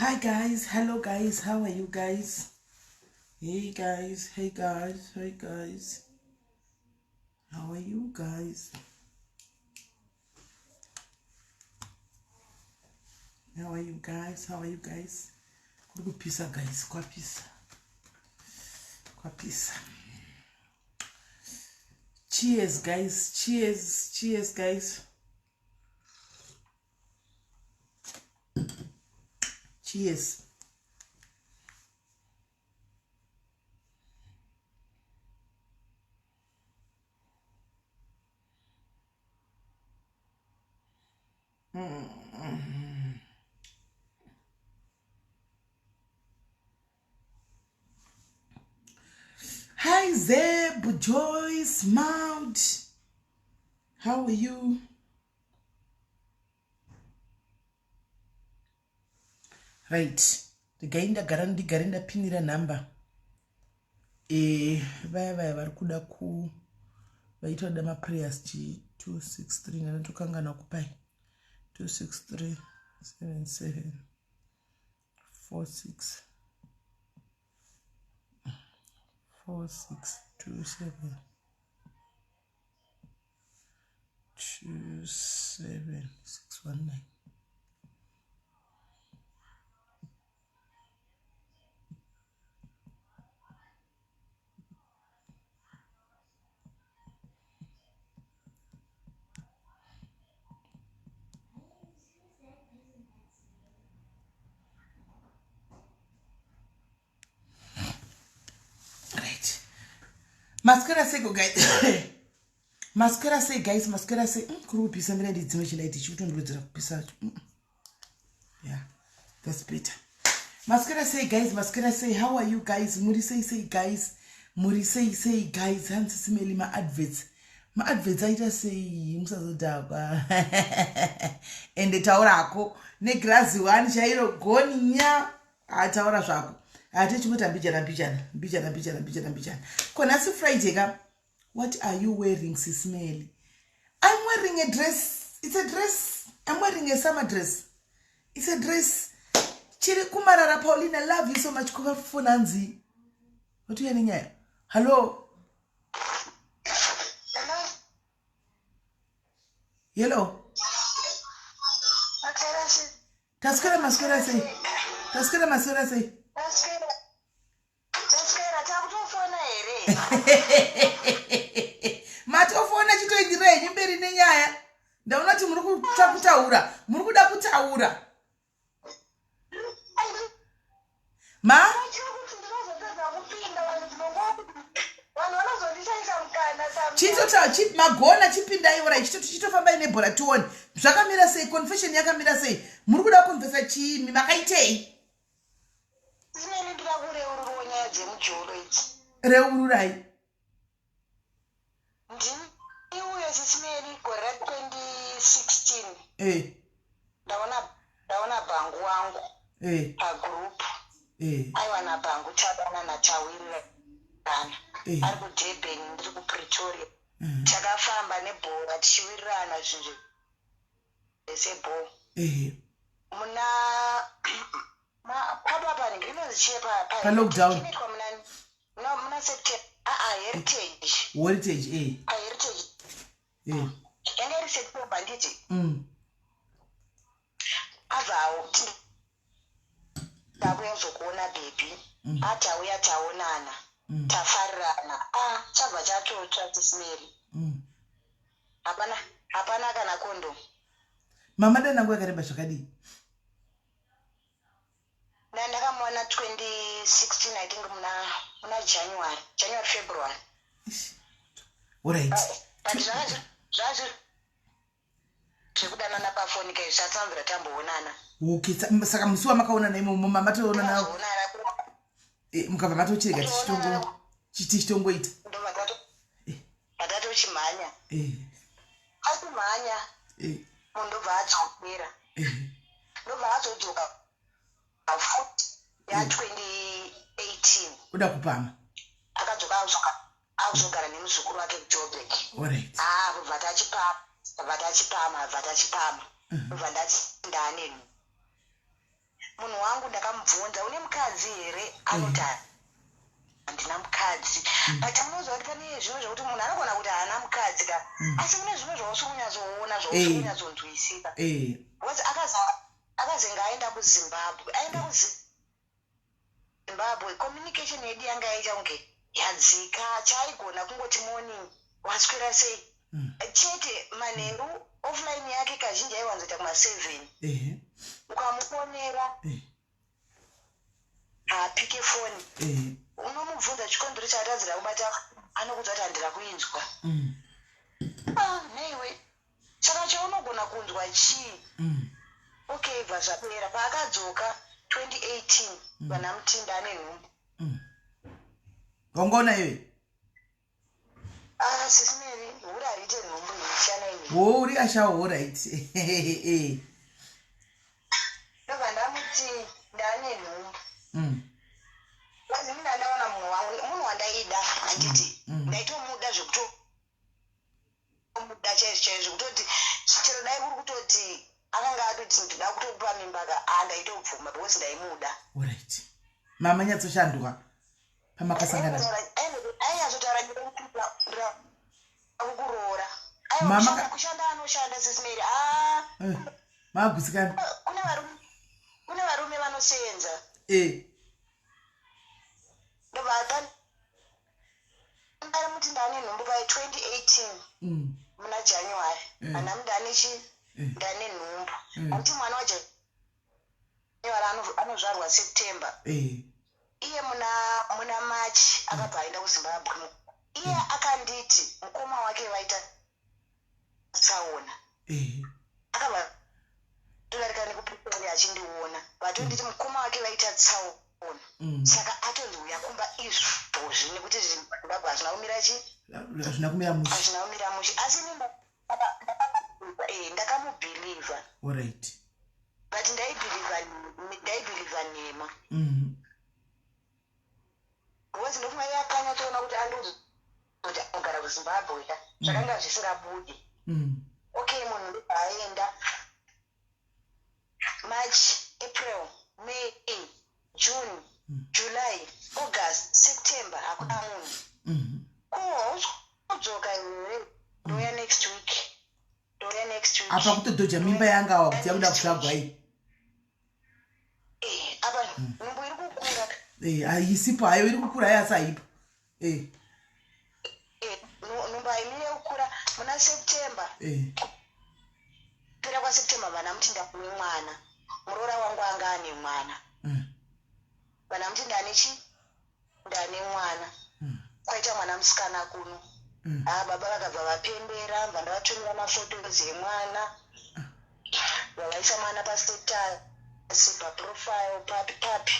Hi guys, hello guys, how are you guys? Hey guys, hey guys, hey guys. How are you guys? How are you guys? How are you guys? Kuri kupisa guys, kwapisa. Kwapisa. Cheers guys, cheers, cheers guys. Cheers. Hi Zeb, Joyce, Maud. How are you? Right. Regai ndagara ndigare ndapinira number. Eh, vaya vaya vari kuda ku vaita kuda maprayers chi 263 ndanatokangana kupai 263 77 46 4627 27619. Right. Maswera sei guys? Maswera sei guys? Maswera sei? Kuri kupisa mira ndidzime chilaiti chikutondiwedzera kupisa. Yeah. That's better. Maswera sei guys? Maswera sei? How are you guys? Muri sei sei guys? Muri sei sei guys? Hanzi simeli ma adverts. Ma adverts aita sei musazodhakwa. Ende taurako negirazi one chairo goni nya. Ataura zvako. Ate chingoti mbijana mbijana mbijana mbijana mbijana mbijana. Ko nhasi Friday ka? What are you wearing Sis Melly? I'm wearing a dress. It's a dress. I'm wearing a summer dress. It's a dress. Chiri kumarara Paulina, love you so much. Kukafona hanzi. Watuya nenyaya. Hello. Hello. Taswera maswera sei? Taswera maswera sei? Taswera takutofona here? Matofona chitoenderera henyu mberi nenyaya. Ndaona kuti muri kutsva kutaura. Muri kuda kutaura. Ma? Chitota chi magona chipindai ora chitoti chitofambai nebhora tione. Zvakamira sei confession yakamira sei? Muri kuda kuconfessa chii? Makaitei? Inini ndoda kureururawo nyaya dzemujolo idzi. Reururai. Ndini uyo Sisimeli gore ra 2016. Eh. Ndaona ndaona bhangu wangu. Eh. Pagroup. Eh. Aiwa nabhangu tadanana tawirirana. Eh. Ari kuDurban ndiri kuPretoria. Mm. Takafamba nebhora tichiwirirana zvinhu zvese bho. Eh. Muna papa panenge inonzi chie pa lockdown inoitwa muna no muna September ah ah heritage heritage eh pa heritage eh yanga iri September nditi Avawo ndakuya kuzokuona baby ati auya taonana tafarirana ah chabva chatotsva tisimeri hapana hapana kana condom. Mama dai nangu yakareba zvakadii? Na ndakamuona 2016 I think muna muna January, January February. Alright. But zvazvo zvazvo zvekudanana pafoni kai zvatamvira tamboonana. Okay, saka musi wamakaonana imomo mamatoonana eh, mukabva matochirega tichitongo tichitongoita. Ndobva tato patatochimhanya. Eh. Asimhanya. Eh. Munhu ndobva adzokera. Eh. Ndobva azodzoka futi ya 2018. Kuda kupama. Akadzoka azoka azogara nemuzukuru wake kuJoburg. Alright. Ah, bva tachipama, bva tachipama, bva tachipama. Bva ndati ndane. Munhu wangu ndakamubvunza, "Une mukadzi here?" Anoti, "Handina mukadzi." But munoziva kuti pane zvimwe zvokuti munhu anogona kuti haana mukadzi ka, asi kune zvimwe zvausi kunyatsoona, zvausi kunyatsonzwisisa, because akazenga aenda kuZimbabwe, aenda kuZimbabwe, communication yedu yanga yaita kunge yadzika. Chaaigona kungoti, "Morning, waswera sei?" Chete. Manheru offline yake kazhinji aiwanzoita kuma7. Ukamufonera, haapike foni. Unomubvunza chikonzero chaatadzira kubata, anokuudza kuti, "Handira kuinzwa." Ah, neiwe, saka chaunogona kunzwa chii? Okay, bva zvapera. Paakadzoka 2018, vana Mutinda ane nhumbu. Wangaona iwe? Ah, Sis Mary, hure hariite nhumbu ichana ini. Wo, uri ashawo, alright. Ndobva ndamuti ndaane nhumbu. Kazi mina ndaona munhu wangu, munhu wandaida, handiti? Ndaitomuda zvekutomuda chaizvo chaizvo, kutoti chero dai kuri kutoti akanga atoti, "Ndida kutokupa mimba ka," a ndaitobvuma because ndaimuda. Alright, mama nyatsoshandwa pamakasangana. Ainyatsotaura kukuroora. Mama Kushanda anoshanda, Sis Mary, a Maagutsikana. Kune varume vanosenza. Ndobva muti ndane nhumbu pai 2018, muna January. Hana mundane chi ndane nhumbu. Akuti mwana waJanuary anozvarwa September. Iye muna March akabva aenda kuZimbabwe. Iye akanditi mukoma wake vaita tsaona. Akabva todarika nekuPretoria achindiona, vatonditi mukoma wake vaita tsaona. Saka atonzi uya kumba izvozvi nekuti Zimbabwe hazvina kumira chi Hazvina kumira mushe. Hazvina kumira mushe, asi ini ndakamubhilivha. But ndaibhilivha nhema, because ndofunga iye akanyatsoona kuti andiudza kuti anogara kuZimbabwe ka, zvakanga zvisingabudi. Okay, munhu ndobva aenda March, April, May, June, July, August, September, hakuna munhu. Ko hausi kudzoka here? Ndouya next week, ndouya next week. Apa kutodhoja mimba yanga awa kuti yakuda kuzvagwa iyi. Apa nhumbu iri kukura. Haisipo hayo, iri kukura hayo, asi haipo. Nhumbu haimire kukura. Muna September, kupera kwaSeptember, vana muti ndakune mwana. Muroora wangu anga ane mwana. Vana muti ndane chi ndane mwana. Kwaita mwana musikana kuno. Ah, baba vakabva vapembera, bva ndavatumira maphotos emwana, vavaisa mwana pastatus, paprofile, papi papi.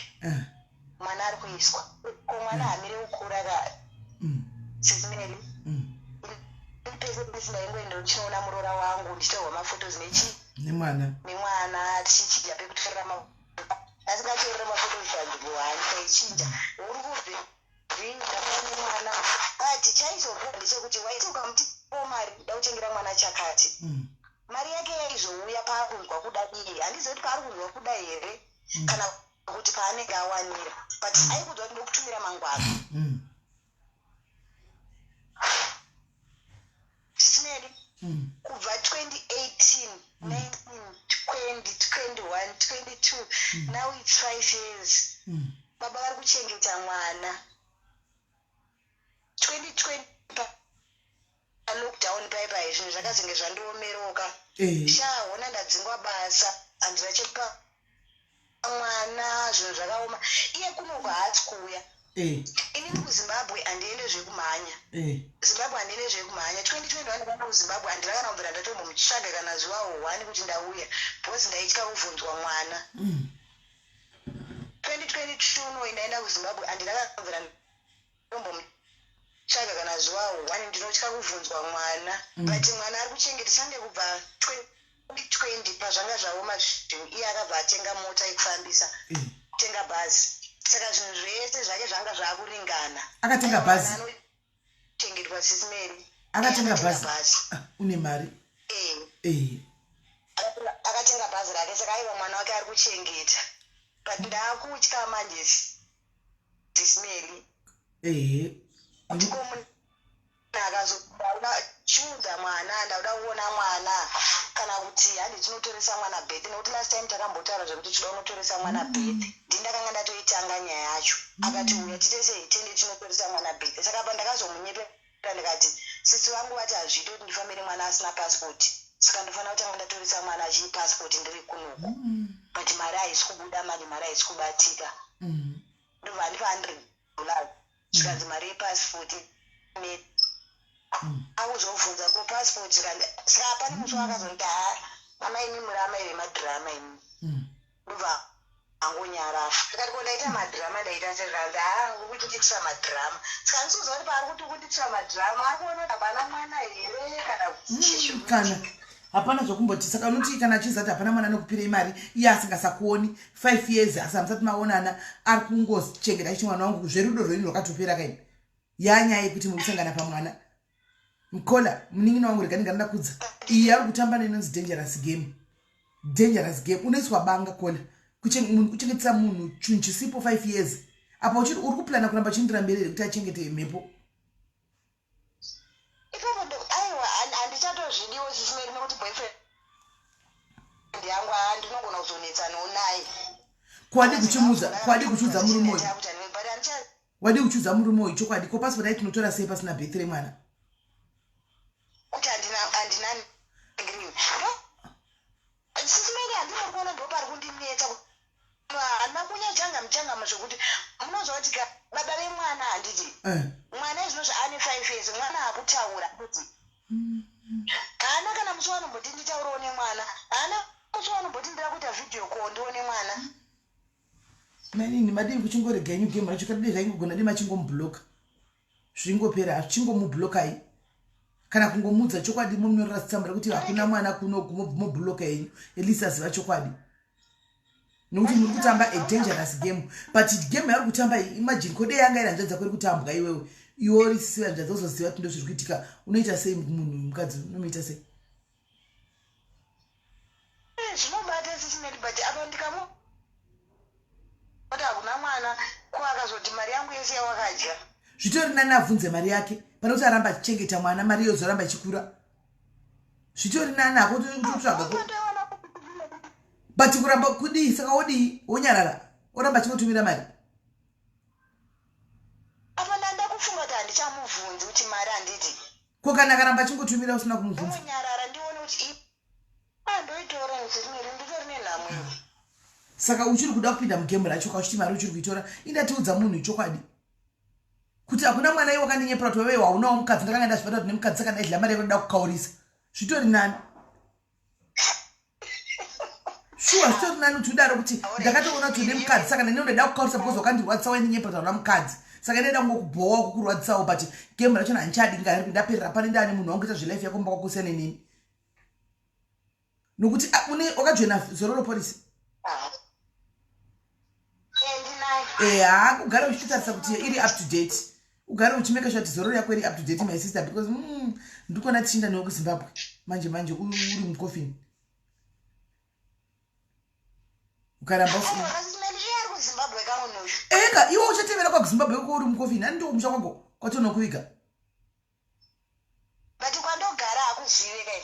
Mwana ari kuiswa ko, mwana hamire kukura ka. Sis Mary, pese pese ndaingoenda ndichinoona muroora wangu, ndichitorwa maphotos nechi Nemwana. Nemwana, tichichinja pekutorera, asingatorere maphotos panzvimbo hani, taichinja. Uri kubve ndakava nemwana, but chaizobva ndechekuti waiti ukamuti o mari, da kutengera mwana chakati, mari yake yaizouya paakunzwa kuda iye. Handizivi kuti paari kunzwa kuda here kana kuti paanenge awanira, but aikudzwa kuti ndokutumira mangwana. Sis Mary, kubva 2018, 19, 20, 21, 22, now it's 5 years. Baba vari kuchengeta mwana. 2020 palockdown paipai, zvinhu zvakazenge zvandiomeroka. Sha, hona ndadzingwa basa, handina chekupa mwana, zvinhu zvakaoma. Iye kunobva haasi kuuya. Inini kuZimbabwe handiende zvekumhanya. Zimbabwe handiende zvekumhanya. 2021 ndakaenda kuZimbabwe, handina kana kubvira ndatombomutsvaga kana zuva one kuti ndauya, because ndaitya kuvhunzwa mwana. 2022 unoyi ndaenda kuZimbabwe, handina kana kubvira ndatombomutsvaga kana zuva one. Ndinotya kuvhunzwa mwana. But mwana ari kuchengeta sande kubva 2020 pazvanga zvaoma zvinhu. Iye akabva atenga mota yekufambisa, kutenga bhazi, saka zvinhu zvese zvake zvanga zvaakuringana. Akatenga bhazi? Anochengetwa, Sis Mary. Akatenga bhazi? Ah, une mari. Akatenga bhazi rake, saka aiwa, mwana wake ari kuchengeta. But ndaakutya manje, Sis Melly. Ehe. Kuti ko munhu akazoda chiudza mwana, ndakuda kuona mwana, kana kuti handi tinotoresa mwana birth, nekuti last time takambotaura zvekuti tinoda kunotoresa mwana birth. Ndi ndakanga ndatoitanga nyaya yacho. Akati uya tiite sei, tiende tinotoresa mwana birth. Saka pa ndakazomunyepera ndikati sisi vangu vati hazviiti kuti ndifambire mwana asina passport, saka ndofanira kutanga ndatoresa mwana achii passport ndiri kunoku. But mari haisi kubuda manje, mari haisi kubatika. Ndobva andipa $100, zvikanzi mari yepassport. Akuzobvunza ko passport, saka pane musi wakazonti, "Ha, mama, imi muri amai vemadhirama imi." Ndobva angonyarara. Ndikati, "Ko ndaita madhirama, ndaita sezvanzi?" "Ha, uri kutiitira madhirama." Saka ndisiuza kuti paari kuti kunditira madhirama, ari kuona kuti hapana mwana here kana kuti Kana hapana zvokumboti. Saka unoti kana achiziva kuti hapana mwana anokupirei mari, iye asingasakuoni 5 years, asi hamusati maonana, ari kungochengeta achiti mwana wangu, zverudo rwenyu rwakatopera kaini. Yanyaya yekuti muri kusangana pamwana. Mkola munin'ina wangu, rega ndingada kudza, iyi ari kutamba neinonzi dangerous game. Dangerous game, unoiswa banga kola. Kuchengetesa munhu chinhu chisipo 5 years, apa uri kuplana kuramba chiindira mberi here kuti achengete mhepo? Ipapo aiwa, handichatozvidiwo, Sis Melly, nekuti boyfriend yangu, haa, ndinogona kuzonetsanawo naye. Kwadi kuchimudza, kwadi kuchiudza murume uyu, wadi kuchiudza murume uyu chokwadi. Ko passport ai tinotora sei pasina birth remwana? Kuti handina green, Sis Melly, handina kuona. Ndo pari kundinetsa, handina kunyachanga muchangamo zvekuti munoziva kuti baba vemwana, handiti mwana izvino zvaane 5 years, mwana akutaura kuti haana kana musi wanomboti nditaurawo nemwana, haana musi wanomboti ndira kuita video call ndione mwana. Manini madii kuchingorega inyu game racho kadii? Zvaingogona dii machingomubloka, zvingopera, hazvichingomublokai kana kungomudza chokwadi, momunyorera tsamba rekuti hakuna mwana kuno, mobloka yenyu, at least aziva chokwadi, nokuti muri kutamba a dangerous game. But game yauri kutamba iyi, imagine kode yanga iri hanzvadzi yako iri kutambwa, iwewe iwe uri sisi hanzvadzi, uzoziva kuti ndo zviri kuitika, unoita sei? Munhu mukadzi unomuita sei? Zvinobata, Sis Melly, but apa ndikamu kuti hakuna mwana, ko akazoti mari yangu yese yawakadya? Zvitori nani abvunze mari yake pane kuti aramba achichengeta mwana, mari yozoramba ichikura. Zvitori nani ako kutsvaga, but kuramba kudii? Saka wodii? Wonyarara, oramba achingotumira mari? Apa ndanda kufunga kuti handichamubvunzi kuti mari, handiti? Ko kana akaramba achingotumira usina kumubvunza? Ndonyarara ndione kuti ndoitora. Sis Melly, nditori nenhamo iyi. Saka uchiri kuda kupinda mugame racho kauchiti mari uchiri kuitora? Indatiudza munhu chokwadi kuti hakuna mwana. Iwe wakandinyepera kuti wewe haunawo mukadzi, ndakanga ndazvibata kuti nemukadzi, saka ndaidya mari yako, ndoda kukaurisa. Zvitori nani, shuwa, zvitori nani kuti udaro kuti ndakatoona kuti une mukadzi, saka nene ndoda kukaurisa because wakandirwadzisa, waindinyepera kuti hauna mukadzi, saka ndaida kungokubhowa, kukurwadzisawo, but game rachona handichadi, ndaperera pane, ndani munhu wangu, ita zvelife yako mba kwakusiyana nenini, nokuti wakajoina Zororo Policy. Eha, ugare uchitarisa kuti iri up to date, ugare uchimake sure kuti Zororo yako iri up to date, my sister, because ndikuona tichienda newe kuZimbabwe manje manje, uri mucoffin ukaramba. Eka iwe uchatevera kwakuZimbabwe iko uri mucoffin, ani ndiko kumusha kwako kwatonokuviga. But kwandogara hakuzive kai.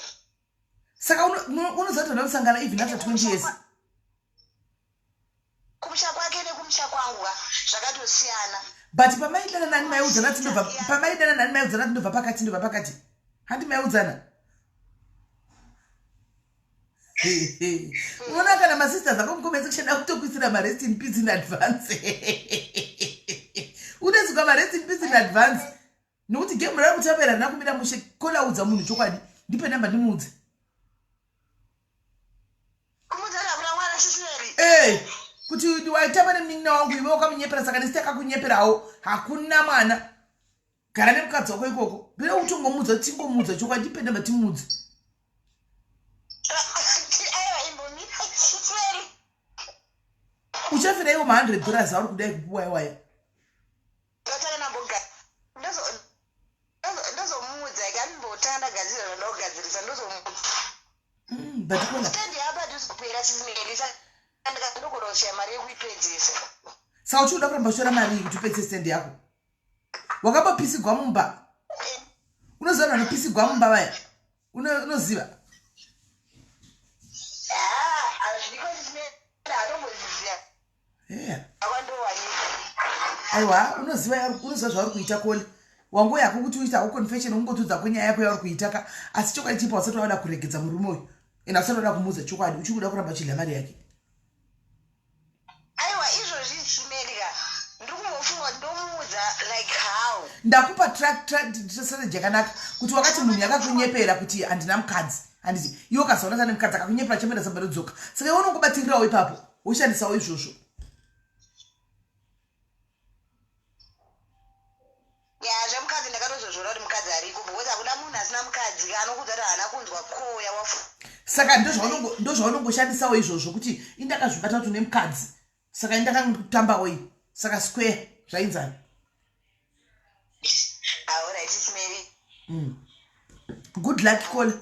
Saka unoziva kuti vanonosangana even after 20 years. Kumusha kwake nekumusha kwangu zvakatosiyana. But pamaidana nani maiudzana tindobva, pamaidana nani maiudzana tindobva pakati, ndobva pakati, handi maiudzana? Unoona kana masisters ako mucomment section akutokuisira marest in peace in advance, unoiswa marest in peace in advance, nokuti game rari kutambira rina kumira mushe. Kolaudza munhu chokwadi, ndipe namba ndimuudze. Ee, kuti waitamba nemunin'ina wangu, iwe wakamunyepera, saka nesi takakunyeperawo, hakuna mwana, gara nemukadzi wako ikoko. Bila kutongomuudza, tingomuudza chokwadi, ndipe namba timuudze. Aiwa, imbomira, Sis Melly. Uchafira iwo ma$100 auri kudai kupuwa iwaya. Ndatanga ndozomuudza, ikanimbotanga ndagadzirira zvandoda kugadzirisa, ndozomuudza. But kona Stand yapa ndizopera, Sis Melly, ndogona. Ndinoshaya mari yekuipedzisa. Saka uchikuda kuramba uchitora mari iyi kuti upedzise stand yako? Wakambopisigwa mumba? Unoziva vanhu vanopisigwa mumba vaya? Unoziva? Aiwa, unoziva, unoziva zvauri kuita kole wango yako kuti uita hako confession, ungotiudza kwenyaya yako yauri kuita ka. Asi chokwadi chipo, usati wada kuregedza murume uyu and usati wada kumuudza chokwadi, uchiri kuda kuramba uchidya mari yake. Aiwa, izvozvi chimerika ndiri kumbofunga kuti ndomuudza like how. Ndakupa strategy yakanaka kuti wakati munhu yakakunyepera kuti handina mukadzi, handiti? Iwe ukazoona tane mukadzi akakunyepera, chemera samba rodzoka. Saka iwe unongobatirirawo ipapo, woshandisawo izvozvo. Ya, zvemukadzi ndakatozozviona kuti mukadzi ariko, because hakuna munhu asina mukadzi anokuudza kuti haana kunzwa koya wafu. Saka ndozvaunongoshandisawo izvozvo kuti indakazvibata kuti une mukadzi, saka indakatambawo iyi, saka square zvainzana. Alright, Mary. Good luck, caller,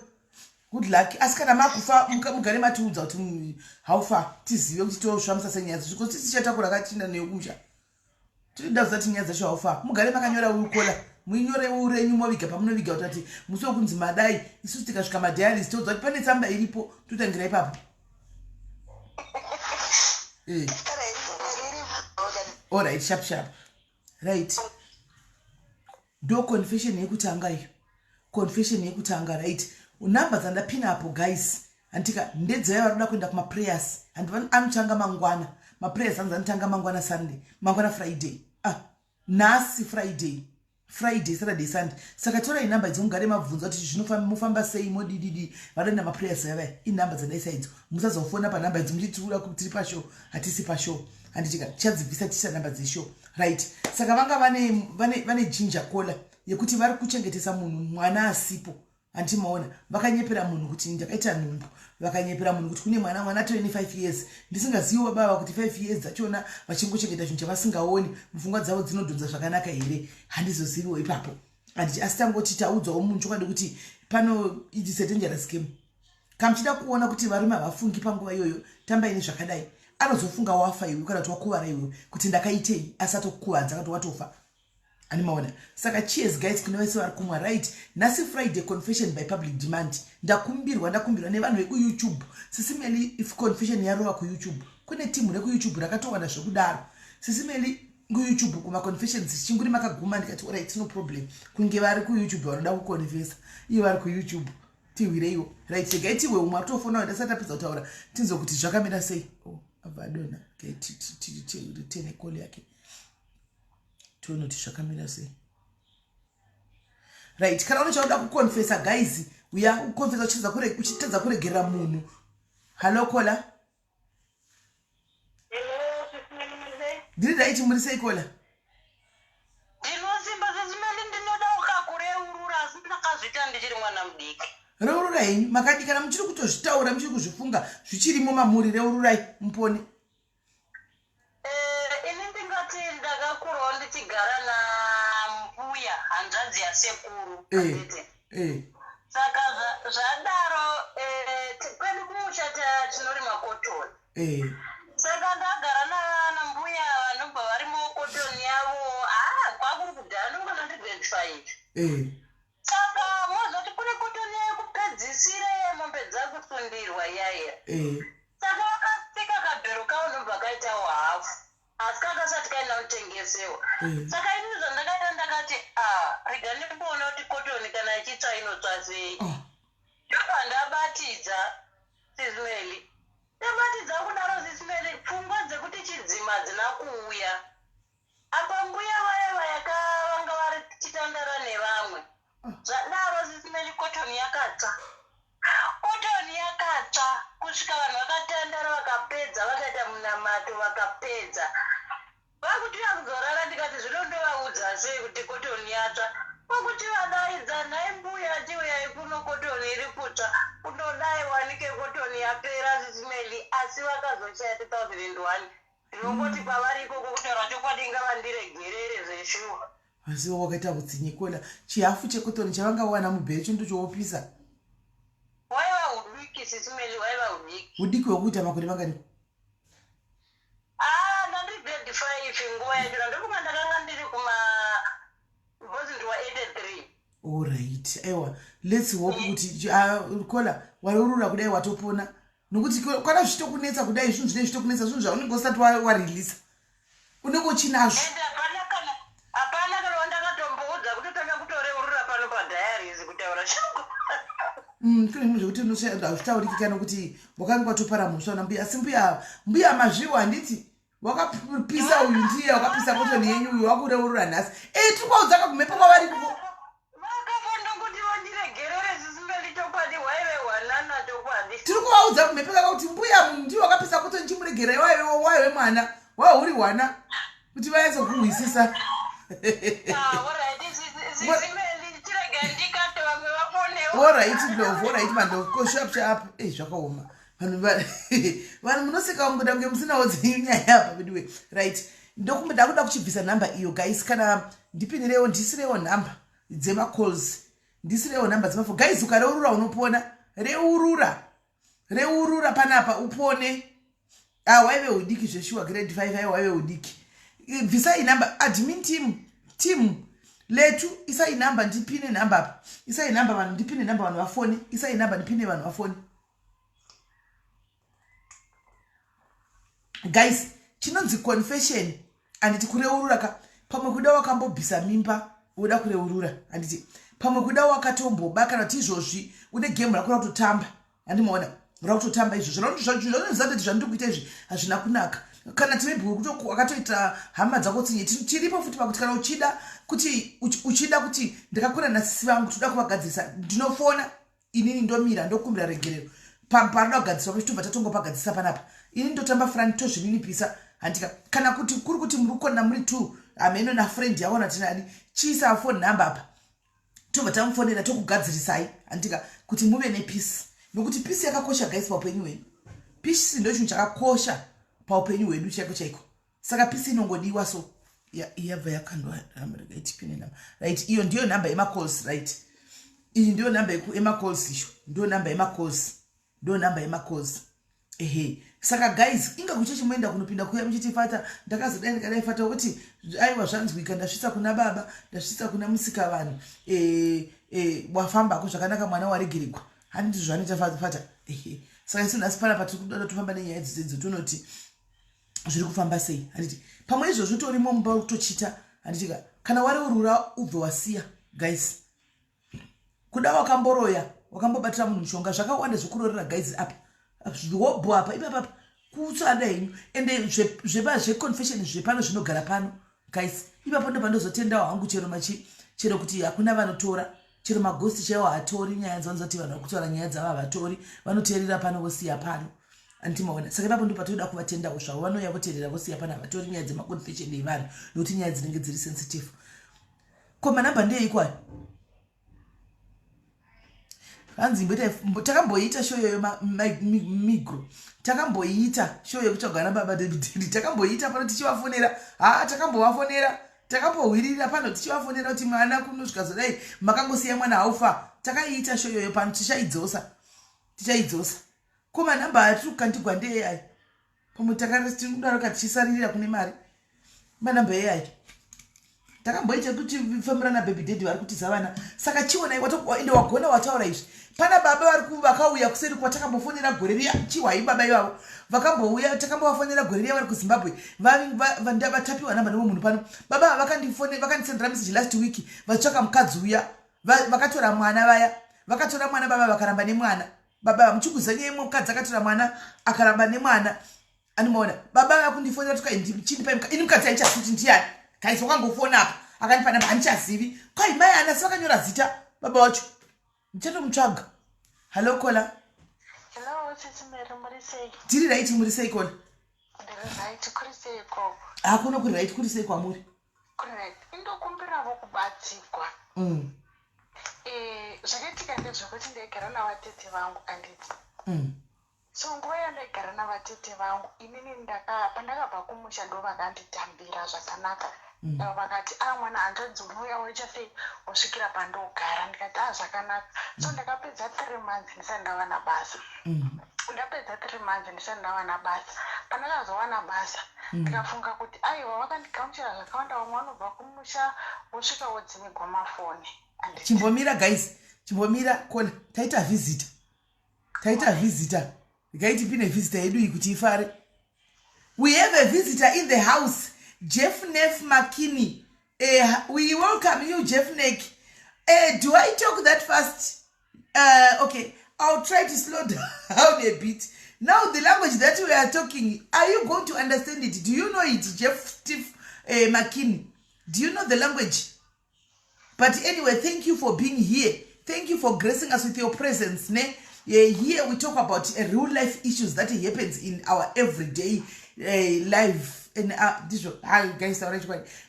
good luck. Asi kana makufa, mugare matiudza kuti how far, tizive kuti tosvamisa senyaya dzacho, because tisichatakura katinda neyo kumusha, tinoda kuziva kuti nyaya dzacho how far. Mugare makanyora ukola, muinyore urenyu, moviga pamunoviga, kuti ati musi wekunzi madai, isusu tikasvika madiaries toudza kuti pane tsamba iripo, totangira ipapo. Alright, sharp sharp. Right, ndo confession yekutanga iyo, confession yekutanga. Right, nhamba dzandapina apo, guys, handika ndedzevaya vari kuda kuenda kumaprayers. Handi anotanga mangwana maprayers? Anzi anotanga mangwana Sunday, mangwana Friday, ah, nhasi Friday, Friday, Saturday, Sunday. Saka torai nhamba idzo, mugare mabvunza kuti zvinofamba sei, modididi. Vanoenda maprayers vavaya, inhamba dzandaisa idzo. Musazofona panhamba idzo muchitiura kuti tiri pashow. Hatisi pashow, handitika? Tichadzibvisa tichiisa nhamba dzeshow. Right, saka vanga vane ginger caller yekuti vari kuchengetesa munhu mwana asipo, handimaona? Vakanyepera munhu kuti ndakaita nhumbu, vakanyepera munhu kuti kune mwana, mwana atove ne5 years. Ndisingazivi baba kuti 5 years dzachona vachingochengeta chinhu chavasingaoni, mupfungwa dzavo dzinodhonza zvakanaka here? Handizoziviwo ipapo, handiti? Asi tangoti taudzawo munhu chokwadi kuti pano it's a dangerous game. Kana muchida kuona kuti varume havafungi panguva iyoyo, tambai nezvakadai. Anozofunga wafa iwe, kana kuti wakuvara iwewe, kuti ndakaitei, asi atokukuvadza kana kuti watofa, animaona? Saka cheers, guys, kune vese vari kumwa. Right, nhasi Friday, confession by public demand. Ndakumbirwa, ndakumbirwa nevanhu vekuYouTube, "Sisi Meli, if confession yarova kuYouTube," kune timu rekuYouTube rakatowanda zvekudaro, "Sisi Meli, kuYouTube kumaconfessions chinguri makaguma." Ndikati, "Alright, no problem." Kunge vari kuYouTube vanoda kuconfessa, ivo vari kuYouTube, tihwireiwo. Right, regai tihwe umwe atofona ndasati tapedza kutaura, tinzwe kuti zvakamira sei. Oh, abva adona. Ritene call yake, tione kuti zvakamira sei. Right, kana une chauda kuconfessa, guys, uya uconfessa uchitadza kuregerera munhu. Hallo, caller. Ndiri right, muri sei, caller? Ndinosimba, Sisi Meli. Ndinoda ukakureurura, asi ndakazviita ndichiri mwana mudiki. Reurura henyu, makadi. Kana muchiri kutozvitaura, muchiri kuzvifunga, zvichirimo mamuri, reururai mupone. Ini ndingati ndakakurawo ndichigara nambuya, hanzvadzi yasekuru, handiti? Saka zvadaro, kwedu kumusha tinorima kotoni. Saka ndagara nambuya vanobva varimo kotoni yavo. Ha, kwakuri kudhara, ndingona ndiri grade 5. Saka mozoti kune kotoni yekupedzisira yemombe dzakusundirwa iyaiya. Saka vakasika kabhero kavo, ndobva kaitawo hafu, asi kakasati kaina kutengesewa. Saka ini zvandakaita, ndakati, "A, rega ndimboona kuti kotoni kana ichitsva inotsva sei." Oh. Ndobva ndabatidza, Sisi Meli. Ndabatidza kudaro, Sisi Meli, pfungwa dzekuti chidzima hadzina kuuya. Apa mbuya vaya vayaka vanga vari chitandara nevamwe. Zvadaro, Sisi Meli, kotoni yakatsva, kotoni yakatsva kusvika vanhu vakatandara, vakapedza, vakaita munamato, vakapedza, vakuti vakuzorara. Ndikati, "Zvino ndovaudza sei kuti kotoni yatsva?" Kwakuti vadaidza, "Nhai mbuya, chiuyai kuno, kotoni iri kutsva." Kundodai wanike kotoni yapera, Sisi Meli. Asi vakazoshaya 2001. Ndinongoti kwavari ikoko, kutaura chokwadi, ngavandiregerere zveshuwa. Asi wakaita utsinye, caller. Chihafu chekotoni chavangawana mubheri cho ndochowopisa? Hwaiva udiki, Sisi Meli, hwaiva udiki. Udiki hwekuita makore mangani? Alright, aiwa, let's hope kuti ah, kola wareurura kudai watopona, nokuti kana zvichitokunetsa kudai, zvinhu zvinenge zvichitokunetsa, zvinhu zvaunenge usati wareleasa, unenge uchinazvo. Ende hapana kana wandakatomboudza kuti tanga kutoreurura pano padiaries, kutaura changu. Kune zvimwe zvekuti hazvitauriki, kana kuti wakange watopara mhosva nambuya. Asi mbuya mazviwa, handiti wakapisa uyu ndiye wakapisa kotoni yenyu uyu wakureurura nhasi? E, tiri kuvaudza kakumhepo kwavari kuko. Vakafa, ndokuti vandiregerere zvisingali. Chokwadi hwaive hwanana, chokwadi. Tiri kuvaudza kumhepo kaka kuti mbuya, munhu ndiye wakapisa kotoni, chimuregerai, waive mwana, wahuri hwana, kuti vanyatsokuhwisisa. Alright, sisimeli, chirega ndikate, vamwe vafonewo. Alright love, alright mandlovu, ko sharp sharp. Ei, zvakaoma, vanhu munoseka kungoda kunge musinawo dzenyu nyaya apa veduwe. Right, ndakuda kuchibvisa nhamba iyo, guys. Kana ndipinirewo, ndisirewo nhamba dzemacalls, ndisirewo nhamba dzemafo. Guys, ukareurura unopona. Reurura, reurura panapa upone. Ah, waive udiki zveshuwa, grade 5. Aiwa, waive udiki. Bvisai nhamba, admin team letu, isai nhamba, ndipine nhamba apa. Isai nhamba vanhu, ndipine nhamba vanhu vafone. Isai nhamba, ndipine vanhu vafone. Guys, chinonzi confession, handiti kureurura ka? Pamwe kuda wakambobvisa mimba, woda kureurura, handiti? Pamwe kuda wakatomboba, kana kuti izvozvi une game rako rakutotamba, handimaona rakutotamba izvozvo, zvanoziva kuti zvandiri kuita izvi hazvina kunaka. Kana ti maybe wakatoita hama dzako tsinye, tiripo futi pakuti kana uchida kuti ndakakura nasisi vangu, toda kuvagadzirisa, ndinofona inini, ndomira, ndokumbira regerero panoda kugadziswa pachitobva tatongopagadzisa panapa. Ini ndotamba front, tozvininipisa, handika? Kana kuti kuri kuti muri kukona muri two, hameno nafriend yako natinani, chiisa phone number apa, tobva tamufonera, tokugadzirisai, handika, kuti muve nepeace, nokuti peace yakakosha, guys, paupenyu hwedu. Peace ndo chinhu chakakosha paupenyu hwedu chaiko chaiko. Saka peace inongodiwa. So yabva yakandwa. Tipine namba. Right, iyo ndiyo nhamba yemacalls. Right, iyi ndiyo nhamba yemacalls, isho ndiyo nhamba yemacalls, ndiyo nhamba yemacalls. Ehe, saka guys, inga kuchechi moenda kunopinda kuya muchiti, "Fata, ndakazodai, ndikadai." Fata kuti, "Aiwa, zvanzwika, ndasvitsa kuna baba, ndasvitsa kuna musika vanhu." E, wafambako zvakanaka, mwana waregeregwa, handiti zvanoita fata? Ehe, saka isu nhasi panapa tiri kuda tofamba nenyaya dzidzo, tonoti zviri kufamba sei, handiti? Pamwe izvozvo torimo mumba uri kutochita, handitika? Kana wareurura, ubve wasiya, guys. Kuda wakamboroya, wakambobatira munhu mushonga, zvakawanda zvekurorera, guys. Apa wobho apa, ipapapa kutsvada henyu. Ende zveconfession zvepano zvinogara pano, guys. Ipapo ndo pandozotendawo hangu chero machi, chero kuti hakuna vanotora, chero magosti chaiwo hatori nyaya dzavanozati vanhu vari kutaura nyaya dzavo, havatori, vanoteerera pano, vosiya pano, andimaona? Saka ipapo ndo patoda kuvatendawo zvavo, vanouya voteerera, vosiya pano, havatori nyaya dzemaconfession evanhu, nokuti nyaya dzinenge dziri sensitive. Ko manhamba ndeikwayo? Hanzi takamboita show iyoyo, migro, takamboita show yekutsvagwa nababa David, takamboita pano tichivafonera. Ha, takambovafonera, takambohwirira pano tichivafonera kuti mwana kunosvika zodai, makangosiya mwana haufa. Takaiita show iyoyo pano, tichaidzosa, tichaidzosa. Ko manhamba atiri kukandigwa ndeeyai? Pamwe takadaro tichisaririra kune mari. Manhamba eyai takamboita kuti fambira nababy daddy vari kutiza vana. Saka chionai, ende wagona wataura izvi. Pana baba vari vakauya kuseri kwatakambofonera gore riya. Chihwai baba ivavo vakambouya, takambovafonera gore riya, vari kuZimbabwe, vatapiwa namba nemwe munhu pano. Baba vakandisendera message last week vachitsvaka mukadzi uya vakatora mwana vaya, vakatora mwana baba vakaramba nemwana. Baba, muchikuziva nyaya imwe, mukadzi akatora mwana akaramba nemwana, animaona? Baba vakundifonera tuka, chindipai ini mukadzi handichazivi kuti ndiani. Guys, wakangofona apa akandipa namba, handichazivi kwai mai anasi vakanyora zita baba wacho, ndichatomutsvaga. Hallo caller. Hello, Sisi Mary, muri sei? Tiri right, muri sei caller? Ndiri right, kuri sei ikoko? Hakuno kuri right, kuri sei kwamuri? Kuri right. Indokumbiravo kubatsigwa. Zvakaitika ndezvekuti ndaigara navatete vangu, anditi? So nguva yandaigara navatete vangu inini, pandakabva kumusha, ndo vakanditambira zvakanaka. Vakati, "A, mwana hanzvadzi, unouya woita sei, wosvikira pandogara." Ndikati, "A, zvakanaka." So ndakapedza 3 months ndisati ndawana basa. Ndapedza 3 months ndisati ndawana basa, pandakazowana basa, ndikafunga kuti aiwa, vakandigamuchira zvakawanda, vamwe vanobva kumusha wosvika wodzimigwa mafoni. Chimbomira guys, chimbomira kola. Taita visitor, taita visitor. Regai tipine visitor yedu iyi kuti ifare. We have a visitor in the house, Jeff Neff McKinney. We welcome you, Jeff Neck. Do I talk that fast? Okay, I'll try to slow down a bit. Now, the language that we are talking, are you going to understand it? Do you know it, Jeff Steve McKinney? Do you know the language? But anyway, thank you for being here. Thank you for gracing us with your presence, ne? Yeah, here we talk about real life issues that happens in our everyday life, in our, this, hi guys,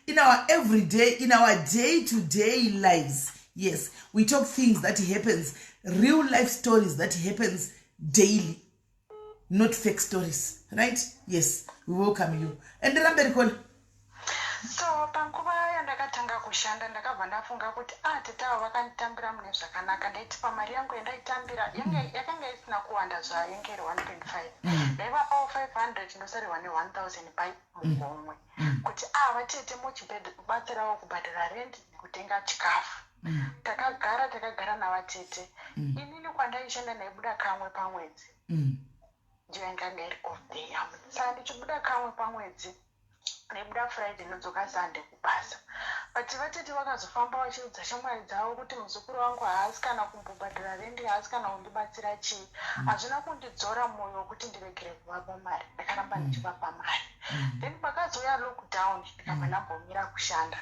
in our everyday, in our day-to-day lives. Yes, we talk things that happens, real life stories that happens daily, not fake stories, right? Yes, we welcome you. And ramberi kola. So panguva yandakatanga kushanda, ndakabva ndafunga kuti a ah, tete avo vakanditambira mune zvakanaka. Ndaiti pamari yangu yandaitambira yakanga isina kuwanda zvayo, inge iri 1.5. Ndaivapawo 500, ndosarirwa ne1000 pai mugomwe kuti a ah, vatete, mochibatsirawo kubhadhara rent nekutenga chikafu. Takagara, takagara navatete. Inini kwandaishanda ndaibuda kamwe pamwedzi. Ndiyo yanganga iri off day yangu. Saka ndichibuda kamwe pamwedzi, ndaibuda Friday, ndodzoka Sunday kubasa. But vatete vakazofamba vachiudza shamwari dzavo kuti muzukuru wangu haasi kana kumbobhadhara rendi, haasi kana kundibatsira chii. Hazvina kundidzora mwoyo wekuti ndiregere kuvapa mari. Ndakaramba ndichivapa mari. Then pakazouya lockdown, ndikabva ndambomira kushanda.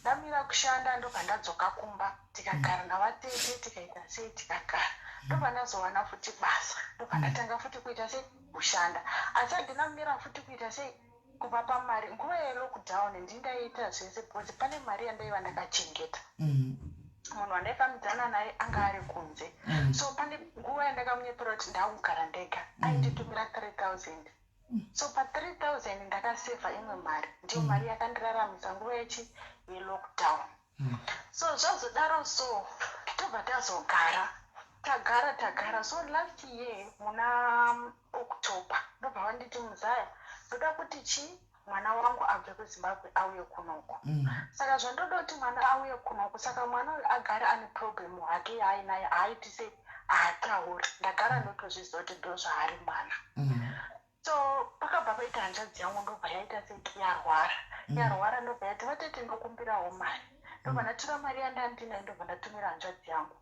Ndamira kushanda, ndobva ndadzoka kumba, tikagara navatete, tikaita sei, tikagara. Ndobva ndazowana futi basa, ndobva ndatanga futi kuita sei, kushanda. Asi handina kumira futi kuita sei, kuvapa mari. Nguva yelockdown ndindaita zvese because pane mari yandaiva ndakachengeta. Munhu wandaifambidzana naye anga ari kunze. So pane nguva yandakamunyepera kuti ndakugara ndega, ainditumira 3000. So pa3000 ndakasevha imwe mari, ndiyo mari yakandiraramisa nguva yechi yelockdown. So zvazodaro, so tobva tazogara, tagara, tagara. So last year muna October, ndobva vanditi, "Muzaya, ndoda kuti chi mwana wangu abve kuZimbabwe auye kunoku." Saka zvandoda kuti mwana auye kunoku, saka mwana uyu agare ane problem hake yaainayo, haaiti sei, haatauri. Ndagara ndotozviziva kuti ndo zvaari mwana. So pakabva paita hanzvadzi yangu, ndobva yaita sei, yarwara. Yarwara, ndobva yati, "Vatete, ndokumbirawo mari." Ndobva ndatora mari yandandinayo, ndobva ndatumira hanzvadzi yangu.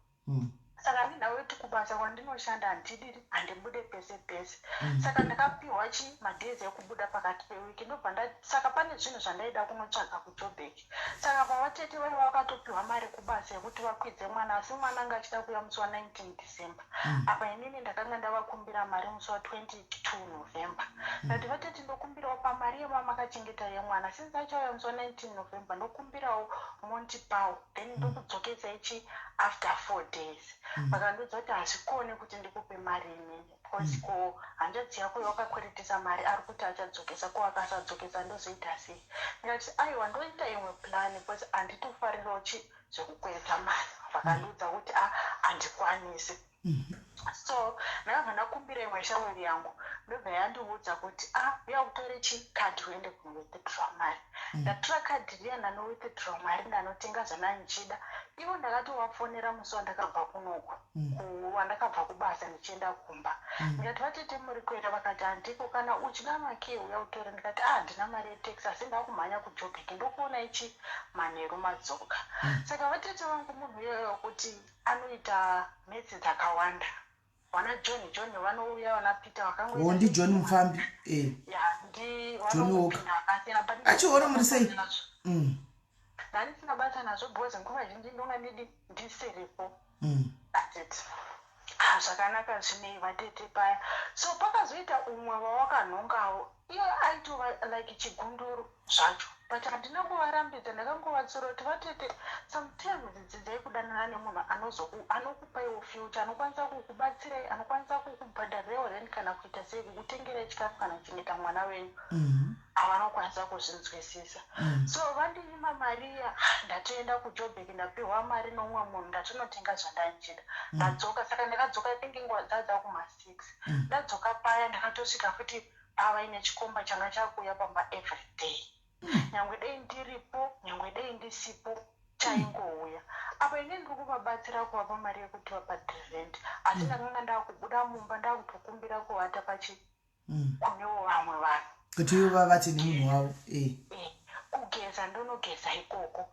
Saka ndinhau yekuti kubasa kwandinoshanda handidiri, handibude pese pese. Saka ndakapiwa chi madays ekubuda pakati pewiki. Ndobva saka pane zvinhu zvandaida kunotsvaga kuJobek. Saka pavatete vaiva vakatopiwa mari kubasa yekuti vakwidze mwana, asi mwana anga achida kuuya musi wa19 December. Apa inini ndakanga ndavakumbira mari musi wa22 November. Ndati, "Vatete, ndokumbirawo pamari yemamakachengeta yemwana, since achauya musi wa19 November, ndokumbirawo mondipawo, then ndokudzokesai chi after 4 days." Vakandiudza kuti hazvikoni kuti ndikupe mari inini because ko hanzvadzi yako yawakakweretesa mari ari kuti achadzokesa, ko akasadzokesa ndozoita sei? Ndikati, "Aiwa, ndoita imwe plan because handitofarirawo chi zvekukwereta mari." Vakandiudza kuti a handikwanisi. So ndakabva ndakumbira imwe shamwari yangu, ndobva yandiudza kuti a uya utore chikadhi uende kunowithdraw mari. Ndatora kadhi riya, ndanowithdraw mari, ndanotenga zvandandichida. Ivo ndakatovafonera musi wandakabva kunoku, wandakabva kubasa ndichienda kumba. Ndikati, "Vatete, muri kuenda?" Vakati, "Handiko, kana uchida makey uya utore." Ndikati, "A handina mari yetaxi, asi ndakumhanya kuJobek, ndokuona ichi manheru madzoka." Saka vatete vangu munhu iyoyo kuti anoita maths dzakawanda. Vana John, John vanouya, vana Peter. Vakangoita. Ndi John Mufambi, eh. Ya, ndi John Walker. vanongopinda vakasiyana, but Achiona muri sei? Ndandisina basa nazvo because nguva zhinji ndonga ndidi ndisiripo. That's it. Ah, zvakanaka zvinei vatete paya. So pakazoita umwe wawakanhongawo, iye aitova like chigunduru zvacho, but handina kuvarambidza. Ndakangovatsura kuti, "Vatete, sometimes dzidzai kudanana nemunhu anokupaiwo future, anokwanisa kukubatsirai, anokwanisa kukubhadharirewo rent, kana kuita sei, kukutengerai chikafu, kana kuchengeta mwana wenyu." Havanokwanisa kuzvinzwisisa. So vandinyima mariya, ndatoenda kuJobek, ndapiwa mari nomumwe munhu, ndatonotenga zvandanchida, ndadzoka. Saka ndakadzoka, I think nguva dzadza kuma6. Ndadzoka paya, ndakatosvika futi pavaine chikomba changa chakuuya pamba every day, nyangwe dei ndiripo, nyangwe dei ndisipo, chaingouya. Apa Ndingovabatsira kuvapa mari yekuti vabhadhare rent, asi ndakanga ndakubuda mumba, ndakutokumbira kuvata pachi kunewo vamwe vanhu. Kuti ivo vavate nemunhu wavo. Eh, kugeza ndonogeza ikoko.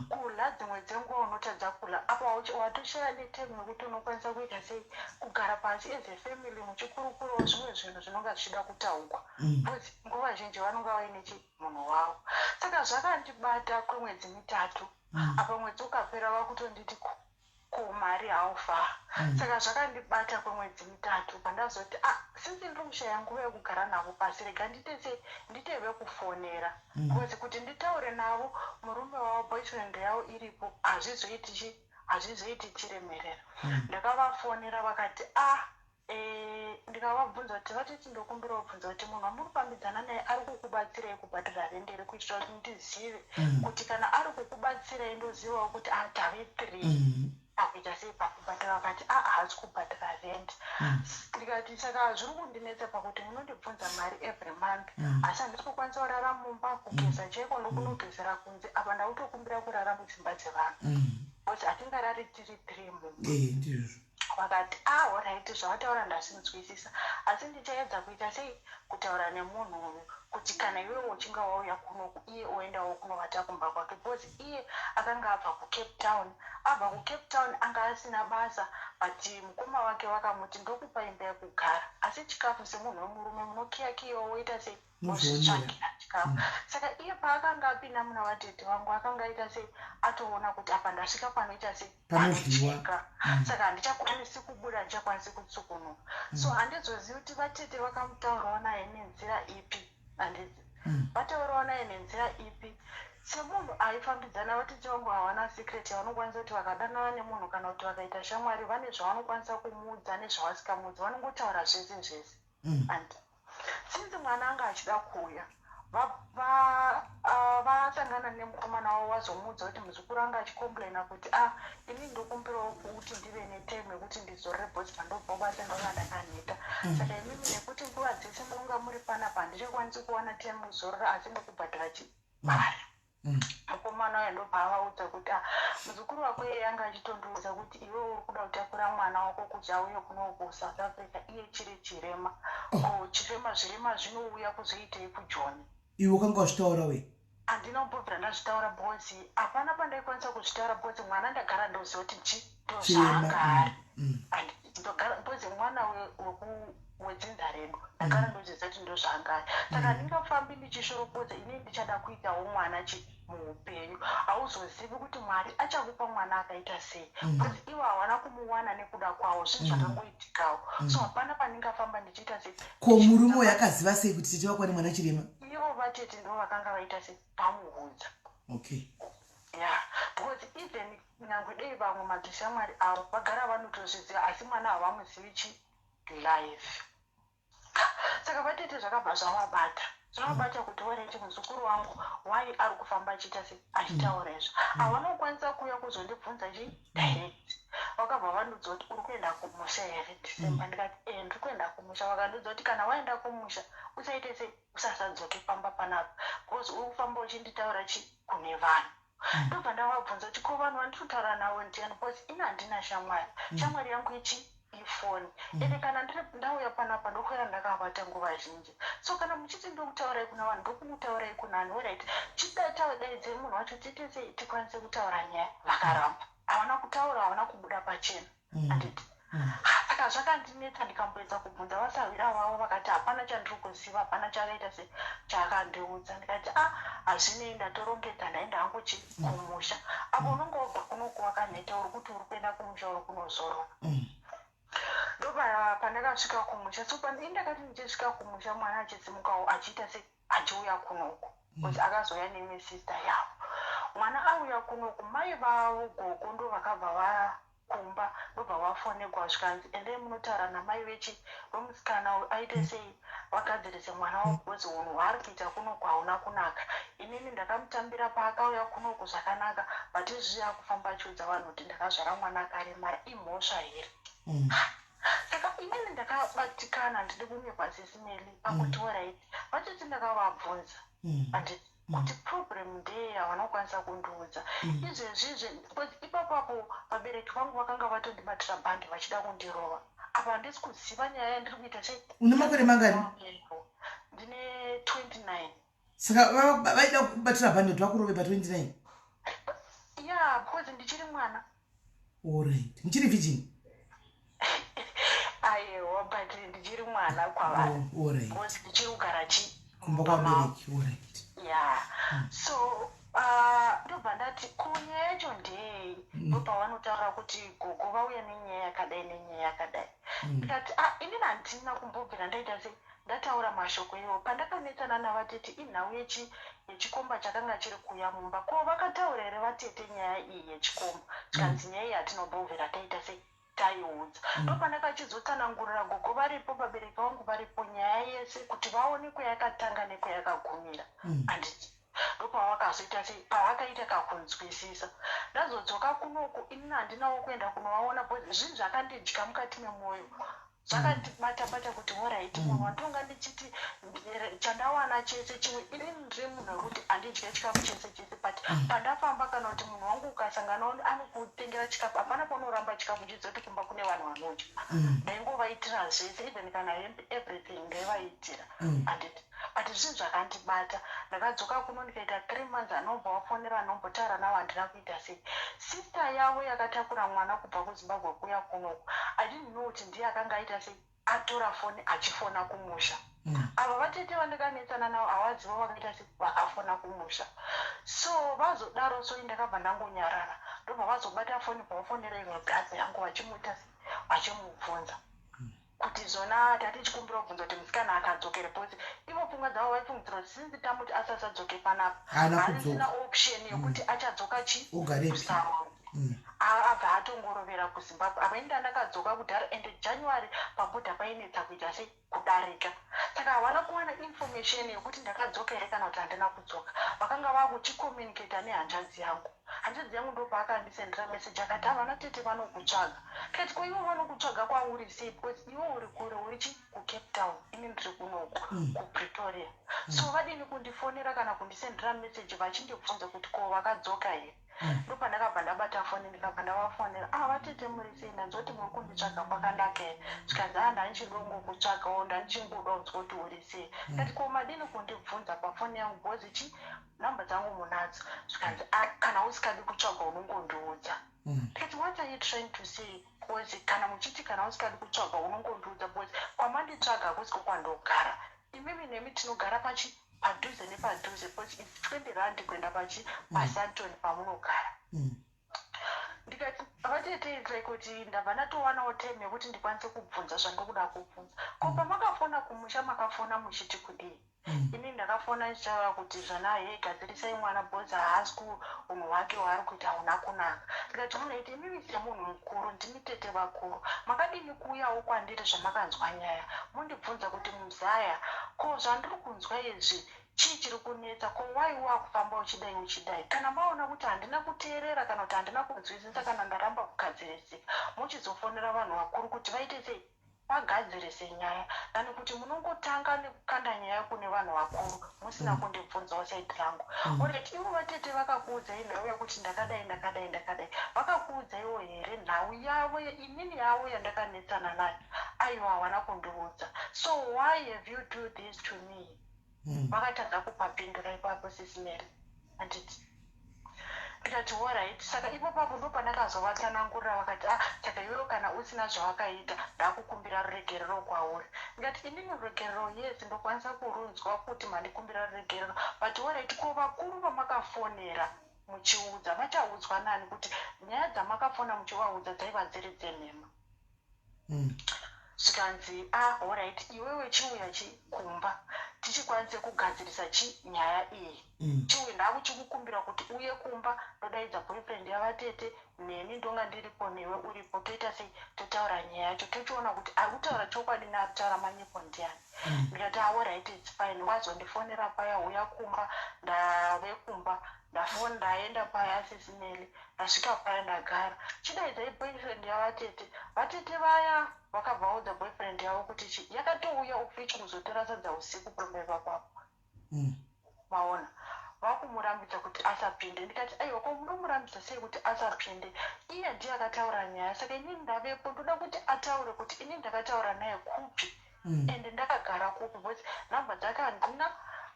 Kudya dzimwe dzenguva unotadza kudya apa watoshaya netime yekuti unokwanisa kuita sei, kugara pasi as a family muchikurukurawo zvimwe zvinhu zvinonga zvichida kutaugwa, because nguva zhinji vanonga vaine chi munhu wavo. Saka zvakandibata kwemwedzi 3. Apa mwedzi ukapera vakutonditi ko mari haufa. Saka zvakandibata kwemwedzi 3, pandazoti, "Ah, since ndiri kushaya nguva yekugara navo pasi, rega ndiite sei, ndiite vekufonera," because kuti nditaure navo murume wavo, boyfriend yavo iripo, hazvizoiti chi hazvizoiti chiremerera. Ndakavafonera, vakati, "Ah." Ndikavabvunza kuti, vatiti ndokumbira kubvunza kuti munhu wamuri kufambidzana naye ari kukubatsirai kubhadhara rent here, kuitira kuti ndizive kuti kana ari kukubatsirai ndozivawo kuti, ah, tave three akuita sei pakubhadhara. Vakati, "A, haasi kubhadhara rent." Ndikati, "Saka zviri kundinetsa pakuti munondibvunza mari every month, asi handisi kukwanisa kurara mumba. Kugeza chaiko ndokunogezera kunze. Apa ndakutokumbira kurara mudzimba dzevanhu, because hatingarari tiri three mumba." Eh, ndizvo. Vakati, "Ah, alright, zvawataura ndazvinzwisisa, asi ndichaedza kuita sei, kutaura nemunhu uyu kuti kana iwewe uchinge wauya kunoku, iye oendawo kunovata kumba kwake," because iye akanga abva kuCape Town. Abva kuCape Town anga asina basa, but mukoma wake vakamuti, "Ndokupa imba yekugara, asi chikafu semunhu wemurume munokiyakiyawo, woita sei, wozvitsvakira chikafu." Saka iye paakanga apinda muna vatete vangu, akanga aita sei, atoona kuti apa ndasvika panoita sei, Panodyiwa. panodyika. Saka handichakwanisi kubuda, handichakwanisi kutsukunuka. So handizozivi kuti vatete vakamutaurawo naye nenzira ipi, handiti? Vataurawo naye nenzira ipi. Semunhu aifambidzana, vatete vangu havana secret yavanokwanisa kuti vakadanana nemunhu kana kuti vakaita shamwari, vane zvavanokwanisa kumuudza nezvavasikamuudzi. Vanongotaura zvese zvese. And since mwana anga achida kuuya, vasangana nemukomana wavo, vazomuudza kuti muzukuru anga achicomplaina kuti, "A, ini ndokumbirawo kuti ndive netime yekuti ndizorore, because pandobva basa ndanga ndakaneta. Saka imimi nekuti nguva dzese munonga muri panapa, handichakwanisi kuwana time kuzorora, asi ndokubhadhara chimari." Mukomana uyo ndobva avaudza kuti, "Ah, muzukuru wako iye anga achitondiudza kuti iwe uri kuda kutakura mwana wako kuti auye kuno kuSouth Africa, iye chiri chirema. Ko chirema, zvirema zvinouya kuzoitei kuJoni?" Iwe ukanga wazvitaura we? Handina kumbobvira ndazvitaura, because hapana pandaikwanisa kuzvitaura, because mwana ndagara ndoziva kuti chi Chirema. ndozvaanga ari. And ndogara, because mwana wedzinza redu, ndagara ndoziva kuti ndozvaanga ari. Saka handingafambi ndichishoropodza. Inini ndichada kuitawo mwana chi muupenyu. Hauzozivi kuti Mwari achakupa mwana akaita sei, because ivo hawana kumuwana nekuda kwavo, zvinhu zvakangoitikawo. So hapana pandingafamba ndichiita sei. Ko murume uyu akaziva sei kuti tete wako ane mwana chirema? Ivo vatete ndo vakanga vaita sei, vamuudza. Yeah, because even nyangwe dei vamwe madzishamwari avo vagara vanotozviziva, asi mwana havamuzivi chi live. Saka vatete zvakabva zvavabata, zvavabata kuti, "Alright, muzukuru wangu wai ari kufamba achiita sei, achitaura izvo?" Havana kukwanisa kuuya kuzondibvunza chi direct. Vakabva vandiudza kuti, "Uri kuenda kumusha here December?" Ndikati, "E, ndiri kuenda kumusha." Vakandiudza kuti, "Kana waenda kumusha, usaite sei, usasadzoke pamba panapa, because uri kufamba uchinditaura chi kune vanhu." Ndobva ndavabvunza kuti, "Ko vanhu vandiri kutaura navo ndiani? Because ini handina shamwari. Shamwari yangu ichi ifoni. Ende kana ndiri ndauya panapa, ndokwera ndakavata nguva zhinji. So kana muchiti ndokutaurai kuna vanhu, ndokumutaurai kunani? Alright, chidaidzei munhu wacho, tiite sei, tikwanise kutaura nyaya." Vakaramba, havana kutaura, havana kubuda pachena, handiti? Saka zvakandinetsa. Ndikamboedza kubvunza vasahwira vavo, vakati, "Hapana chandiri kuziva, hapana chakaita se chaakandiudza." Ndikati, "A, hazvinei." Ndatorongedza, ndaenda hangu chi kumusha. Apo unonge wabva kunoku wakaneta, uri kuti uri kuenda kumusha, uri kunozorora. Ndopa pandakasvika kumusha. So ini ndakati ndichisvika kumusha, mwana achidzimukawo, achiita se achiuya kunoku, because akazouya neimwe sister yavo. Mwana auya kunoku, mai vavo gogo ndo vakabva vakumba, ndobva vafonegwa, zvikanzi, "Endai munotaura namai vechi vemusikana uyu, aite sei, vagadzirise mwana wavo, because unhu hwaari kuita kunoku hauna kunaka. Inini ndakamutambira paakauya kunoku zvakanaka, but izvi akufamba achiudza vanhu kuti ndakazvara mwana akaremara. Imhosva here?" Saka inini ndakabatikana, ndidi kunyepa, Sis Melly, pakuti, alright, vachiti ndakavabvunza, handiti, kuti problem ndeye, havana kukwanisa kundiudza. Izvezvizvi, because ipapapo Vabereki vangu vakanga vatondibatira bhandi vachida kundirova. Apa handisi kuziva nyaya yandiri kuita sei. Une makore mangani? Ndine 29. Saka vaida kubatira bhandi kuti vakurove pa 29? Yeah, because ndichiri mwana. Alright. Muchiri virgin? Aiwa, but ndichiri mwana kwavari. Oh, alright. Because ndichiri kugara chi kumba kwabereki. Alright. Yeah. So ndobva ndati ko nyaya yacho ndeyei? Ndopavanotaura kuti gogo vauya nenyaya yakadai nenyaya yakadai. Ndikati ah, inini handina kumbobvira ndaita sei, ndataura mashoko iwo. Pandakanetsana navatete inhau yechi yechikomba chakanga chiri kuuya mumba. Ko vakataura here vatete nyaya iyi yechikomba? Zvikanzi nyaya iyi hatinombobvira taita sei, taiudza. Ndopandakachizotsanangurira gogo varipo, vabereki vangu varipo, nyaya yese kuti vaone kwayakatanga nekwayakagumira. Handiti ndopavakazoita sei, pavakaita kakunzwisisa. Ndazodzoka kunoku, inini handinawo kuenda kunovaona because zvinhu zvakandidya mukati memwoyo, zvakandibata bata kuti alright, munhu wandonga ndichiti chandawana chese chimwe, inini ndiri munhu wekuti handidye chikafu chese chese, but pandafamba kana kuti munhu wangu ukasangana anokutengera chikafu, hapana paunoramba chikafu uchizoti kumba kune vanhu vanodya. Ndaingovaitira zvese, even kana hembe, everything ndaivaitira, handiti? But zvinhu zvakandibata. Ndakadzoka kuno ndikaita 3 months, anobva wafonera, anombotaura navo, handina kuita sei. Sister yavo yakatakura mwana kubva kuZimbabwe kuuya kunoku, I didn't know kuti ndiye akanga aita sei, atora foni achifona kumusha. Ava vatete vandakanetsana navo havazivo vakaita sei, vakafona kumusha. So vazodaro, so ndakabva ndangonyarara. Ndobva vazobata foni, bvavafonera imwe brother yangu, vachimuita sei, vachimubvunza kuti zvona tati chikumbira kubvunza kuti musikana akadzokere, because ivo pfungwa dzavo vaifungidzira kuti since tamuti asasadzoke panapa, Haana harisina kudzoka. Option yekuti achadzoka chi Ogarepi? kuSauro. Abva atongorovera kuZimbabwe. Apa ini ndakadzoka kudhara, and January pabhodha painetsa kuita sei, kudarika. Saka havana kuwana information yekuti ndakadzoka here kana kuti handina kudzoka. Vakanga vakuchicommunicata nehanzvadzi yangu. Hanzvadzi yangu ndopaakandisendera message akati, "Havana tete vanokutsvaga." Kati, "Ko ivo vanokutsvaga kwauri sei? Because iwe uri kure, uri chi kuCape Town, ini ndiri kunoku kuPretoria. So vadini kundifonera kana kundisendera message vachindibvunza kuti ko vakadzoka here?" Ndopandakabva ndabata foni, ndikabva ndavafonera. "Ah, vatete, muri sei? Ndanzoti muri kunditsvaga, kwakanaka here?" Zvikanzi, "A, ndanichidongokutsvagawo, ndandichingoda kunzwa kuti uri sei." Ndati, "Ko madini kundibvunza pafoni yangu, because chi namba dzangu munadzo?" Zvikanzi, "A, kana usikadi kutsvaga unongondiudza." Ndikati, "What are you trying to say? Because kana muchiti kana usikadi kutsvaga unongondiudza, because kwamanditsvaga hakusiko kwandogara. Imimi nemi tinogara pachi padhuze nepadhuze, because it's R20 kuenda pachi paSandton pamunogara." Ndikati, "Vatete, it's like kuti ndabva ndatowanawo time yekuti ndikwanise kubvunza zvandikuda kubvunza. Ko pamakafona kumusha makafona muchiti kudii?" Ini ndakafona ndichitaura kuti zvana hei, gadzirisai mwana because haasi unhu hwake hwaari kuita hauna kunaka. Ndikati, "Munoiti imimi semunhu mukuru, ndimi tete vakuru, makadini kuuyawo kwandiri zvamakanzwa nyaya, mundibvunza kuti muzaya, ko zvandiri kunzwa izvi chii chiri kunetsa? Ko wai wakufamba uchidai uchidai? Kana maona kuti handina kuteerera kana kuti handina kunzwisisa kana ndaramba kugadzirisika, muchizofonera vanhu vakuru kuti vaite sei, vagadzirise nyaya, than kuti munongotanga nekukanda nyaya kune vanhu vakuru musina kundibvunzawo side rangu. Alright, ivo vatete vakakuudzai nhau yekuti ndakadai, ndakadai, ndakadai, vakakuudzaiwo here nhau yavo inini yavo yandakanetsana nayo?" "Aiwa, havana kundiudza. So why have you do this to me?" Vakatadza kupapindura ipapo, Sis Mary, handiti? Ndikati, "Alright." Saka ipo papo ndo pandakazovatsanangurira. Vakati, "Ah, saka iwewo kana usina zvawakaita, ndakukumbira ruregerero kwauri." Ndikati, "Inini ruregerero, yes, ndokwanisa kurunzwa kuti mandikumbira ruregerero, but alright, ko vakuru vamakafonera muchiudza vachaudzwa nani kuti nyaya dzamakafona muchivaudza dzaiva dziri dzenhema?" Zvikanzi, "Ah, alright, iwewe chiuya chi kumba tichikwanise kugadzirisa chi nyaya iyi. Chiuya, ndakuchikukumbira kuti uye kumba. Ndodaidza boyfriend yavatete neni, ndonga ndiripo newe uripo, toita sei, totaura nyaya yacho, tochiona kuti ari kutaura chokwadi neari kutaura manyepo ndiani." Ndikati, "Alright, it's fine." Wazondifonera paya, uya kumba. Ndave kumba, ndafona, ndaenda paya, Sis Mary. Ndasvika paya, ndagara, "Chidaidzai boyfriend yavatete." Vatete vaya vakabva vaudza boyfriend yavo kuti chi yakatouya ufichi kuzotora sadza usiku pamberi papapo. Maona? Vakumurambidza kuti asapinde. Ndikati, "Aiwa, ko munomurambidza sei kuti asapinde? Iye ndiye akataura nyaya. Saka inini ndavepo, ndoda kuti ataure kuti inini ndakataura naye kupi ende ndakagara kupi, because nhamba dzake handina,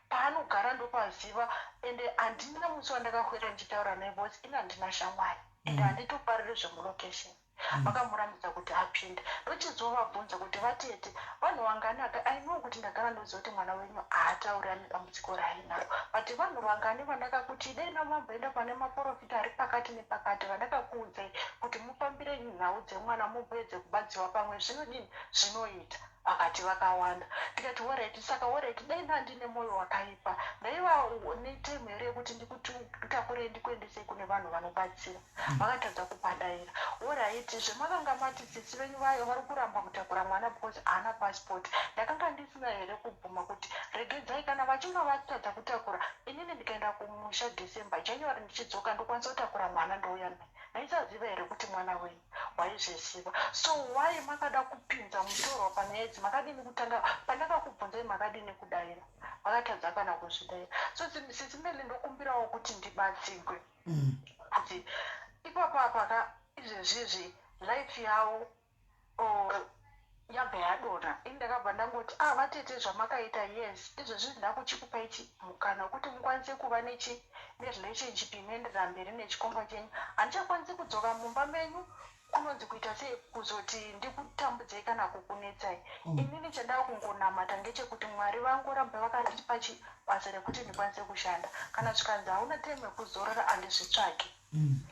paanogara ndopaziva, ende handina musi wandakakwira ndichitaura naye, because ini handina shamwari ende handitofariri zvemulokesheni." Vakamurambidza kuti apinde. Ndochizovabvunza kuti, "Vatete, vanhu vangani aka ainiwo kuti ndagara ndoziva kuti mwana wenyu haatauri, ane dambudziko raainaro, but vanhu vangani vandakakuti dai namamboenda pane maprofita ari pakati nepakati, vandakakuudzai kuti mufambire nhau dzemwana, mumboedze kubatsiwa, pamwe zvinodini, zvinoita?" Vakati vakawanda. Ndikati, "Alright, saka alright, dai ndandine mwoyo wakaipa, ndaiva netime here yekuti ndikutakurei ndikuendesei kune vanhu vanobatsira?" Vakatadza kupadaira. "Alright, zvemakanga mati tsitsi venyu vayo vari kuramba kutakura mwana because haana passport, ndakanga ndisina here kubvuma kuti regedzai, kana vachinge vatadza kutakura, inini ndikaenda kumusha December, January ndichidzoka, ndokwanisa kutakura mwana, ndouya naye? Ndaisaziva here kuti mwana wenyu waizviziva? So why makada kupinza mutorwa panyaya idzi? Makadini kutanga pandakakubvunzai? Makadini kudaira?" Vakatadza kana kuzvidaira. So Sisi Meli, ndokumbirawo kuti ndibatsigwe kuti ipapo apaka izvezvizvi life yavo yabva yadonha. Ini ndakabva ndangoti, "Ah, vatete, zvamakaita, yes, izvezvi ndakuchikupai chi mukana wekuti mukwanise kuva nechi nerelationship inoenderera mberi nechikomba chenyu. Handichakwanisi kudzoka mumba menyu, kunonzi kuita sei, kuzoti ndikutambudzei kana kukunetsai. Inini chandava kungonamata ngechekuti Mwari vangoramba vakandipa basa rekuti ndikwanise kushanda. Kana zvikanzi hauna time yekuzorora, handizvitsvaki.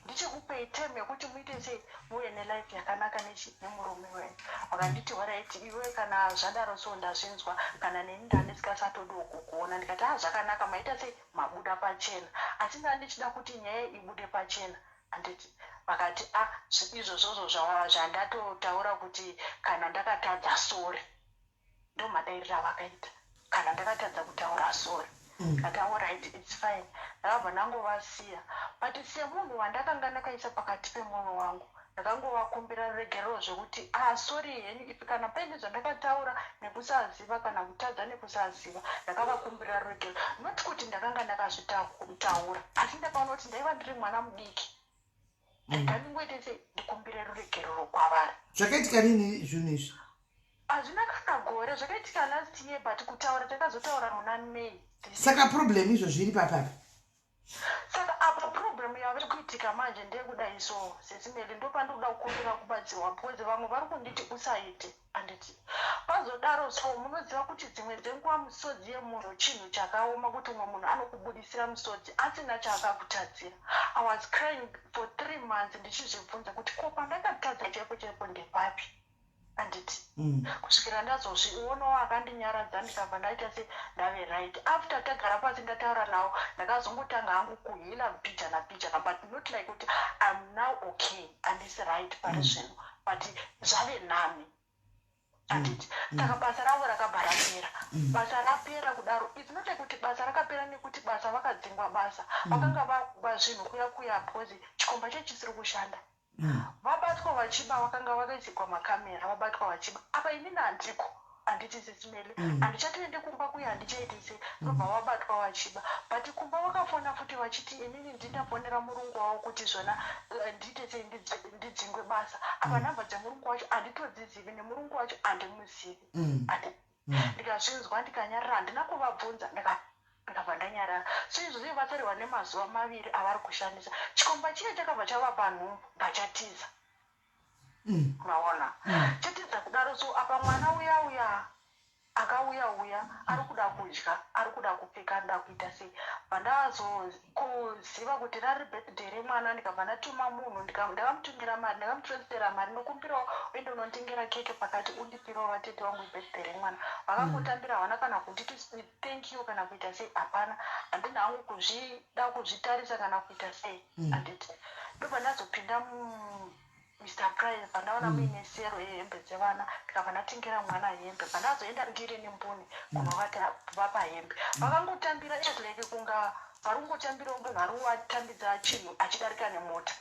Ndichikupei time yekuti muite sei, muve nelife yakanaka nemurume wenyu." Vakanditi, "Alright, iwe kana zvadaro so ndazvinzwa, kana neni ndandisingachatodawo kukuona." Ndikati, "A, zvakanaka, maita sei, mabuda pachena, asi ndaa ndichida kuti nyaya ibude pachena, handiti?" Vakati, "A, izvozvozvo zvandatotaura kuti kana ndakatadza, sorry." Ndo madairiro avakaita, "Kana ndakatadza kutaura, sorry." Ndikati, "Alright, it's fine." Ndakabva ndangovasiya, but semunhu wandakanga ndakaisa pakati pemwoyo wangu, ndakangovakumbira ruregerero zvekuti, "Ah, sorry henyu if kana paine zvandakataura nekusaziva kana kutadza nekusaziva." Ndakavakumbira ruregerero, not kuti ndakanga ndakazvitaura, asi ndakaona kuti ndaiva ndiri mwana mudiki, rega ndingoite sei, ndikumbire ruregerero kwavari. Zvakaitika rini zvinhu izvi? Hazvina kana gore. Zvakaitika last year, but kutaura takazotaura muna May. Saka problem izvo zviri papapi? Saka apa problem yave kuitika manje ndeyekudai. So Sisi Meli, ndopandikuda kukumbira kubatsirwa, because vamwe vari kunditi usaite, handiti? Pazodaro so munoziva kuti dzimwe dzenguva musodzi yemunhu chinhu chakaoma, kuti umwe munhu anokubudisira musodzi asina chaakakutadzira. I was crying for 3 months ndichizvibvunza kuti ko pandakatadza chaipo chaipo ndepapi, handiti? Kusvikira ndazozvionawo akandinyaradza, ndikabva ndaita se ndave right. After tagara pasi ndataura navo, ndakazongotanga hangu kuheala mbijana mbijana, but not like kuti I'm now okay. Handisi right pari zvino, but zvave nami, handiti? Saka basa ravo rakabva rapera. Basa rapera kudaro, it's not like kuti basa rakapera nekuti basa vakadzingwa basa. Vakanga vakuba zvinhu kuya kuya, because chikomba chacho chisiri kushanda. Vabatwa vachiba, vakanga vakaisirwa makamera, vabatwa vachiba. Apa inini handiko, handiti, Sisi Meli? Handichatoende kumba kuya, handichaiti sei. Ndobva vabatwa vachiba, but kumba vakafona futi vachiti inini ndindafonera murungu wavo kuti zvona ndiite sei, ndidzingwe basa. Apa nhamba dzemurungu wacho handitodzizivi, nemurungu wacho handimuzivi. Ndikazvinzwa, ndikanyarara, handina kuvabvunza, ndikabva ndanyarara. So izvozvo vasarirwa nemazuva 2 avari kushandisa. Chikomba chiya chakabva chavapa nhumbu, bvachatiza. Maona, chatiza kudaro. So apa mwana uya uya akauya uya ari kuda kudya, ari kuda kupfeka, anoda kuita sei. Bvandazokuziva kuti rari birthday remwana, ndikabva ndatuma munhu, ndakamutumira mari, ndakamutransfera mari, "Ndokumbirawo uende unonditengera keke pakati, undipirawo vatete vangu, birthday remwana." Vakangotambira, havana kana kunditi thank you kana kuita sei, hapana. Handina hangu kuzvida kuzvitarisa kana kuita sei, handiti? Ndobva ndazopinda Mr Price, pandaona muine sale yehembe dzevana, ndikabva ndatengera mwana hembe. Pandazoenda ndiri nembuni kunovata vapa hembe, vakangotambira as like kunga vari kungotambirawo munhu ari kuvatambidza chinhu achidarika nemota.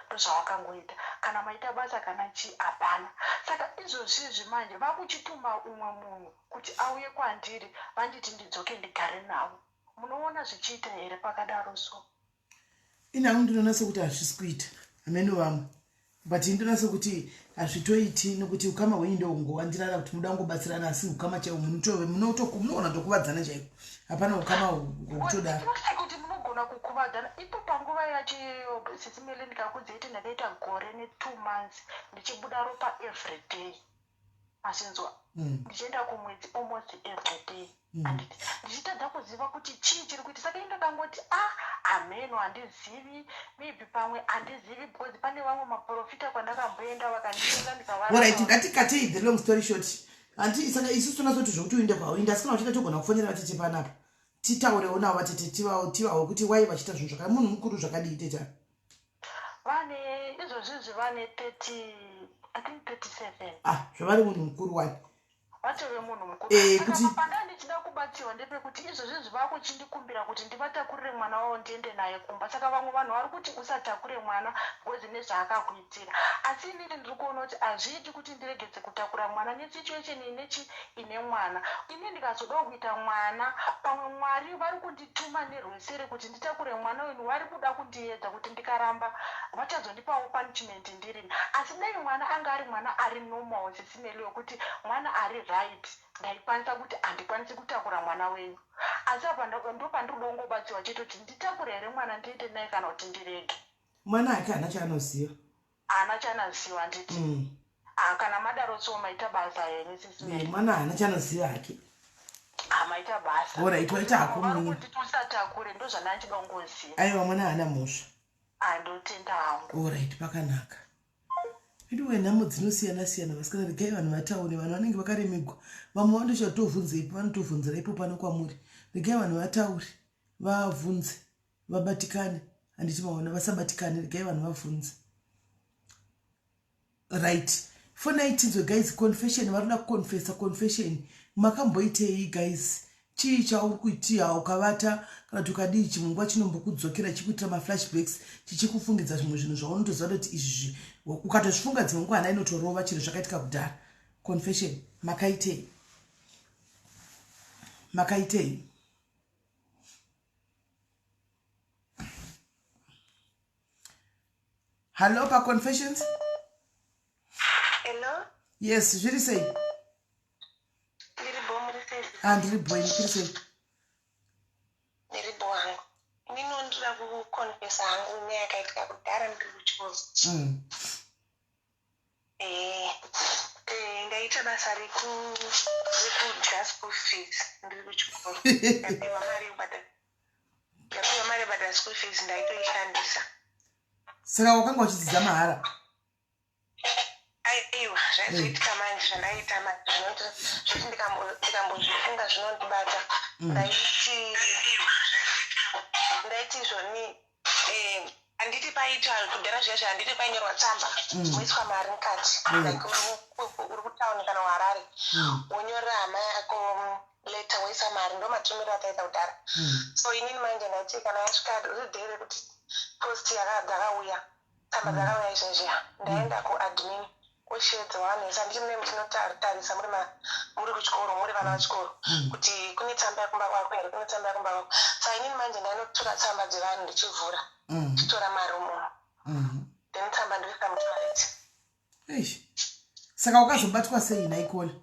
Ndozvavakangoita. Kana maita basa kana chii, hapana. Saka izvozvizvi manje vakuchituma umwe munhu kuti auye kwandiri, vanditi ndidzoke ndigare navo. Munoona zvichiita here pakadaro so? Ini hangu ndinoona sekuti hazvisi kuita hameno vamwe but ini ndinoona sekuti hazvitoiti nekuti ukama hwenyu ndohungowandirana kuti muda kungobatsirana asi ukama chaiwo munoona tokuvadzana chaiko hapana ukama hwekutodaro kuti munogona kukuvadzana ipo panguva yacho iyoyo sisi Melly ndikakudzei kuti ndakaita gore netwo months ndichibuda ropa everyday mazinzwa mm. ndichienda kumwedzi almost every day mm. anditi ndichitadza kuziva kuti chii chiri kuita saka indakangoti a ah, hameno handizivi maybe pamwe handizivi because pane vamwe maprofita kwandakamboenda vakandienda ndikavaorit ngatikatei the long story short hanti saka isu tonasoti zvokuti uinde kwauinda asi kana uchida togona kufonera vatete panapa titaurewo navo vatete tivawo kuti wai vachiita zvinhu zvaka munhu mukuru zvakadii teta vane izvozvizvi vane 30 i think 37 ah zvavari munhu mukuru wani vatove munhu mukuru eh, kuti panda ndichida kubatsirwa ndepekuti izvozvizvi vakuchindikumbira kuti ndivatakurire mwana wavo ndiende naye kumba saka vamwe vanhu vari kuti usatakure mwana because nezvaakakuitira asi inini ndiri kuona kuti hazviiti kuti ndiregedze kutakura mwana nesituation inechi ine mwana ini ndikazodawo kuita mwana pamwe mwari vari kundituma nerwesere kuti nditakure mwana uyu vari kuda kundiedza kuti ndikaramba vachazondipawo punishment ndirini asi dai mwana anga ari mwana ari normal sisimeli wekuti mwana ari right ndaikwanisa kuti handikwanisi kutakura mwana wenyu asi apa ndopandiri kuda kungobatsirwa chete kuti nditakure here mwana ndiende naye kana kuti ndirege mwana hake haana chaanoziva haana chaanoziva handiti mm. Ah, kana madaro so maita basa henyu sisi eh, mwana haana chaanoziva hake ah, maita basa orit waita hako munini usatakure ndozvandanchida kungoziva aiwa mwana haana mhosva ah, ndotenda hangu orit pakanaka veduwe nhamo dzinosiyana siyana vasikana regai vanhu vataure vanhu vanenge vakaremegwa vamwe vandochatovhunzeipo vanotovhunzira ipo pano kwamuri regai vanhu vataure vavhunze vabatikane handiti maona vasabatikane regai vanhu vavhunze right fonai tinzwe guys confession varikuda kuconfessa confession makamboitei guys chii chauri kuitia ukavata kana kuti ukadii chimwe nguva chinombokudzokera chikuitira maflashbacks chichikufungidza zvimwe zvinhu zvaunotoziva kuti izvi ukatozvifunga dzimwe nguva hana inotorova chiro zvakaitika kudhara confession makaitei makaitei hallo paconfessions hello yes zviri sei ndiri bo muri sei ah ndiri bo ini kuri sei ndiri bo hangu inini ndinoda kuconfessa hangu nyaya yakaitika kudhara ndiri kuchikoro mm. Eh, eh, ndaita basa rekudya school fees ndiri kuchikoro ndapiwa mari yekubhadhara ndapiwa mari yekubhadhara school fees ndaitoishandisa saka wakanga uchidzidza mahara aiwa zvaizoitika manje zvandaiita manje zvinoti zvoti ndikambozvifunga zvinondibata mm. ndaiti ndaiti izvoni eh, handiti paitwa kudhara zviya zviya handiti painyorwa tsamba mm. moiswa mari mukati mm. like uri kutauni kana uharare mm. wonyorera hama yako letter woisa mari ndo matumiro ataita kudhara so inini manje ndaiti kana yasvika ridhee rekuti post dzakauya tsamba dzakauya izvezviya ndaenda kuadmin Kweshedzo vanhu handiti mune muchinotarisa muri muri kuchikoro muri vana vachikoro mm. kuti kune tsamba yekumba kwako here kune tsamba yekumba kwako sa inini manje ndainotora tsamba dzevanhu ndichivhura mm. ndichitora mari umomo mm. then tsamba ndoisa mutoilet eish saka wakazobatwa sei naikola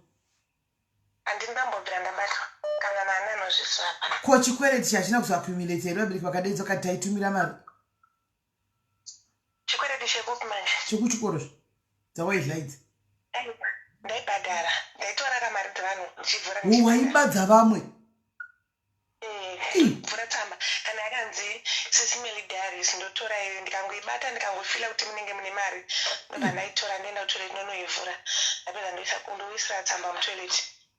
handini ndambobvira ndabatwa kana nani anozviziva ko chikwereti chachina kuzoaccumulate here vabereki vakadeedzwa kati taitumira mari Chikwereti chekupi manje? Chekuchikoro dzawaidla idzi. Ndaibhadhara, ndaitora ka mari dzevanhu ndichivhura. Waiba dzavamwe? Eh, vhura tsamba kana yakanzi Sisi Melly Diaries ndotora iyo ndikangoibata ndikangofila kuti munenge mune mari ndobva ndaitora ndoenda kutoilet ndonoivhura ndapedza ndoisa ndoisira tsamba mutoilet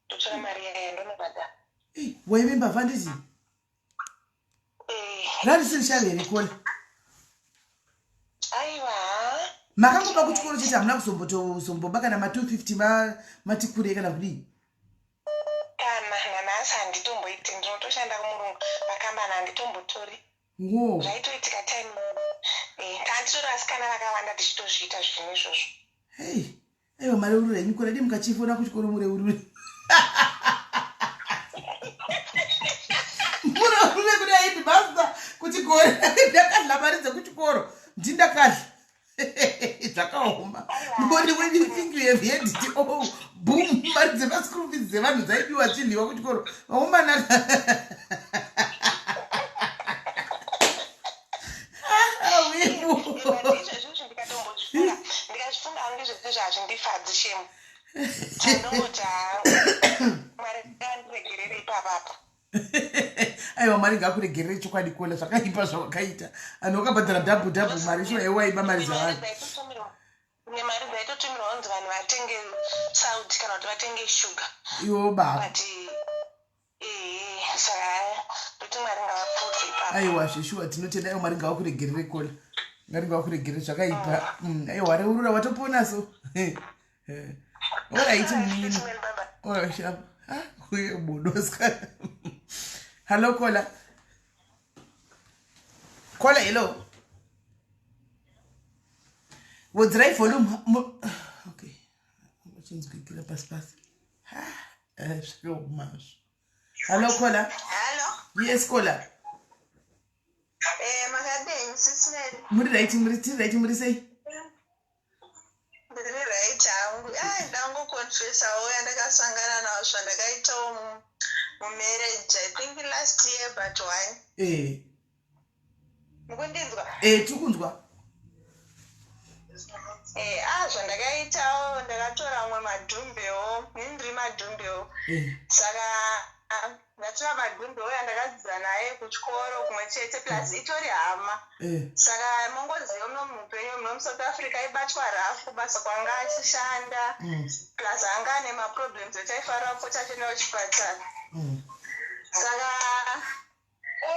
ndotora mari yaya ndonobhadhara. Waive mbavha nditi? Eh. Rarisiri shavi here Kola? Aiwa. Makangoba kuchikoro chete hamuna kuzombotozomboba kana ma 250 ma mati kurei kana kudii? Kana nanhasi handitomboiti ndinotoshanda kumurungu pakambani handitombotori. Wo. Zvaitoitika time eh tanditori vasikana vakawanda tichitozviita zvinhu izvozvo. Hey. Aiwa mareurura henyu kona dii mukachifona kuchikoro mureurure. Varume kuna headmaster kuti gore ndakadla mari dzekuchikoro ndindakadla. Zvakaoma. Ngoni when you think you have heard it all, boom, mari dzemaschool fees dzevanhu dzaibiwa chidliwa kuchikoro. Vaomana. Izvezvizvi ndikatombozvifunga, ndikazvifunga hangu izvezvizvi hazvindifadzi shemu. Chandongoti Mwari ngaandiregerere ipapapa. Aiwa, Mwari ngakuregerere chokwadi kola zvakaipa zvawakaita. Anhu wakabhadhara double double mari shuwa yewaiba mari dzavanhu. Kune mari dzaitotumirwa kunzi vanhu vatenge sauti kana kuti vatenge shuga. Iwo baba. But saka ndoti Mwari ngavapfudze ipapo. Aiwa, zveshuwa tinotenda. Aiwa, Mwari ngavakuregerere kola. Mwari ngavakuregerere zvakaipa. Aiwa, reurura watopona so. Alright, munini. Alright, shap. Ah, uye bodoska. Hello kola. Kola, hello. Wodzerai volume. Okay. Chinzwikira pasi pasi. Ha, zvakaomazvo. Hello kola. Hello. Yes kola. Makadini Sis Mary? Muri right, muri tiri right, muri sei? Ndiri right hangu. Ai, ndangoconfessawo yandakasangana nawo zvandakaitawo mumarriage, I think last year but one. Mukundinzwa? Eh, tiri kunzwa. Zvandakaitawo ndakatora amwe madhumbewo, ini ndiri madhumbewo. Saka ndatora madhumbewo yandakadzidza naye kuchikoro kumwe chete, plus itori hama. Saka mongoziva muno muupenyu muno muSouth Africa aibatwa rafu kubasa kwanga achishanda, plus anga ane maproblems ekuti aifanira kupota achienda kuchipatara. Saka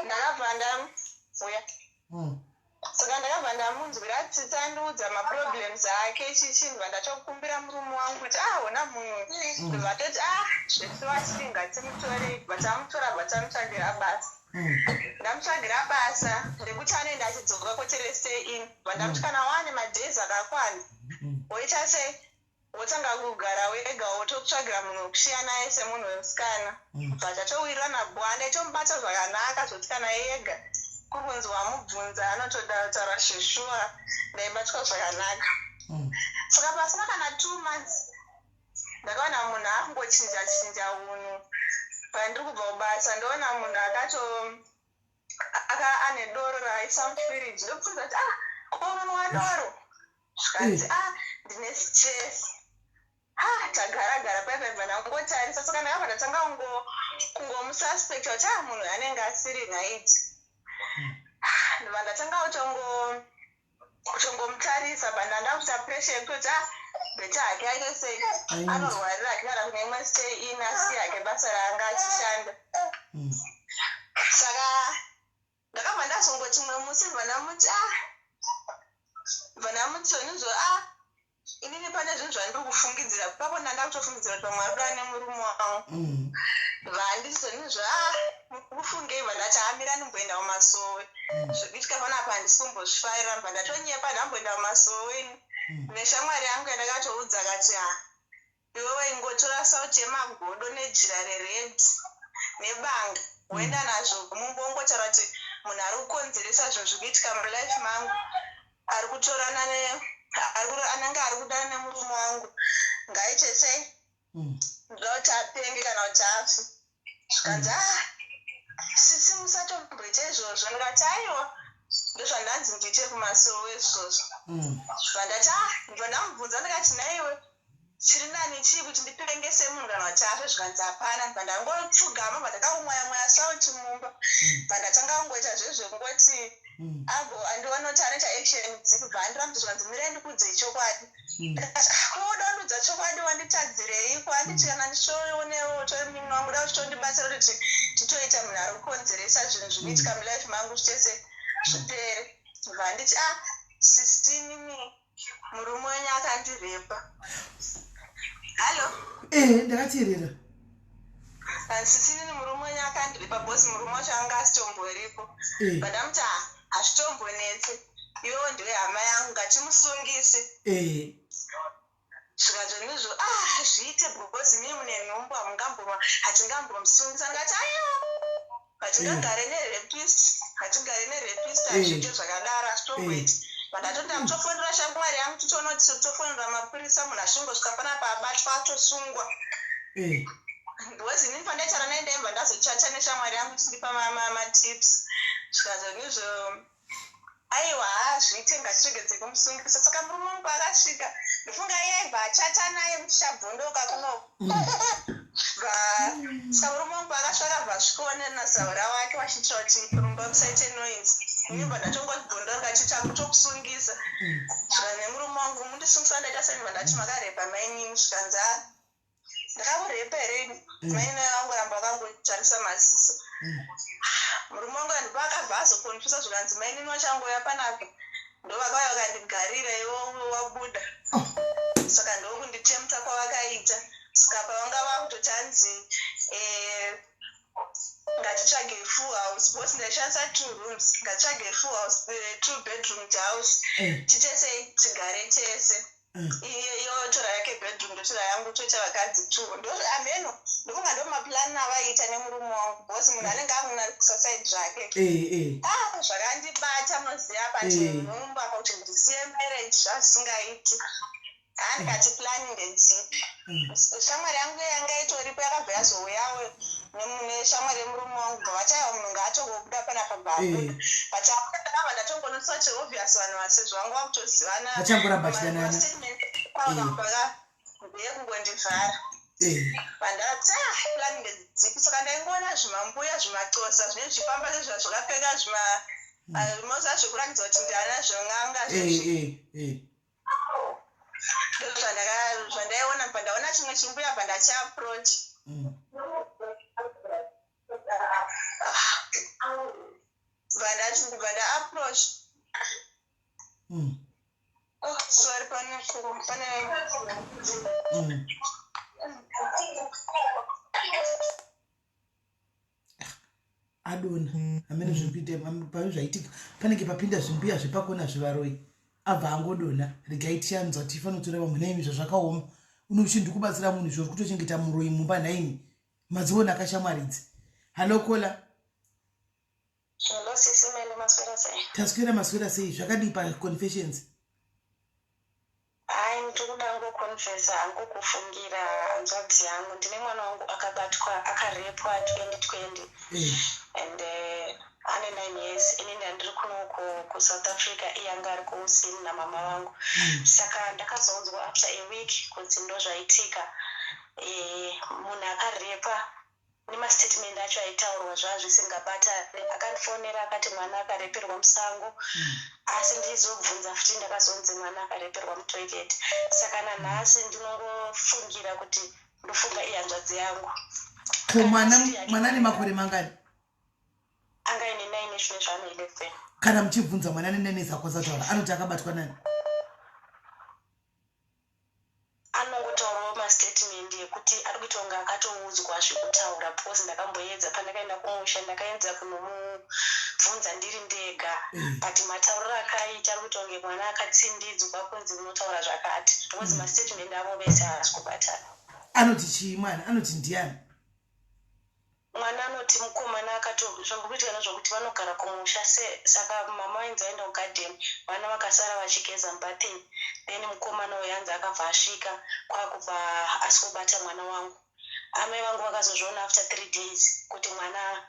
ndakabva ndauya. Saka ndakabva ndamunzwira tsitsi, andiudza maproblems ake chichi, ndibva ndatokumbira murume wangu kuti ah, ona munhu, ndibva toti ah, zvesiwa chii, ngatimutorei. Bva tamutora, bva tamutsvagira basa. Ndamutsvagira basa rekuti anoenda achidzoka kwetere stay in. Bva ndamuti kana wane madays akakwana woita sei, wotanga kugara wega, wototsvagira munhu wekusiya naye semunhu wemusikana. Bva tatowirirana bwa, ndaitomubata zvakanaka zvekuti kana ega kuri kunzi wamubvunza anotoda kutaura zveshuwa, ndaibatwa zvakanaka. Saka pasina kana 2 months ndakaona munhu akungochinja chinja unhu. Pandiri kubva kubasa ndoona munhu akato aka ane doro raaisa mufiriji. Ndobvunza kuti ah, ko unonwa doro? Zvikanzi ah, ndine stress. Ha, tagara gara paipaipa ndangotarisa. Saka ndakabva ndatanga kungomususpecta kuti ah, munhu anenge asiri right. Ndobva ndatanga kutongomutarisa, but ndanda kuita pressure yekutoti ah, better hake aite sei, anorwarira hake kana kune imwe stay in, asiye hake basa raanga achishanda. Saka ndakabva ndazongoti mumwe musi bva ndamuti ah, bva ndamuti onizvo ah, inini pane zvinhu zvandiri kufungidzira papo. Ndanda kutofungidzira kuti pamwe ari kuda nemurume wangu. Vanditi zonizvo ah, mukufungei? Bva ndati amira ndimboenda kumasowe, zvekuitika panapa handisi kumbozvifarira. Bva ndatonyepa, ndamboenda kumasowe neshamwari yangu yandakatoudza kati ha, iwewe ingotora sauti yemagodo nejira rered nebanga woenda nazvo mumbongotaura kuti munhu ari kukonzeresa zvinhu zviri kuitika mulife mangu ari kutorana anenge ari kudana nemurume wangu, ngaite sei, ndoda kuti apenge kana kuti afe. Zvikanzi ah, sisi, musatomboita izvozvo. Ndikati aiwa, ndozvandanzi ndiite kumasowe izvozvo. Vandati ah, ndibva ndamubvunza ndikati naiwe chiri nani chii, kuti ndipengese munhu kana kuti afe? Zvikanzi hapana. Ndibva ndangopfugama, bva ndakangomwaya mwaya sauti mumba, bva ndatanga kungoita zvezvekungoti ago andiona kuti anoita action dzipi. Bva andirambidza, zvikanzi mirai ndikuudzei chokwadi. Koda kundiudza chokwadi, wanditadzireiko? Handiti kana ndichitoonewo utori munin'ina wangu, da uchitondibatsira kuti titoita munhu ari kukonzeresa zvinhu zviri kuitika mulife mangu zvitese zvipere. Bva handiti ah, sistinini murume wenyu akandirepa. Hallo? Eh, ndakateerera. Sisinini murume wenyu akandirepa, because murume wacho anga asitomboripo. Vandamuti ah, hazvitombonetse, iwewo ndiwe hama yangu, ngatimusungise. Zvikazonizvo ah, zviite because mii mune nhumbu, hamungambo hatingambomusungisa. Ndikati aiwa. Hatingagare nerapist, hatigare nerapist, hazviite zvakadaro, hazvitomboiti. But ndakutofonera shamwari yangu tichiona kuti tofonera mapurisa, munhu achingosvika panapa abatwa, atosungwa. Because inini pandaitaura naye ndaibva ndazochacha neshamwari yangu tiri pamatips, zvikazonizvo aiwa, haazviite, ngatiregedze kumusungisa. Saka murume wangu akasvika, ndofunga iye aibva achata naye kuti chabvondoka kuno. Saka murume wangu akasvika, akabva asvikaone nazaura wake vachiitira kuti kurumba kusaite noise. Inibva ndatongobvondoka chichakutokusungisa. Svika nemurume wangu, mundisungisa ndaita sei? Ndibva ndati makarepa mainini. Zvikanzi, "Ah, ndakakurepa here?" Mainini vangoramba vakangotarisa maziso. Murume wangu ndipo akabva azokonfisa, zvikanzi mainini vachangoya panapa, ndo vakauya vakandigarira, iwo wabuda. Saka ndokunditemta kwavakaita. Saka pavanga vakutoti hanzi ngatitsvage full house, because ndaishandisa two rooms, ngatitsvage full house, two bedroom house, titese tigare tese. Iye yotora yake bedroom, ndotora yangu, toita vakadzi two. Ndo ameno, ndofunga ndo maplani avaiita nemurume wangu, because munhu anenge amunarikisa side zvake. Ah, zvakandibata, munoziva, pati nhumba pakuti ndisiye marriage zvazvisingaiti. Handikati plani ndedzipi? Shamwari yangu yanga itoripo yakabva yazouyawo neshamwari yemurume wangu, bva vachaiwa munhu ngaatongobuda panapa, bvabuda. But abuda, ndakabva ndatongonotisa kuti obvious vanhu vasezvo vanga vakutozivana. Vachangoramba vachidanana. Ndeyekungondivhara. Vandati, ah, plani ndedzipi? Saka ndaingoona zvimambuya zvimaxosa zvinenge zvichifamba sezva zvakapfeka zvima moza zvekuratidza kuti ndana zvon'anga. Zvandaiona, bva ndaona chimwe chimbuya, bva ndachiapproach. Bva ndaapproach. Oh, sorry, pane Adona hamene zviri kuita pane zvaitika, panenge papinda zvimbuya zvepakona zvivaroi, abva angodona. Regai tianzwa, tifanira kutora vamwe. Naimi, zvazvakaoma, unochi ndikubatsira munhu izvo uri kutochengeta muroi mumba. Naimi, madziona kashamwaridzi. Hallo caller. Hello, sisi Mele, maswera sei? Taswera, maswera sei? Zvakadii paconfessions? Hai, ndiri kuda ngoconfessa hangu kufungira hanzvadzi yangu. Ndine mwana wangu akabatwa akarepwa 2020 and ane 9 years. Ini ndandiri kuno kuSouth Africa, iye anga ari kuZim namama vangu. Saka ndakazonzwa after a week kunzi ndo zvaitika. Munhu akarepa nemastatement acho aitaurwa zvazvisingabatani. Akandifonera akati mwana akareperwa musango, asi ndizobvunza futi, ndakazonzi mwana akareperwa mutoilet. Saka nanhasi ndinongofungira kuti ndofunga ihanzvadzi yangu. Ko mwana, mwana ane makore mangani? Anga ine 9, zvine zvaane 11. Kana muchibvunza mwana ane 9 years akwanisa kutaura, anoti akabatwa nani? Anongotaurawo mastatement ekuti ari kuita kunge akatoudzwa zvekutaura, because ndakamboedza pandakaenda kumusha, ndakaedza kunomubvunza ndiri ndega, but matauriro akaita ari kuita kunge mwana akatsindidzwa kunzi unotaura zvakati, because mastatement avo vese haasi kubatana. Anoti chii mwana? Anoti ndiani? Mwana anoti mukomana akato zvakuitika nezvokuti vanogara kumusha se, saka mama vainzi vaenda kugadheni, vana vakasara vachigeza mubathing, then mukomana uyu hanzi akabva asvika kwakubva aswobata mwana wangu. Amai vangu vakazozviona after 3 days kuti mwana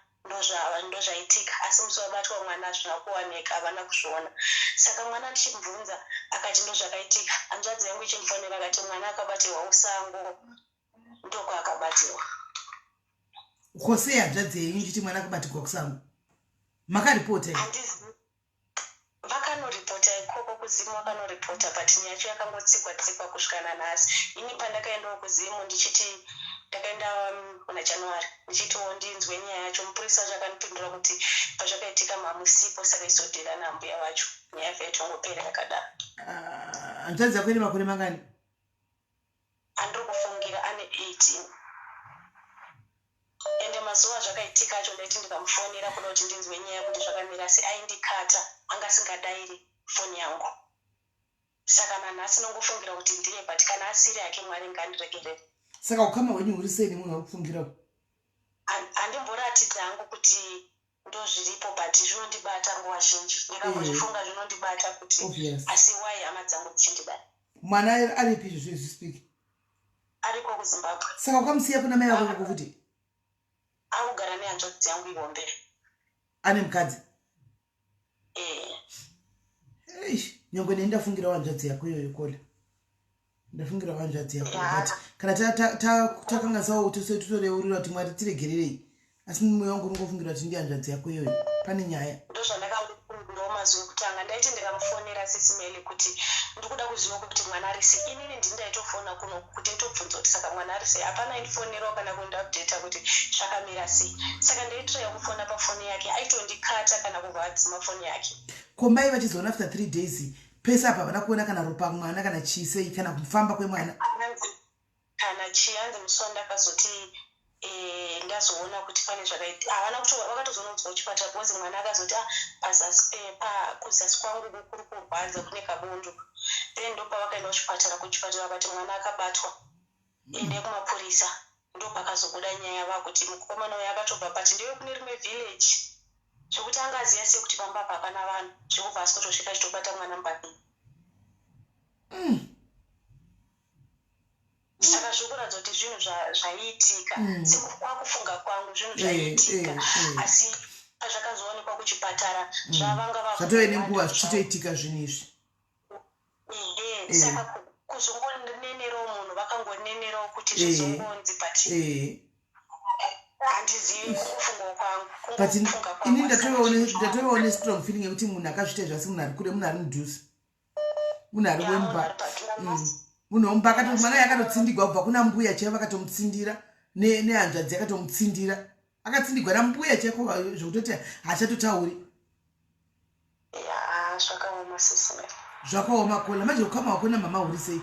ndozvaitika, asi musi wabatwa mwana hazvina kuwanika, havana kuzviona. Saka mwana ndichimubvunza akati ndozvakaitika. Hanzvadzi yangu ichimufonera akati mwana akabatirwa usango, ndokwaakabatirwa. Kosei hanzvadzi yenyu ichiti mwana akabatirwa kusango? Makaripota here? Handizi, vakanoripota ikoko kuZimu, vakanoripota, but nyaya yacho yakangotsikwa tsikwa kusvika nanhasi. Ini pandakaendawo kuZimu ndichiti ndakaenda muna January ndichitiwo ndinzwe nyaya yacho, mupurisa wacho akandipindura kuti pazvakaitika mamusipo, saka izodhira nambuya vacho, nyaya yabva yatongopera yakadaro. Ah, hanzvadzi yako ine makore mangani? Andiri kufungira ane 18, ende mazuva azvakaitika acho ndaiti ndikamufonera kuda kuti ndinzwe nyaya kuti zvakamira sei, aindikata, anga asingadairi foni yangu. Saka nanhasi nongofungira kuti ndiye, but kana asiri hake, Mwari ngandiregerere. Saka ukama hwenyu huri sei nemunhu wari kufungira? Handimboratidzi hangu kuti ndozviripo, but zvinondibata nguva zhinji ndikangozvifunga. Zvinondibata kuti asi why hama dzangu dzichindibata. Mwana aripi izvo zvezvispeak? Ariko kuZimbabwe. Saka ukamusiya kuna mai vako koko futi? Akugara nehanzvadzi yangu ihombe. Ane mukadzi? Eh. Eish, nyangwe nei ndafungirawo hanzvadzi yako iyoyo kola, ndafungirawo hanzvadzi yako. But kana takanganisawo tose totoreurira kuti Mwari tiregererei, asi mumwe wangu unongofungira kuti ndihanzvadzi yako iyoyo, pane nyaya. Ndozvandakangofungirawo mazuva ekutanga. Ndaiti ndikamufonera Sisimeli kuti ndikuda kuziva kuti mwana ari sei, inini ndini ndaitofona kuno kuti nditobvunza kuti saka mwana ari sei. Hapana aindifonerawo kana kundiupdata kuti zvakamira sei. Saka ndaitraya kufona pafoni yake, aitondikata kana kubva adzima foni yake. Ko mai vachizoona after 3 days pese apa, havana kuona kana ropa mwana kana chii sei, kana kufamba kwemwana? Hanzi kana chii, hanzi musi wandakazoti ndazoona kuti pane zvakaita, havana kuti vakatozononzwa kuchipatara, because mwana akazoti, ah, pazasi kuzasi kwangu kuri kurwadza, kune kabundu. Then ndopavakaenda kuchipatara. Kuchipatara vakati mwana akabatwa, ende kumapurisa. Ndopakazobuda nyaya vakuti mukomana uyo akatobva, but ndewe kune rimwe village, zvekuti anga aziva sei kuti pamba apa hapana vanhu, zvekubva asi kutosvika achitobata mwana mubhabhini. Saka zviri kuratidza kuti zvinhu zvaiitika. Sekwakufunga kwangu, zvinhu zvaiitika, asi pazvakazowanikwa kuchipatara zvavanga Zvatove nenguva zvichitoitika zvinhu izvi. Ehe. Saka kuzongonenerawo munhu, vakangonenerawo kuti zvizongonzi, but handizivi, kungofungawo kwangu. But Kungofunga kwangu. Ini Asi ndatovewo nestrong feeling yekuti munhu akazviita izvi, asi munhu ari kure, munhu ari mudhuze, munhu ari Ya, munhu wemba. ari padhuze. Munhu wemba akato mwana uyu akatotsindigwa kubva kuna mbuya chaivo, vakatomutsindira nehanzvadzi yakatomutsindira, akatsindigwa nambuya chaiko zvekutoti haachatotauri. Ya, zvakaoma, Sisime. Zvakaoma kola. Manje ukama hwako namama huri sei?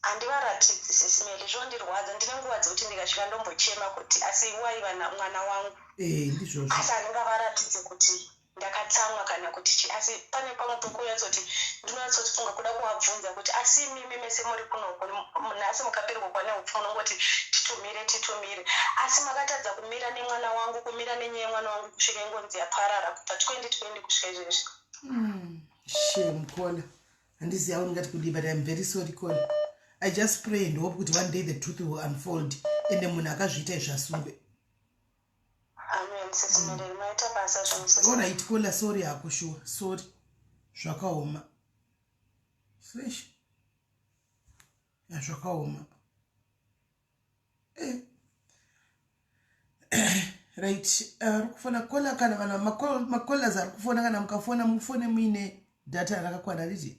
Handivaratidzi, Sisimeli. Zvondirwadza. Ndine nguva dzekuti ndikasvika ndombochema kuti asi waiva mwana wangu. Ee, ndizvozvo. Asi handingavaratidze kuti ndakatsamwa kana kuti chi, asi pane pamwe pekunyatsoti ndinonyatsofunga kuda kuvabvunza kuti asi imimi mese muri kunoko nhasi mukapererwa neupfu, munongoti titumire, titumire, asi makatadza kumira nemwana wangu, kumira nenyaya yemwana wangu kusvika ingonzi yaparara kubva 2020 kusvika izvezvi. Shame kola, handizivi awo ndingati kudii, but I'm very sorry kola. I just pray and hope kuti one day the truth will unfold ende munhu akazviita izvi asungwe. Amen, Sisimere, maita basa zvinhu. Alright kola, sorry hako, sure, sorry, zvakaoma fresh ya, zvakaoma. Right, ari kufona kola kana vanhu macallers ari kufona, kana mukafona mufone muine data rakakwana riti.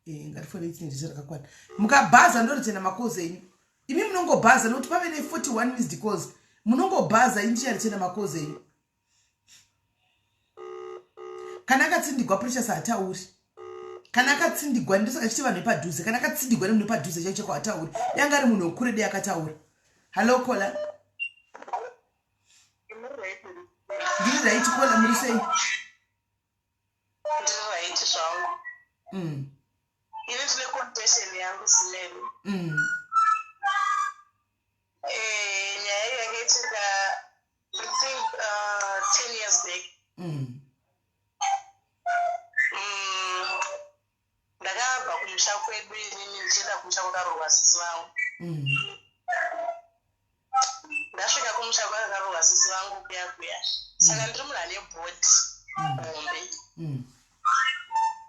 Ngatifone tine data rakakwana. Mukabhaza ndoritena macalls enyu. Imi munongobhaza nokuti pave ne41 missed calls, munongobhaza, ini ndicharitena macalls enyu. Kana akatsindigwa Precious hatauri. Kana akatsindigwa, ndosaka chiti vanhu vepadhuze, kana akatsindigwa nemunhu wepadhuze chaicho chako hatauri. Yanga ari munhu wekure dei akataura. Hallo kola, ndiri right kola, muri sei? Ndiri right zvangu. Ini ndine confession yangu, Simeni. Nyaya iyi yakaitika, I think, 10 years back. Ndakabva kumusha kwedu inini ndichienda kumusha kwakaroorwa sisi vangu. Ndasvika kumusha kwakaroorwa sisi vangu kuya kuya, saka ndiri munhu ane body hombe,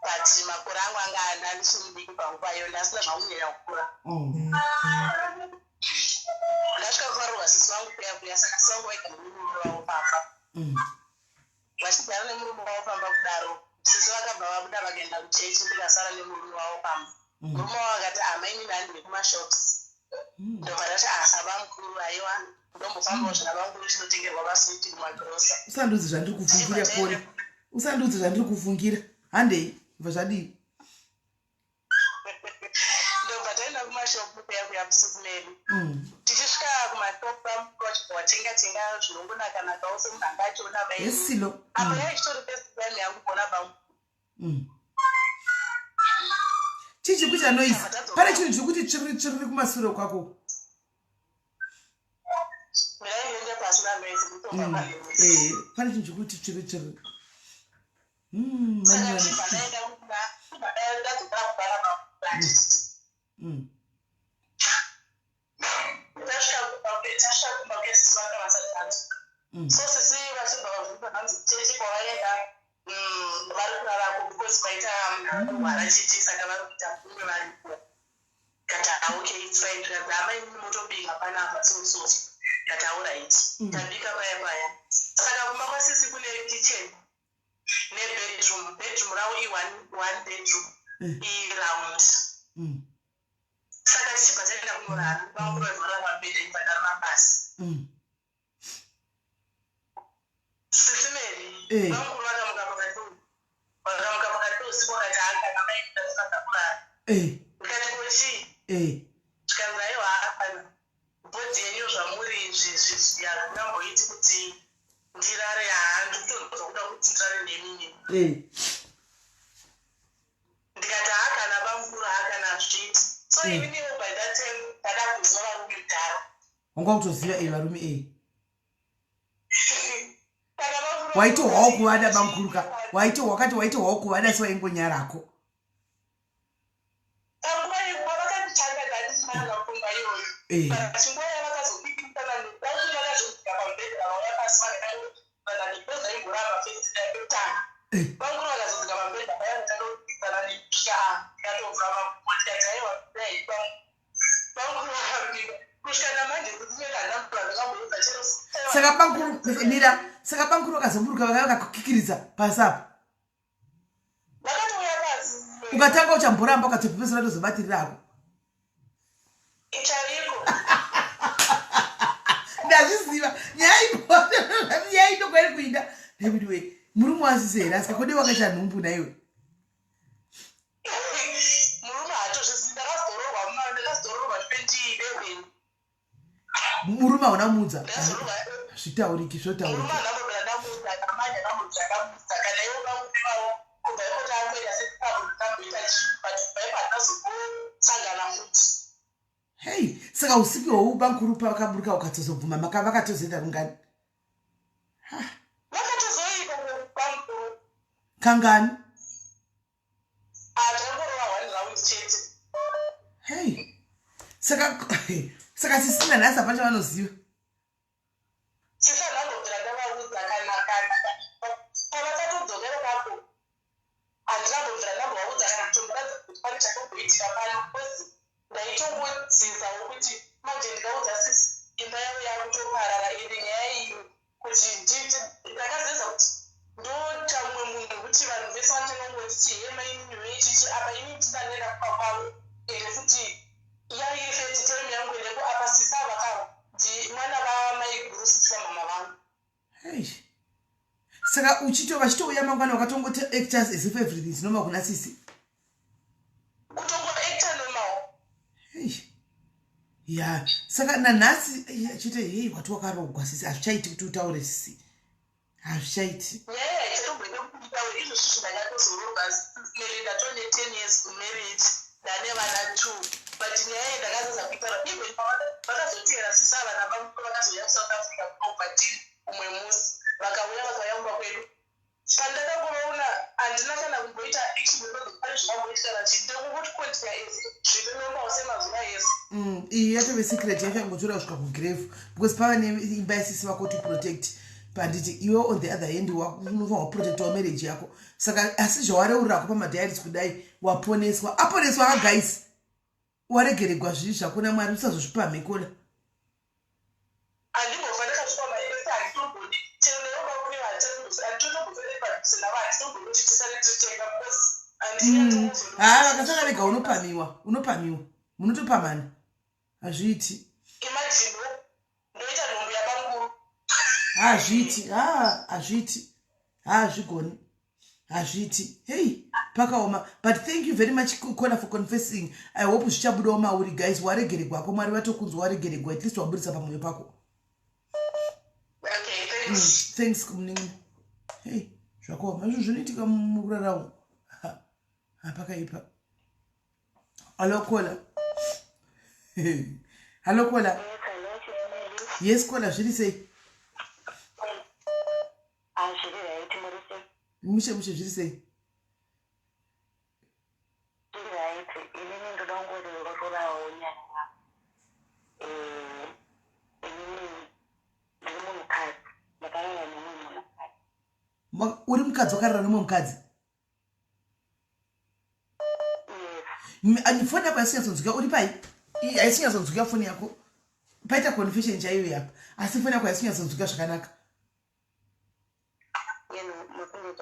but makore angu anga andichiri mudiki panguva iyo, ndasina zvangu kunyanya kukura. Ndasvika kwakaroorwa sisi vangu kuya kuya, saka sisi vangu vaigara nemurume wavo pamba. Vachigara nemurume wavo pamba kudaro, sisi vakabva vabuda vakaenda kuchechi, ndikasara nemurume wavo pamba. Murume wavo akati, "Amainini, handei kumashops." Ndobva ndati, "Asaba mukuru, aiwa, ndombofambawo zvina vamukuru, chinotengerwa maswiti kumagirosa." Usandudzi zvandiri kufungira kore, usandudzi zvandiri kufungira, handei, bva zvadii? Ndobva taenda kumashopu kuya kuya musikumeni. Tichisvika kumashopu, vamukuru vachibva watenga tenga zvinongonakanakawo semunhu anga achiona mai. Yesilo. Apa yaichitori first time yangu kuona bamukuru. Chii chiri kuita noise? Pane chinhu chiri kuti tsviriri tsviriri kumasure kwako. Mirai. Pasina noise, nditobva pane noise. Eh, pane chinhu chekuti tsviri tsviri. Saka Manyana. ndibva ndaenda kumba, ndibva ndadzokera kumba namamukati. Tasvika kumba tasvika kumba kwesisi vanga vasati vadzoka. So sisi vachibva vabvunza hanzi chechi kwavaenda vari kurarako because kwaita kurwara chichi saka vari kuita kumwe variko. Ndikati ah, okay, it's fine. Zvikanzi hama imimi motobika panapa so so. Ndikati alright. Tabika paya paya. Saka kumba kwasisi kune kitchen nebedroom. Bedroom ravo i one, one bedroom. Iround. Saka tichibva taenda kunorara, bamukuru vaibva varara pabed ndibva ndarara pasi. Sisi Mary, bamukuru vakamuka pakati vakamuka pakati peusiku vakati haa kana mai ndasada kurara. Ndikati ko chii? Zvikanzi aiwa hapana. Body yenyu zvamuri izvi izvi hazvingamboiti kuti ndirare haa ndikutonzwa kuda kuti ndirare nemi. Ndikati haa kana bamukuru haa kana hazviiti. So ininiwo by that time ndada kuziva varume kudhara. Wanga kutoziva varume Waitohwawo kuvada bamukuru ka? Waito wakati waitohwawo kuvada se waingonyarako. Panguva yekuva vakanditanga ndandisina pfungwa iyoyo. But nguva yavakazopikisana nekuti vakazosvika pamubhedha vauya pasi vakadai because ndaimboramba first time yekutanga. Bamukuru vakazodzika pamubhedha paya vakatanga kupikisana nepya ndikatovhura makumbo ndikati aiwa kudai bamukuru vakapinda kusvika namanje kuti handambura ndakamboudza chero. Saka bamukuru, mira, saka bamukuru vakazoburuka vakauya vakakukikiridza pasi apa. Vakatouya pasi. Ukatanga uchamboramba ukatopepesera tozobatirira ako. Chaiko. Ndazviziva nyaya ino, nyaya ino kwairi kuinda ndekuti we murume wasisi here asika kode wakaita nhumbu naiwe. Murume haatozvizivi, ndakazororwa 2011. Murume hauna muudza? Ndakazororwa. Zvitauriki zvotauriki. Murume handambobvira ndamuudza, namai handambobvira ndamuudza kana ivo vamume vavo kubva ipo taangoita setakamboita chii but kubva ipo hatinazombosangana futi. Hei, saka usiku ihwohwu bamukuru pavakaburuka ukatozobvuma vakatozoita rungani? Vakatozoita bamukuru. Kangani? Tangorova one round chete. Hei, saka sisina nhasi hapana chavanoziva? Sisi handambobvira ndavaudza kana pavakatodzokera papo handinambobvira ndambovaudza kana kutomboratidza kuti pane chakamboitika pano because ndaitongodzizawo kuti manje ndikaudza sisi imba yavo yakutoparara ende nyaya iyi kuti nditi ndakazeza kuti ndoita mumwe munhu wekuti vanhu vese vanotanga kungonditi he mainini wechichi apa ini ndindanenda kumba kwavo ende futi yairi first time yangu endeko apa sisi ava kava ndi mwana vamaiguru sisi vamama vangu. Hei, saka uchito vachitouya mangwana wakatongoti act as if everything is normal kuna sisi? Kutongoacta normal. Hei, ya saka nanhasi chete hei wati wakarogwa sisi hazvichaiti kuti utaure sisi hazvichaiti. Nyaya haichatomboita kuti nditaure izvozvi ndakatozororwa mary ndatone 10 years kumarriage ndane vana two but nyaya iyi ndakazoza kuitaura even vakazoteera sisi ava nabamukuru vakazouya kuSouth Africa kunobva tiri umwe musi vakauya kumba kwedu pandakangovaona handina kana kumboita action pane zvakamboitika nachii ndokungoti continue as zviri normal semazuva ese. Iyi yatove secret yachangotora kusvika kugrave because pava neimba yasisi vako to protect panditi iwe on the other hand unofanwa kuprotectawo marriage yako saka asi zvawareurirako pamadiaries kudai waponeswa aponeswa kagaisi waregeregwa zvivi zvako namwari usazozvipa mhekola. Handimbofa ndakazvipa maerese handitombodi chero nevo varume handitotombosere padhuze navo handitombodi kuti tisare tiri tega because Haa vakasara vega unopamiwa unopamiwa munotopamana hazviiti. Imagine ndoita nhumbu yabamukuru. Hazviiti ha hazviiti hazvigoni hazviiti hei pakaoma but thank you very much Kola for confessing. I hope zvichabudawo mauri guys waregeregwako mwari vatokunzwa waregeregwa at least waburitsa pamwoyo pako. Okay, thanks. Thanks kumunin'ina. Hei zvakaoma izvo zvinoitika mukuraramo hapakaipa. Hallo Kola, hallo Kola. Yes Kola, zviri sei? Mushe mushe zviri sei? Right, inini ndoda kungoreururawo nyaya. Eh, inini ndiri munhukadzi, ndakarara nemumwe munhukadzi. Uri mukadzi wakarara nemumwe mukadzi? Yes. Foni yako haisi uri pai? Haisi kunyatsonzwika foni yako. Paita confession chaiyo yapa. Asi foni yako haisi kunyatsonzwika zvakanaka.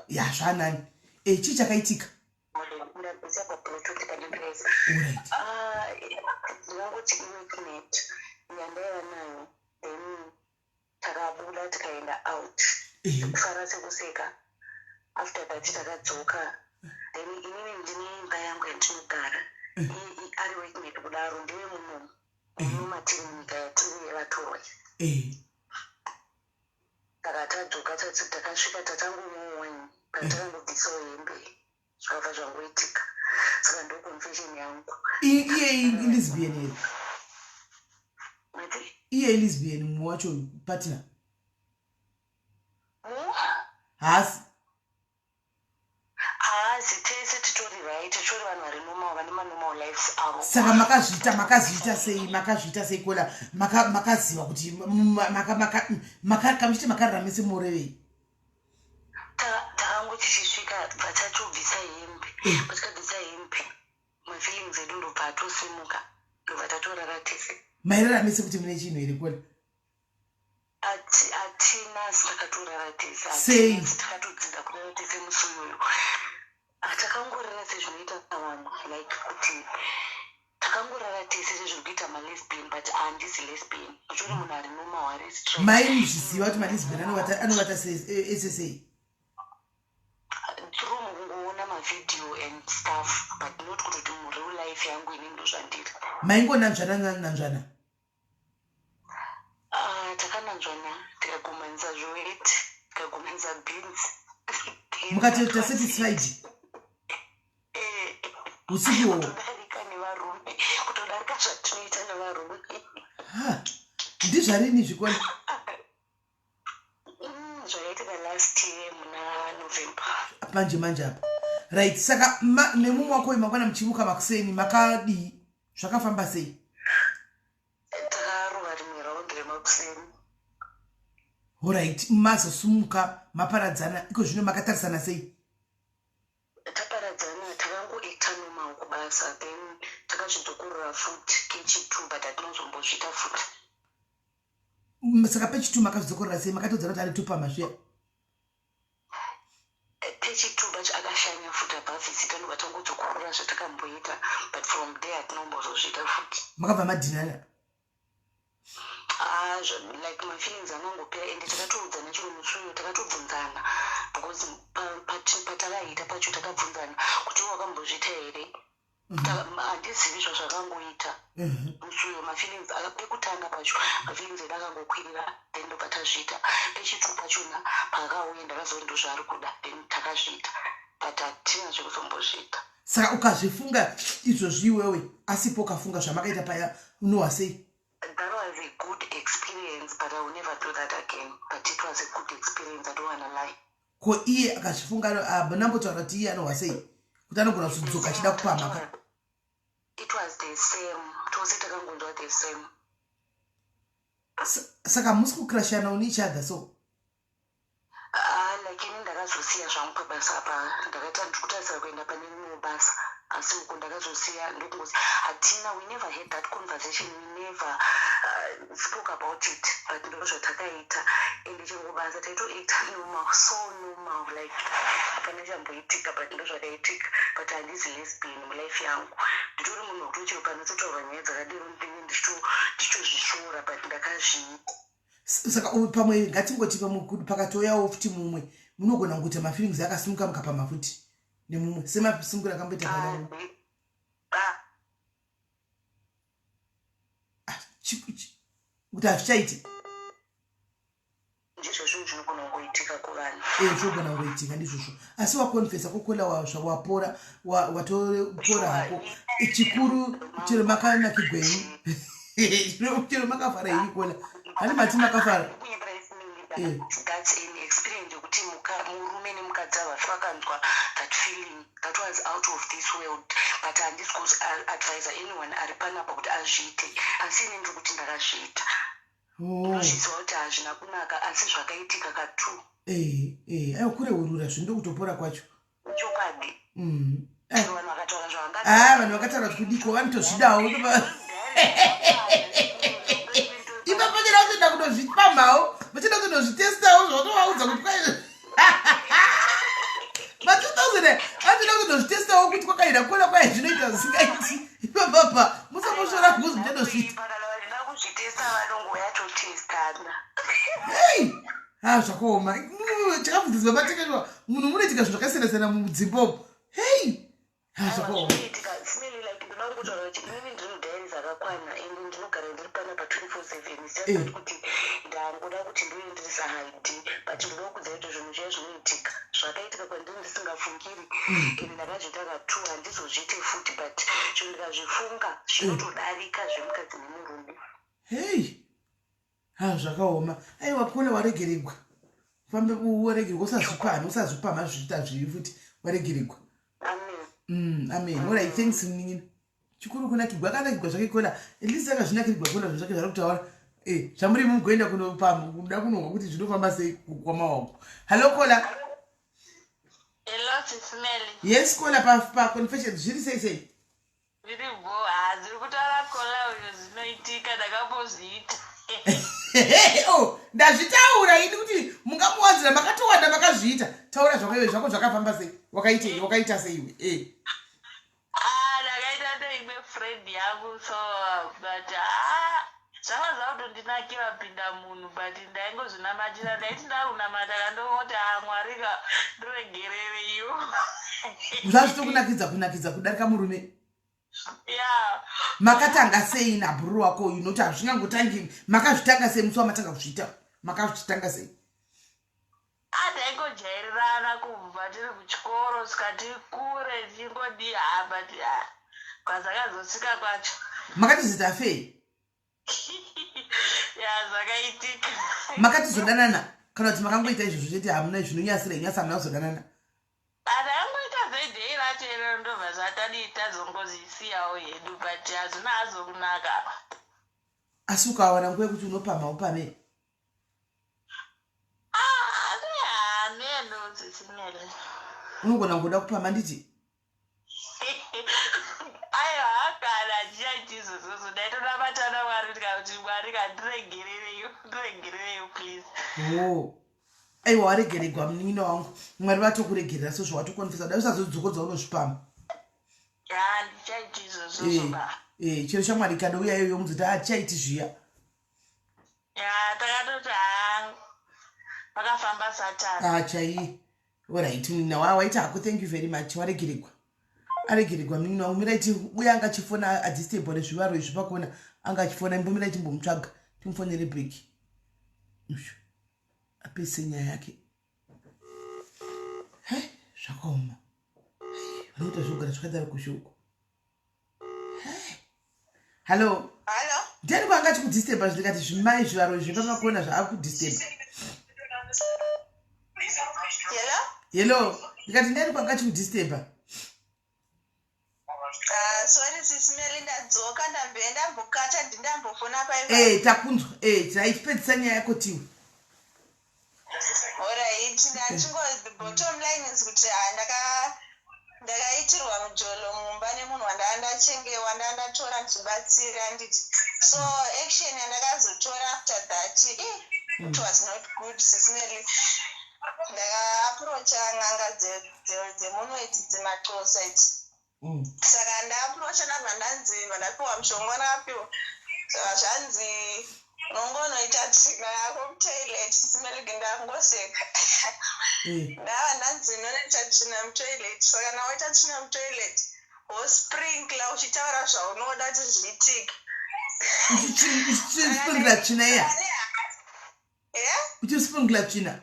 Ya zvanani. Eh, chii chakaitika? Alright. Ah, ndingangoti iweeknet yandaiva nayo then takabuda tikaenda out kufara sekuseka after that takadzoka then inini ndine imba yangu yandinogara ari workmate kudaro ndiwe munomu muno matiri munyika yatiri yevatorwa saka tadzoka takasvika tatangomwa wine patakangobvisawo hembe zvakabva zvangoitika saka ndo confession yangu. Iye ilesbian here? Iye ilesbian mumwe wacho partner? Haasi. Haazi, tese titori right, titori vanhu vari normal, vane manormal lives avo. Saka makazviita makazviita sei makazviita sei kola makaziva kuti kamuchiti makarara mese morevei? Takango tichisvika bva tatobvisa hembe, eh. patikabvisa hembe mafeelings edu ndobva atosimuka ndobva tatorara tese. Mairara mese kuti mune chinhu here kola? Hatina, asi takatorara tese. Sei? Takatodzidza kurara tese musi uyoyo. Takangorara sezvinoita vamwe, like kuti takangorara tese sezviri kuita malesbian, but handisi lesbian, utori munhu ari normal, ari straight. Maizviziva kuti malesbian anovata ese sei? Through mukungoona mavideo and stuff, but not kutoti mureal life yangu ini ndozvandiri. Maingonanzvana nanzvana? Ah, takananzvana tikagumanisa zviweti, tikagumanisa beans. Mukatoita satisfied eh, usiku iwowo? Kutodarika nevarume, kutodarika zvatinoita nevarume. Ndizvarini zvikona? Zvakaitika last year muna November. Manje manje apa. Right, saka nemumwe wako uyu mangwana muchimuka makuseni makadii? Zvakafamba sei? Takarova rimwe raundi remakuseni. Horait, mazosumuka maparadzana iko zvino makatarisana sei? Taparadzana takangoacta normal kubasa, then takazvidzokorora futi kechi2, but hatinozombozviita futi. Saka pechi2 makazvidzokorora sei? Makatodzana kuti ari tupama zviya? Pechi2 pacho akashanya futi abva avhizita, ndobva tangodzokorora zvatakamboita, but from there hatinombozozviita futi. Makabva madhinana? Ah, like mafeelings angangopera, ende takatoudzana chiro musi uyo, takatobvunzana because patakaita pacho takabvunzana kuti iwe wakambozviita here. Handizivi zvazvakangoita musi uyo, mafeelings pekutanga pacho mafeelings edu akangokwirira, then ndobva tazviita. Pechi2 pachona paakauya ndakaziva kuti ndozvaari kuda, then takazviita, but hatina zvekuzombozviita. Saka ukazvifunga izvozvi iwewe asipo, ukafunga zvamakaita paya, unohwa sei? That was a good experience, but I will never do that again. But it was a good experience, I don't wanna lie. Ko iye akazvifunga nambotaura kuti iye anohwa sei, kuti anogona kuzodzoka achida kupamhaka? It was the same, tose takangonzwa the same. Saka hamusi kucrashana on each other so? Ah, like ini ndakazosiya zvangu pabasa apa, ndakaita ndiri kutarisira kuenda pane rimwewo basa, asi uku ndakazosiya ndokungozi hatina, we never had that conversation, we never spoke about it, but ndo zvatakaita. Ende chero kubasa taitoacta normal, so normal, like hapana chamboitika, but ndo zvakaitika. But handizi lesbian mulife yangu, nditori munhu wekuti chero panototaurwa nyaya dzakadero ndinenge ndichitozvisvora, but ndakazviita. Saka pamwe ngatingoti pamwe pakatouyawo futi mumwe, munogona kungoita mafeelings akasimuka mukapama futi nemumwe semasimukiro akamboita pana. Ah, kuti hazvichaiti. Ndizvo zvinhu zvinogona kungoitika kuvanhu. Eh, zvinogona kungoitika ndizvozvo, asi wakonfesa kokola wapora, watopora hako. Chikuru chero makanakigwenyu, chero makafara henyu kola, hani mati makafara. Kunyepera isimini. That's an experience yekuti murume nemukadzi havafi vakanzwa that feeling. That was out of this world, but handisi kuadvisa anyone ari panapa kuti azviite, asi ini ndiri kuti ndakazviita. Ndinozviziva kuti hazvina kunaka, asi zvakaitika ka2. Eh, aiwa, kureurura zvindo kutopora kwacho. Chokwadi. Vanhu vakataura zvavanga Ah, vanhu vakataura kuti kudiko, vanotozvidawo. Ipapo chida kutoenda kundozvipamhawo, vachida kutondozvitestawo, zvavatovaudza kuti kwai ma2000 anotoda kutondozvitestawo kuti kwakaenda kona kwai zvinoita zvisingaiti. Ipapapa musamboshora kuzi muchandozviita. Kana vachida kuzvitesta, vanongouya totestana. Hei, ha, zvakaoma. Chakabvunziswa matekeshwa munhu munoitika zvinhu zvakasiyana siyana mudzimba umu. Hei, ha, zvakaoma. Zvinoitika simeli. Like, ndoda kungotaura kuti inini ndiri mudiaries akakwana and ndinogara ndiri pana pa24/7. It's just that kuti ndangoda kuti ndoenderesa ID, but ndoda kukudzai kuti zvinhu zviya zvinoitika, zvakaitika kwandiri ndisingafungiri, and ndakazviita ka2. Handizozviite futi, but zvinhu ndikazvifunga zvinotodarika zvemukadzi nemurume. Hei, ha, zvakaoma. Aiwa, kona waregeregwa, fambe waregeregwa, usazvipamhe, usazvipamha zviita zvivi futi, waregeregwa. Amen. Amen. Alright, thanks munin'ina. Chikuru kunakigwa, akanakigwa zvake kona. At least akazvinakirigwa kona zvinhu zvake zvari kutaura. Zvamuri mugoenda kunopamba kuda kunohwa kuti zvinofamba sei kwamaoko. Hallo, caller. Hello, Sis Melly. Yes, caller, pa, pa confession zviri sei sei? Zviri bho, ha, zviri kutaura caller uyo zvinoitika, ndakambozviita. Oh, ndazvitaura ini kuti mungamuwanzira, makatowanda makazviita. Taura zvako iwe, zvako zvakafamba sei? Wakaitei? Wakaita sei iwe? Ah, ndakaita neimwe friend yangu, so but ah, zvanga zvakutondinakira pinda munhu, but ndaingozvinamatira. Ndaiti ndakunamata kandongoti, "Ah, Mwari ka, ndiregerere iwo." Zvazvitokunakidza, kunakidza kudarika murume? Ya. Makatanga sei nabhururu wako uyu? Nokuti hazvingangotangi. Makazvitanga sei? Musi wamatanga kuzviita, makazvitanga sei? Ah, taingojairirana kubva tiri kuchikoro svika tikure, tichingodii. Ha, but ah, kwazakazosvika kwacho. Makatizita fei? Ya, zvakaitika. Makatizodanana kana kuti makangoita izvozvo chete? Hamuna zvinonyasira inyasa, hamuna kuzodanana? Takangoita zvedhei racho irero, ndobva zvatadii, tazongozvisiyawo hedu, but hazvina hazvo kunaka. Asi ukawana nguva yekuti unopamha, upame. Hameno, Sis Melly. Unogona kungoda kupama, nditi. Aiwa, kana handichaiti izvozvozvo. Ndaitonamatana Mwari ndikakuti, "Mwari kandiregerereyo, ndiregerereyo please." O, aiwa, waregeregwa munin'ina wangu. Mwari vatokuregerera, so zvawatokonfesa, dai usazodzokodza unozvipama. Handichaiti izvozvozvo ba. Chero shamwari ikadouya iyoyo, muzoti hatichaiti zviya. Ya, takatoti ha, pakafamba Satani. Ah, chai. Alright, munin'ina wa waita hako, thank you very much. Waregeregwa, aregeregwa munin'ina wangu. Mirai, uye anga achifona adisturb nezvivaro izvi pakona anga achifona. Imbomirai timbomutsvaga, timufonere back ushu apese nyaya yake. He, zvakaoma. Vanoita zvogara zvakadaro kushe uko. Hallo. Hallo. Ndiani kwanga achikudisturba? Ndikati zvimai zvivaro izvi pamakona zvaakudisturba. Hello. Hello, ndikati ndiani kwanga achikudisturba? Ah, sorry Sis Melly, ndadzoka, ndambe ndambokata, ndindambofona paiva. Takunzwa. Taipedzisa nyaya yako tiwe. Alright, ndachingo the bottom line is kuti ah, ndakaitirwa mujolo mumba nemunhu wandanga ndachenge wandanga ndatora ndichibatsira, nditi. So action yandakazotora after that, it was not good, Sis Melly. Ndakaapproacha n'anga dzemuno idzi, dzemaxosa idzi. Saka ndaapproacha, ndabva ndanzi ndapiwa mushonga wandakapiwa. Saka zvanzi unongonoita tsvina yako mutoilet. Sis Melly, ndangoseka. Ndava ndanzi unonoita tsvina mutoilet. Saka kana waita tsvina mutoilet, wosprinkla uchitaura zvaunoda kuti zviitike. Uchisprinkla tsvina iya? Uchisprinkla tsvina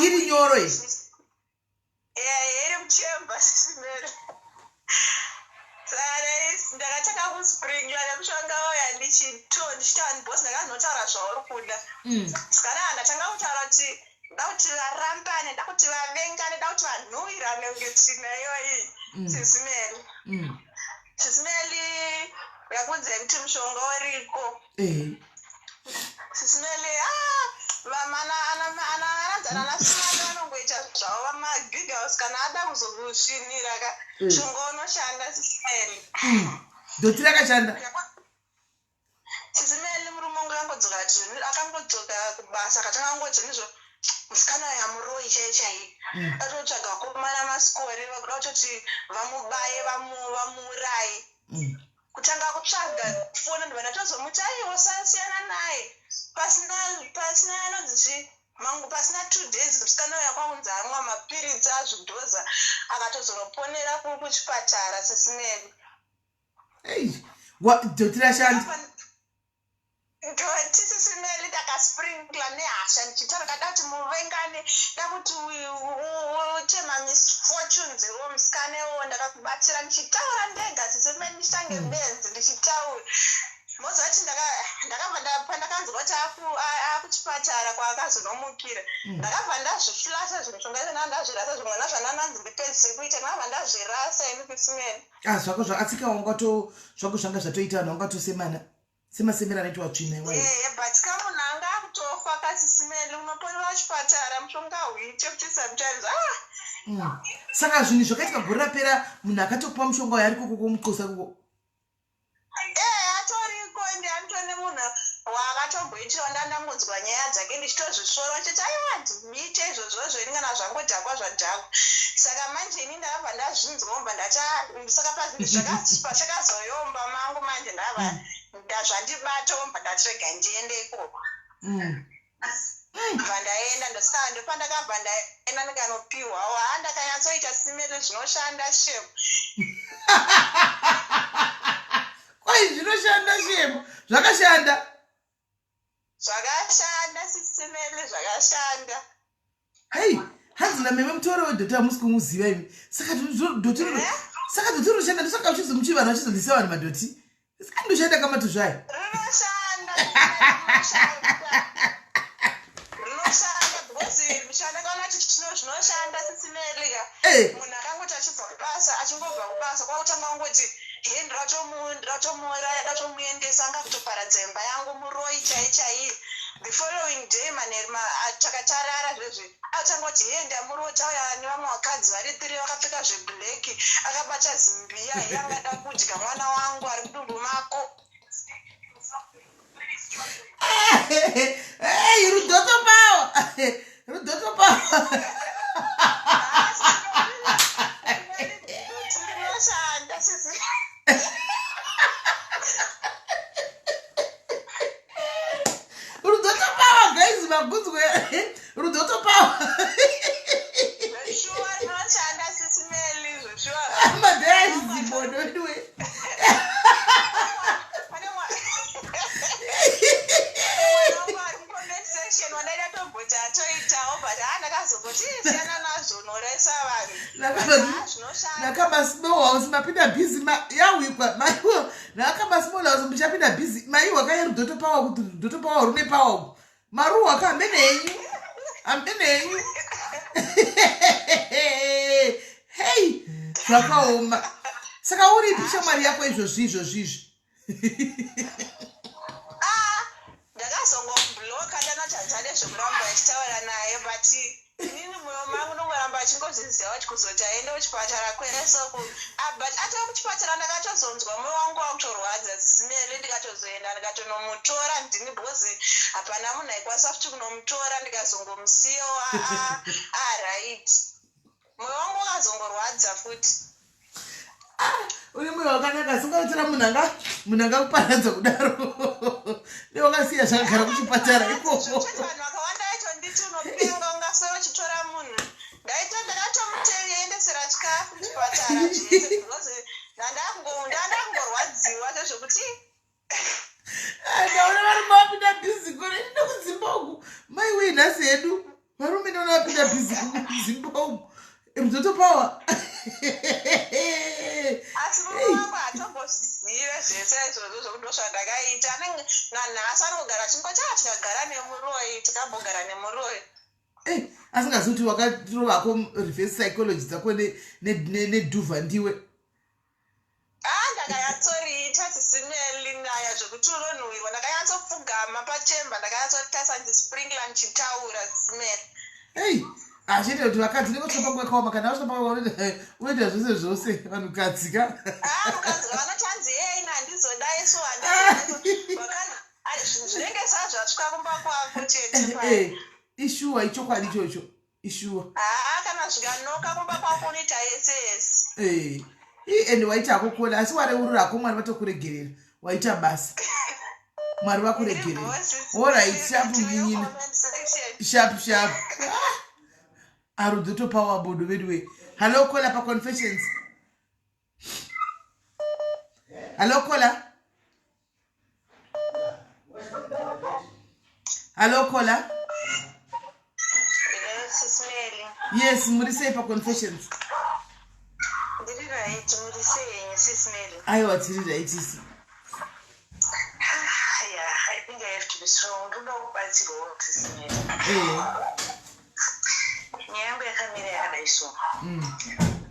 iri nyoro iyi? Iri muchemba, Sis Melly. Saka Ndakatanga kusprinkla nemushonga uya ndichito ndichitaura boss ndakanotaura zvauri kuda. Sikana ndatanga kutaura kuti da kuti varambane, da kuti vavengane, da kuti vanhuwirane kunge tsvina iyoyi. Sisimeli. Sisimeli yakunze kuti mushonga uriko. Sisimeli ah vamana ana ana anadzana nasimali vanongoita zvavo vamagigals kana ada kuzokusvinira ka. Mushonga unoshanda sisimeli. Dhoti rakashanda. Sisimeli murume wangu akangodzoka ati akangodzoka kubasa akatanga kungoti ndizvo musikana uyu amuroyi chaiye chaiye. Atotsvaga vakomana masikori vakuda kutoti vamubaye vamuuraye. Kutanga kutsvaga foni ndobva ndatozomuti aiwa sasiyana naye pasina pasina anonzi chii mangu pasina 2 days musikana uyu akwakunzi anwa mapiritsi azvidhoza akatozonoponera kuchipatara sisimeli. Ei, dhoti rashanda. Ndoti sisimeli ndakasprinkla nehasha ndichitaura kada kuti muvengane da kuti uite mamisfortunes iwo musikana iwowo ndakakubatsira ndichitaura ndega sisimeli ndichitange benzi ndichitaura moziva kuti ndakabva pandakanzwa kuti akuchipatara kwaakazonomukira ndakabva ndazviflasha zvimishonga izvo ndandazvirasa zvimwe nazvandananzi ndipedzise kuita ndakabva ndazvirasa ini sisimeli. Ah, zvako zva asika wangato zvako zvanga zvatoita vanhu vangatosemana semasemero anoitwa tsvina iwayo. Ehe, but kamunhu anga akutofa kasisimeli unoponera chipatara mushonga huite kuti sometimes ah Saka zvinhu zvakaitika gore rapera munhu akatokupa mushonga uyo ari koko komuxosa koko. Eh, atoriko ende anotone munhu waakatomboitirawo ndandangonzwa nyaya dzake ndichitozvisvora ndichiti aiwa ndiite izvozvozvo ini kana zvangodhakwa zvadhakwa saka manje ini ndakabva ndazvinzwa obva ndati "Ah, saka pachakazoyomba mangu manje ndabva ndazvandibata obva ndati rega ndiende ikoko. Bva ndaenda ndosaka ndopandakabva ndaenda ndikanopiwawo haa ndakanyatsoita simele zvinoshanda shem. Kwai zvinoshanda shemo zvakashanda. Zvakashanda sisimele zvakashanda. Hei, hanzi nameme mutoro wedhoti hamusi kumuziva imi. Saka dhoti Eh? saka dhoti rinoshanda ndosaka uchizomuchi vanhu vachizondisa vanhu madhoti. Saka ndoshanda kamatuzvi aya. Rinoshanda rinoshanda rinoshanda because chandakaona kuti chino zvinoshanda sisimelika. Munhu akangoti achibva kubasa achingobva kubasa kwakutanga kungoti he ndinotomuuraya ndatomuendesa anga kutoparadza imba yangu muroyi chai chaiye. The following day manheru takatarara zvezvi akutanga kuti he ndamurota uya nevamwe vakadzi vari three vakapfeka zveblack akabata zimbiya he angada kudya mwana wangu ari mudumbu mako. Hey, Rudoto power. Rudoto power. Rinoshanda sisi. Rudoto power guys magunzwe. Rudoto power. Zveshuwa rinoshanda sisimeli zveshuwa. Madhaya zibodo anyway. Pane mwana wangu ari mucomment section wandaida tomboti atoitawo but haa ndakazongoti siyana nazvo unoraisa vanhu. But haa zvinoshanda. Nakamba small house mapinda busy yawikwa maiwa nakamba small house muchapinda busy maiwa kaya rudoto power kuti rudoto power rune power maruwa ka hamene henyu hamene henyu hei zvakaoma saka uripi shamwari yako izvozvi izvozvi izvi? Ah, ndakazongomubloka ndanoti nezvekuramba achitaura naye but inini mwoyo mangu ndongoramba achingozviziva kuti kuzoti aende kuchipatara kwese uku. Ah, but atova kuchipatara ndakatozonzwa mwoyo wangu wakutorwadza sisimeli ndikatozoenda ndikatonomutora ndini because hapana munhu aikwanisa futi kunomutora ndikazongomusiyawo aright mwoyo wangu wakazongorwadza futi. Une mwoyo wakanaka singautora munhu anga munhu angakuparadza kudaro newakasiya zvakagara kuchipatara ikoko. Zvekuti vanhu vakawanda vacho nditi unopenga ungaswera uchitora munhu ndaito ndakatomuendesera chikafu kuchipatara zvese because ndandakungorwadziwa zvezvekuti Ndaona varume vapinda bhizi kore nekudzimba uku maiwei nhasi hedu varume ndaona vapinda bhizi kudzimba uku rudoto power. Asi murume wangu hatombo Anozviziva zvese izvozvo zvokuti ndozvandakaita. Nanhasi anogara achingoti a ah, tikagara nemuroyi, tikambogara nemuroyi. Eh, asingazivi kuti wakarovako reverse psychology dzako nedhuvha ndiwe. Ah, ndakanyatsoriita sisimelinaya zvekuti unonhuhwirwa. Ndakanyatsopfugama pachemba, ndakanyatsotarisa ndisprinkler ndichitaura sisimeli. Ei, hazviite kuti vakadzi nekutya panguva yakaoma kana vasvika panguva unoita zvose zvose vanhukadzi ka. Ah, mukadzi vanoti hanzi yei ini handizodai so handizodai zvinenge zvazvasvika kumba kwako chete. Eh, eh, ishuwa ichokwadi ichocho. Ishuwa. Haa kana zvikanoka kumba kwako unoita yese yese. Eh. Ii and waita hako kuona asi wareurura hako Mwari vatokuregerera. Waita basa. Mwari vakuregerera. Alright, sharp munyina. Sharp sharp. Ah. Arudzo topawa bodo veduwe. Hello caller pa confessions. Hello caller. Hello caller. Yes, muri sei pa confessions? Ndiri right, muri sei sis Mary? Aiwa tiri right isi. Yeah, I think I have to be strong. Ndoda kubatsirwawo sis Mary. Eh. Nyaya yangu yakamira yakadai so.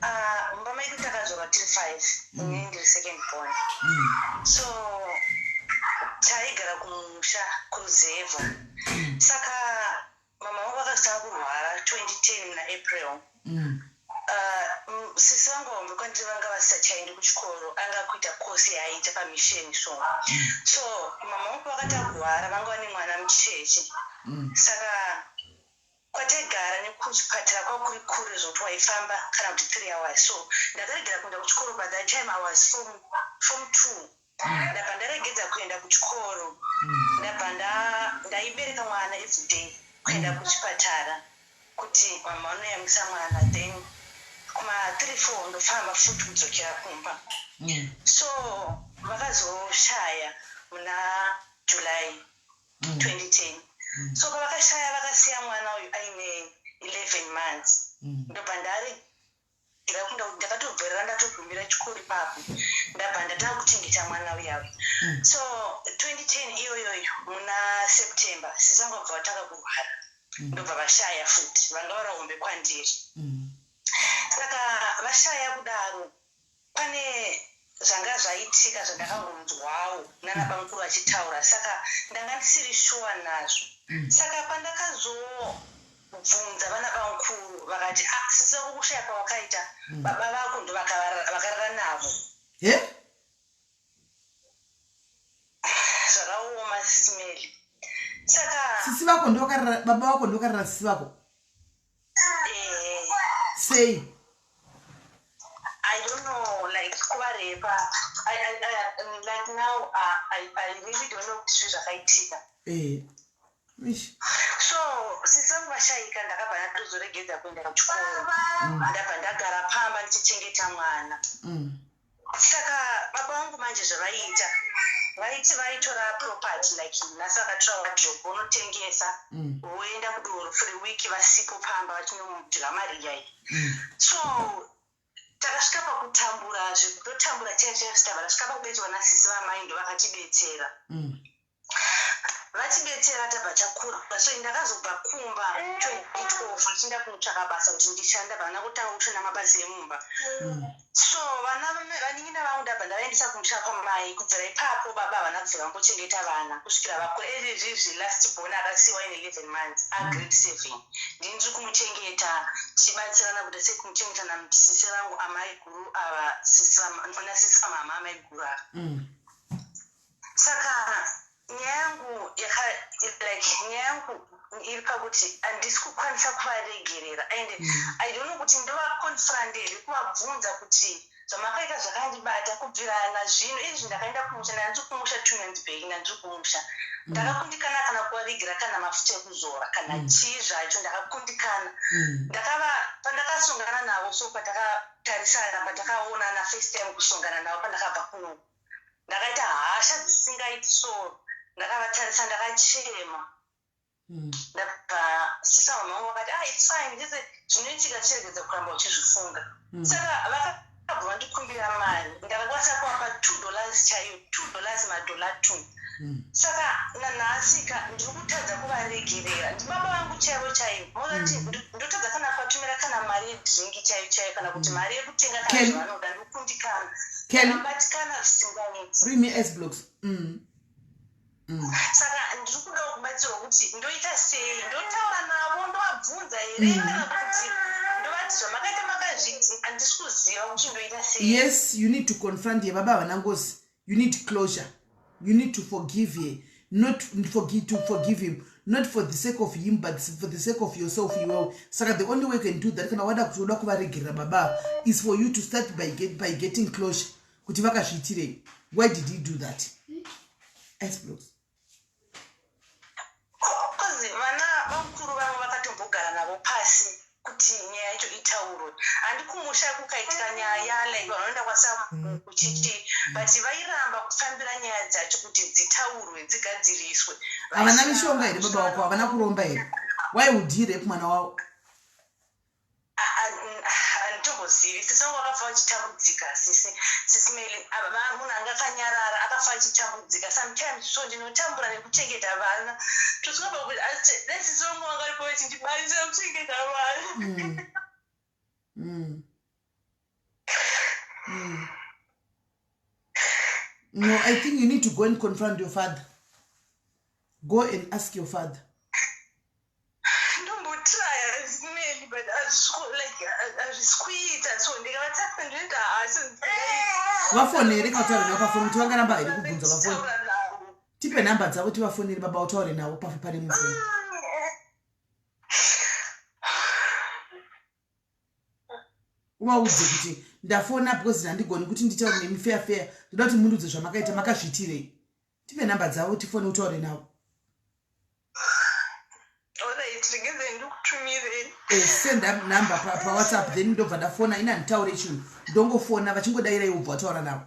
Ah, mumba medu takazvarwa tiri 5. Inini ndiri second born. So taigara kumusha kuruzevha. Saka mama vangu vakazotanga kurwara 2010 muna April. Ah, sisi vangu vahombe kwandiri vanga vasisachaendi kuchikoro, anga akuita course yaaiita pamisheni so. So mama vangu pavakatanga kurwara vanga vane mwana mucheche. Saka kwataigara nekuchipatara kwakuri kure zvokuti waifamba kana kuti 3 hours. So ndakaregera kuenda kuchikoro, by that time I was form 2. Ndabva ndaregedza kuenda kuchikoro. Ndabva ndaibereka mwana everyday kuenda kuchipatara kuti mama vanoyamwisa mwana, then kuma 3 4 ndofamba futi kudzokera kumba. So vakazoshaya muna July 2010. So pavakashaya vakasiya mwana uyu aine 11 months. Ndobva ndaregera kuenda, ndakatobverera ndatogumira chikoro ipapo, ndabva ndatanga kuchengeta mwana uyawe. So 2010 iyoyoyo muna September sisi vangu vabva vatanga kurwara, ndobva vashaya futi, vanga vari hombe kwandiri. Saka vashaya kudaro pane zvanga zvaitika zvandakangonzwawo nana bamukuru vachitaura, saka ndanga ndisiri sure nazvo. Saka pandakazobvunza vana bamukuru vakati ah, sisi vako kushaya kwavakaita baba vako ndo vakarara navo. Zvakaoma sisi Mary. Saka sisi vako ndo vakarara, baba vako ndo vakarara sisi vako? Eh. Sei? I don't know, like kuvarepa. Like now I really don't know kuti zvii zvakaitika. Eh. Ish. So sisi vangu vashaika ndakabva ndatozoregedza kuenda kuchikoro. Ndabva ndagara pamba ndichichengeta mwana. Saka baba vangu manje zvavaiita, vaiti vaitora property like nhasi vakatora wardrobe vonotengesa, voenda kudoro for a week vasipo pamba vachinodya mari iyai. So takasvika pakutambura zvekutotambura chaizvo chaizvo, tabva tasvika pakubetserwa nasisi vamai, ndo vakatibetsera. Vatibetsera tabva takura. So ndakazobva kumba 2012 ndichienda kunotsvaka basa kuti ndishanda, vana kutanga kushanda mabasa emumba. So vana vanin'ina vangu ndabva ndavaendesa kumusha kwamai. Kubvira ipapo baba havana kubvira vambochengeta vana kusvikira vakura. Izvezvizvi last born akasiiwa in 11 months agrade 7, ndini ndiri kumuchengeta, tichibatsirana kuita sei kumuchengeta nasisi vangu amai guru ava, nasisi vamama amai guru ava. Saka nyaya yangu yaka like nyaya yangu iri pakuti handisi kukwanisa kuvaregerera and I don't know kuti ndovaconfront here kuvabvunza kuti zvamakaita zvakandibata kubvira nazvino izvi. Ndakaenda kumusha, ndandiri kumusha 2 months back, ndandiri kumusha, ndakakundikana kana kuvavigira kana mafuta ekuzora kana chii zvacho, ndakakundikana. Ndakava pandakasongana navo, so patakatarisana, patakaonana first time kusongana navo pandakabva kuno, ndakaita hasha dzisingaiti. So ndakavatarisa, ndakachema. Ndabva sisa mama vangu vakati, "Ah, it's fine, ndise zvinoitika, chiregedza kuramba uchizvifunga." Saka Vakabva vandikumbira mari ndakakwanisa kuvapa $2 chaiyo, $2 madollar 2. Saka nanhasi ka ndiri kutadza kuvaregerera, ndibaba vangu chaivo chaivo. Mozati ndotadza kana kuvatumira kana mari yedrink chaiyo chaiyo, kana kuti mari yekutenga kana Kelly. zvavanoda, ndokundikana. Kelly. Ndakabatikana zvisingaiti. Bring me ice blocks. Saka ndiri kudawo kubatsirwa kuti ndoita sei, ndotaura navo, ndovabvunza here, kana kuti ndovati zvamakaita makazviti, handisi kuziva kuti ndoita sei. Yes, you need to confront ye. Baba havana ngozi. You need closure. You need to forgive her, not forgive, to forgive him, not for the sake of him, but for the sake of yourself iwewe. Saka the only way you can do that, kana wada kuti uda kuvaregerera baba, is for you to start by getting closure kuti vakazviitirei. Why did he do that? Ice blocks. 'Cause vana vakuru vamwe vakatombogara navo pasi kuti nyaya yacho itaurwe. Handi kumusha kukaitika nyaya, like vanoenda kwasakuchichi, but vairamba kufambira nyaya dzacho kuti dzitaurwe, dzigadziriswe. Havana mishonga here baba wako? Havana kuromba here? Why would he rape mwana wavo? Handitombozivi. Sisi vangu vakafa vachitambudzika, sisi Meli. Munhu anga akanyarara akafa achitambudzika. Sometimes so ndinotambura nekuchengeta vana, tosvika pakuti dai sisi vangu vanga varipo vachindibatsira kuchengeta vana. No, I think you need to go and confront your father. Go and ask your father. Ndombotraya, Sisi Meli, but like hazvisi kuita. So ndikavatasa ndinoita hasi. Vafonere, kautaure navo pafoni kuti vangaramba here kubvunza vafoni. Tipe nhamba dzavo tivafonere baba, utaure navo pafe pane mufoni. Uvaudze kuti ndafona because handigoni kuti nditaure nemi fair fair, ndoda kuti mundiudze zvamakaita, makazviitirei. Tipe nhamba dzavo tifone, utaure navo. Alright, regedzai ndikutumirei. Send number paWhatsApp, then ndobva ndafona. Ini handitaure chinhu, ndongofona, vachingodairai ubva wataura navo.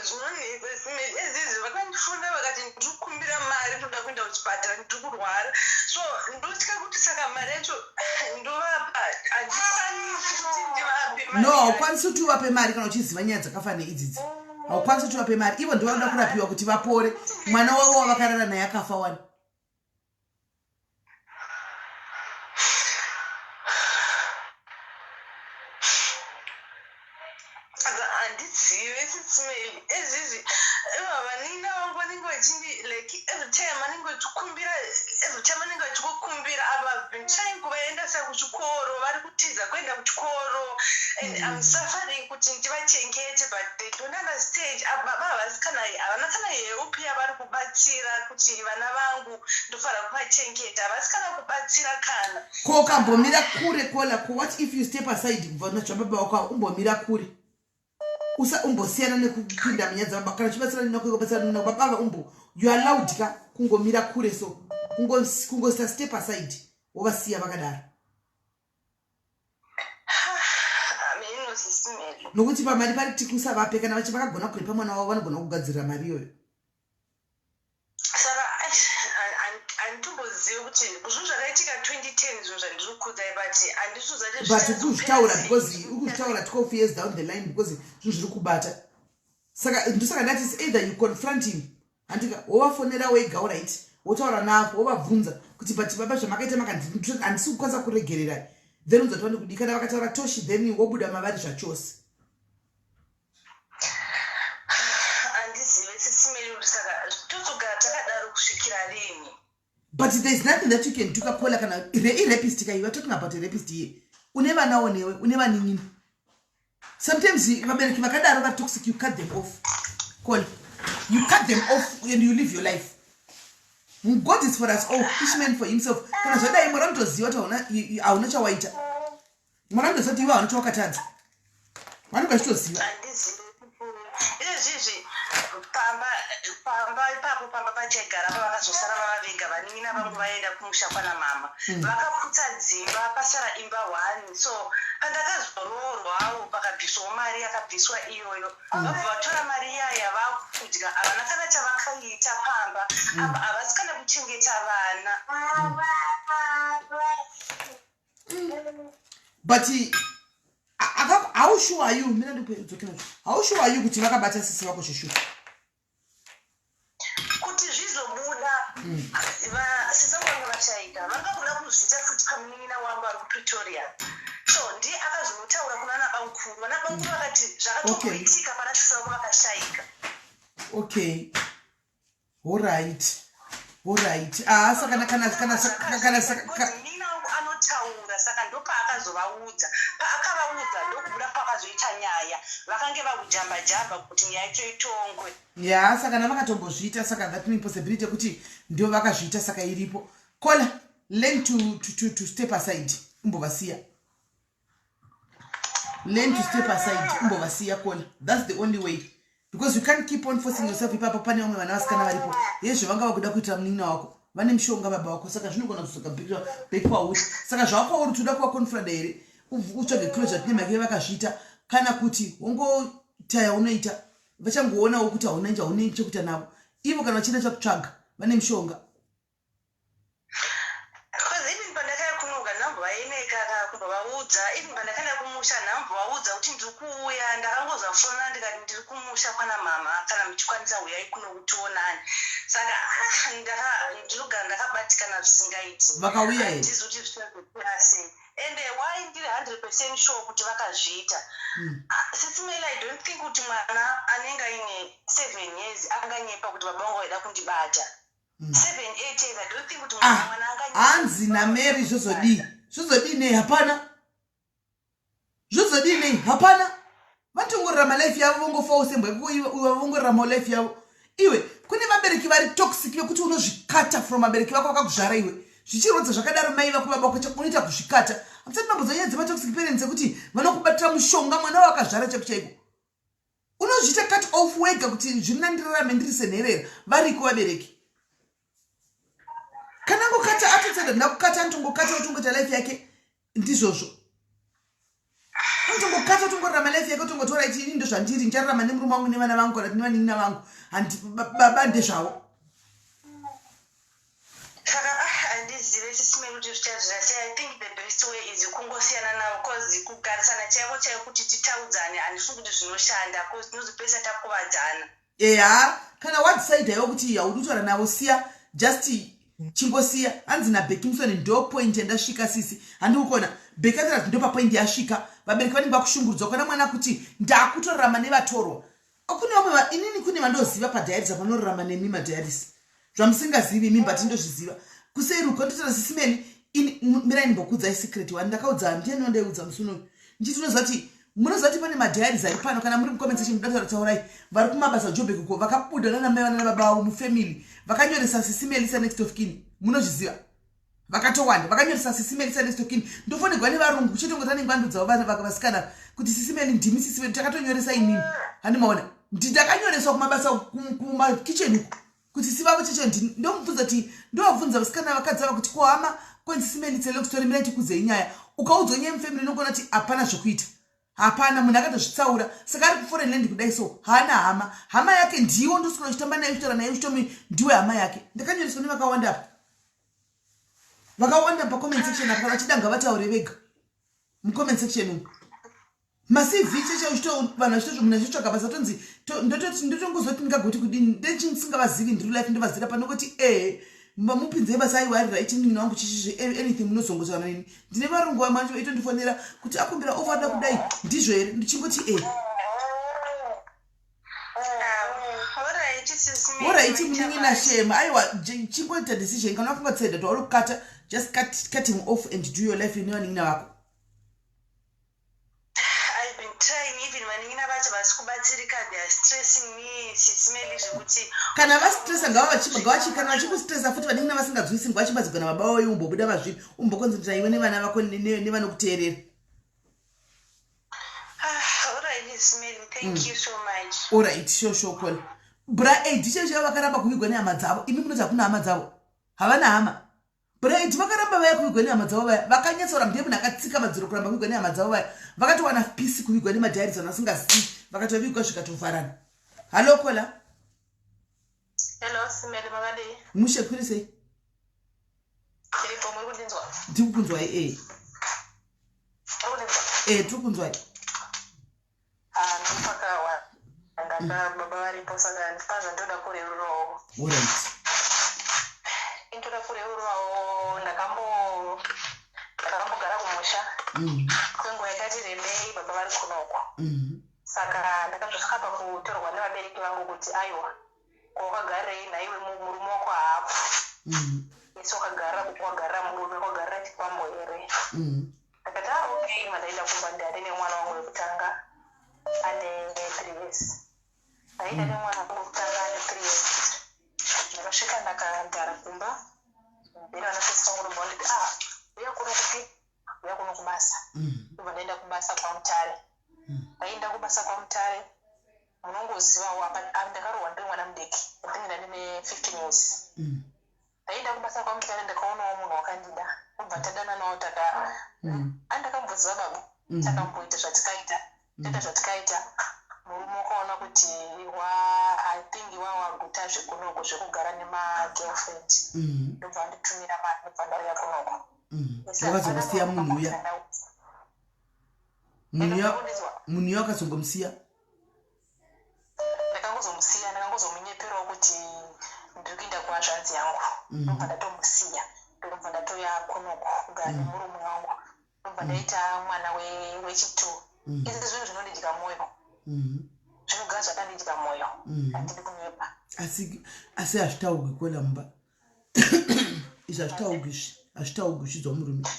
Zvinonetsa, Sisi Meli. Ezizvi vakandifona vakati ndiri kukumbira mari, ndoda kuenda kuchipatara, ndiri kurwara. So ndotya kuti saka mari yacho ndovapa, handikwanisi kuti ndivape mari No, yacho. haukwanisi kuti uvape mari kana uchiziva nyaya dzakafanira idzidzi. Haukwanisi kuti uvape mari. Ivo ndovanoda kurapiwa kuti vapore. Mwana wavo wavakarara naye akafa wani. Saka handizive, Sisi Meli. Ezvizvi iva vanin'ina vangu vanenge vachindi, like every time vanenge vachikumbira, every time vanenge vachikukumbira. Apa I've been trying kuvaendesa kuchikoro, vari kutiza kuenda kuchikoro, and I'm suffering kuti ndivachengete, but they don't understand. Baba havasi kana, havana kana help yavari kubatsira kuti vana vangu ndofanira kuvachengeta. Havasi kana kubatsira kana. Ko ukambomira kure kola, ko what if you step aside kubva zvababa wako avo, umbomira kure, usa umbosiyana nekupinda munyaya dzababa? Kana uchibatsira nako, batsira nako baba ava. Umbo, you are allowed ka kungomira kure, so kungoisa step aside, wovasiya vakadaro. Ameno, Sisi Meli. Nokuti pamari pari tikusavape, kana vachi vakagona kurepa mwana wavo, vanogona kugadzirira mari iyoyo. Saka handitombozivi kuti zvinhu zvakaitika 2010, zvinhu zvandiri kukudzai, but handisuzati. But uri kuzvitaura because uri kuzvitaura 12 years down the line, because zvinhu zviri kubata. Saka ndosaka ndati is either you confront him, handika, wovafonera wega, alright, wotaura navo, wovabvunza kuti but baba, zvamakaita handisi kukwanisa kuregererai. Then unzati vane kudi, kana vakataura toshi, then wobuda mavari zvachose. Handizive, Sisi Meli, kuti saka tozogara takadaro kusvikira rini. But there is nothing that you can do, kakola. Kana irapist ka, you are talking about a rapist here. Une vanawo newe, une vanin'ina. Sometimes vabereki vakadaro vari toxic, you cut them off, call, you cut them off and you live your life. God is for us all, each man for himself. Kana zvadai, mwari vanotoziva kuti hauna chawaita. Mwari vanotoziva kuti iwe hauna chawakatadza, vanenge vachitoziva. Handizivi. Izvezvizvi pamba ipapo, pamba pachaigara pavakazosara vava vega, vanin'ina vangu vaenda kumusha kwana mama, vakaputsa dzimba, pasara imba one. So pandakazoroorwawo, pakabviswawo mari yakabviswa iyoyo, vabva vatora mari iyaya vakudya. Havana kana chavakaita pamba apa, havasi kana kuchengeta vana. But how sure are you, mina ndikudzokera, how sure are you kuti vakabata sisi vako zveshuwa? Kuti zvizobuda, sisi vangu vanga vashaika, vanga kuda kuzviita futi pamunin'ina wangu ari kuPretoria. So ndiye akazonotaura kuna nabamukuru. Vanabamukuru vakati zvakatomboitika pana sisi vangu vakashaika. Okay, alright. Ah, saka kana saka Munin'ina wangu anotaura, saka ndopaakazovaudza. Paakavaudza, ndokubuda pakazoita nyaya. Vakange vakujamba jamba kuti nyaya yacho itongwe. Ya, saka navakatombozviita, saka that mean possibility yekuti ndio vakazviita saka iripo. Kola, learn to step aside, umbovasiya. Learn to step aside, umbovasiya, Kola. That's the only way, because you can't keep on forcing yourself ipapo pane vamwe vana vasikana varipo. Yezvo vanga vakuda kuitira munin'ina wako, vane mushonga baba vako, saka zvinogona kuzoka back kwauri. Saka zvakwauri, toda kuvaconfronta here, utsvage closure tine mhake vakazviita, kana kuti wongotaya unoita vachangoonawo kuti hauna haune chekuita navo ivo? Kana vachienda chakutsvaga, vane mushonga. Because even pandakaya kunoga, ndambovaeneka kumbovaudza. Even pandakaenda kumusha, ndambovaudza kuti ndiri kuuya. Ndakangozvafona ndikati ndiri kumusha kwana mama, kana muchikwanisa uyai kuno kutionani. Saka ah, ndinogara ndakabatikana zvisingaiti. Vakauya here? Handizi kuti zvichazopera sei. Ende why ndiri 100% sure kuti vakazviita? Ah, Sisi Mel, I don't think kuti mwana anenge aine 7 years anganyepa kuti baba vangu vaida kundibata. 7, 8 years, I don't think kuti Ah, mwana anganyepa. Hanzi naMary, zvozodii, zvozodii nei? Hapana, zvozodii nei? Hapana. Vatongorarama life yavo, vongofawo sembwa iko, vongoraramawo life yavo. Iwe, kune vabereki vari toxic vekuti unozvikata from vabereki vako vakakuzvara iwe. Zvichirodza zvakadaro, mai vako, baba vako, unoita kuzvikata. Hamusati mambozwa nyaya dzematoxic parents ekuti vanokubatira mushonga mwana wavakazvara chaiko chaiko? Unozviita cut off wega kuti zviri ndirarame ndiri senherera. Variko vabereki kana ngokata atotseda ndakukata, anotongokata, otongoita life yake. Ndizvozvo, unotongokata, otongorarama life yake, otongotora iti ini ndozvandiri, ndichararama nemurume wangu nevana vangu kana kuti nevanin'ina vangu. Handi baba ndezvavo. Saka ah, handizive, Sisi Mel, kuti zvichazvira sei. I think the best way is kungosiyana navo, cause kugarisana chaiko chaiko kuti titaudzane, handifungi kuti zvinoshanda, cause tinozopedzisa takuvadzana. Eya, kana wadecide iwe kuti haudi kutaura navo, siya, just chingosiya. Hanzi naBekimson, ndo point yandasvika sisi. Handiri kuona Beki atirati ndo papoint yasvika. Vabereki vanenge vakushungurudzwa kana mwana kuti ndakutorarama nevatorwa. Kune vamwe inini kune vandoziva padiaries vanorarama nemi madiaries, zvamusingazivi imi, but ndozviziva kuseri uko. Ndotaura, Sisi Meli, mirai ndimbokuudzai secret one. Ndakaudza, ndiani wandaiudza musi unoyu ndichiti unoziva kuti, munoziva kuti pane madiaries ari pano? Kana muri mucomment section ndataura, taurai. Vari kumabasa Jobek uko, vakabuda nana mai vana nababa vavo mufamily, vakanyoresa Sisi Melisa next of kin. Munozviziva? Vakatowanda vakanyoresa Sisi Melisa next of kin. Ndofonegwa nevarungu kuchetongota nengwando dzavo vasikana kuti Sisi Meli, ndimi sisi vedu, takatonyoresa inini. Handimaona, ndakanyoreswa kumabasa kumakitchen uko kuti sisi vavo cheche. Ndomubvunza kuti, ndovabvunza vasikana vakadzi ava kuti, ko hama kwenzi Sisi Meli? It's a long story, mirai tikudzei nyaya. Ukaudzwa nyaya mufamily, unogona kuti hapana zvokuita, hapana. Munhu akatozvitsaura, saka ari kuforeign land kudai, so haana hama. Hama yake ndiwo ndoswera uchitamba naye, uchitaura naye, uchitomi ndiwe hama yake. Ndakanyoreswa nevakawanda apa, vakawanda pacomment section apa. Kana vachida ngavataure vega mucomment section umu. MaCV cheche uchito vanhu vachitozvo, munhu achitsvaga basa tonzi ndotongozoti ndingagoti kudini, ndechisingavazivi, ndiri life ndovazira panongoti ehe, mupinzei basa. Aiwa, ari right munin'ina wangu, chichizve anything munozongotaura neni. Ndine varungu vamwe vacho vaitondifonera kuti akumbira offer, ada kudai, ndizvo here? Ndichingoti e. Alright, Sisi Meli, Alright. maita Munin'ina basa. shema, aiwa, chingoita decision. Kana wafunga tseda twauri kukata, just cut him off and do your life nevanin'ina vako. I've been trying, even vanin'ina vacho vasi kubatsirika. They are stressing me, Sisi Meli, zvekuti Kana vastressa, ngava kana vachikustressa futi vanin'ina vasingadzwisi, ngavachibadzigwa nababa vavo. Umbobuda mazviri, umbokonzentera iwe nevana vako nevanokuteerera. Ah, alright, Sisi Meli, thank you so much. Alright, sure, kola bra aid chaicho chaivo vakaramba kuvigwa nehama dzavo. Imi munoti hakuna hama dzavo, havana hama. Braid vakaramba vaya kuvigwa nehama dzavo vaya, vakanyatsaura ndiye munhu akatsika madziro kuramba kuvigwa nehama dzavo vaya. Vakatowana peace kuvigwa nemadiaries, vanhu vasingazivi vakatovigwa zvikatovharana. Hallo, kola. Hello, Sisi Meli, makadii? Mushe, kuri sei? Tiripo, muri kundinzwa? Ndiri kukunzwai, e. Eh, tiri kunzwai. Ah, ndipakawanda baba varipo saka ndipa zvandoda kureururawo. Alright. Intoda kureururawo ndakambo ndakambogara kumusha kwenguva yakati rebei baba vari kunoko. Saka ndakazosvika pakutorwa nevabereki vangu kuti aiwa ko wakagarirei nhaiwe murume wako haapo. Isi wakagarira kupi wagarira murume wakagarira chikwambo here? Ndakati ah okay mandaenda kumba ndari nemwana wangu wekutanga ane 3 years. Ndaenda nemwana wangu wekutanga ane 3 years. Ndakasvika ndakagara kumba then vanasisi vangu ndobva vanditi ah uya kuno kupi uya kuno kubasa. Ndobva ndaenda kubasa kwaMutare. Ndaenda kubasa kwaMutare munongozivawo apa ah, ndakarohwa ndiri mwana mudiki I think ndandine 15 years. Ndaenda kubasa kwaMutare ndakaonawo munhu wakandida obva tadananawo taka andakamboziva baba takamboita zvatikaita taita zvatikaita murume wakaona kuti wa I think wawaguta zvekunoko zvekugara nemagirlfriend ndobva anditumira mari ndobva ndauya kunoko. Isi hapana Wakazongosiya munhu uya? Munhu uya munhu uya wakazongomusiya? Ndakangozomusiya ndakangozomunyeperawo kuti ndiri kuenda kuhazvanzi yangu ndobva ndatomusiya ndobva ndatoya kunoko kugara nemurume wangu ndobva ndaita mwana wechitwo. Izvi zvinhu zvinondidya mwoyo zvinogara zvakandidya mwoyo handidi kunyepa. Asi hazvitaurwi kola mumba izvi hazvitaurwi izvi hazvitaurwi uchidzwa murume.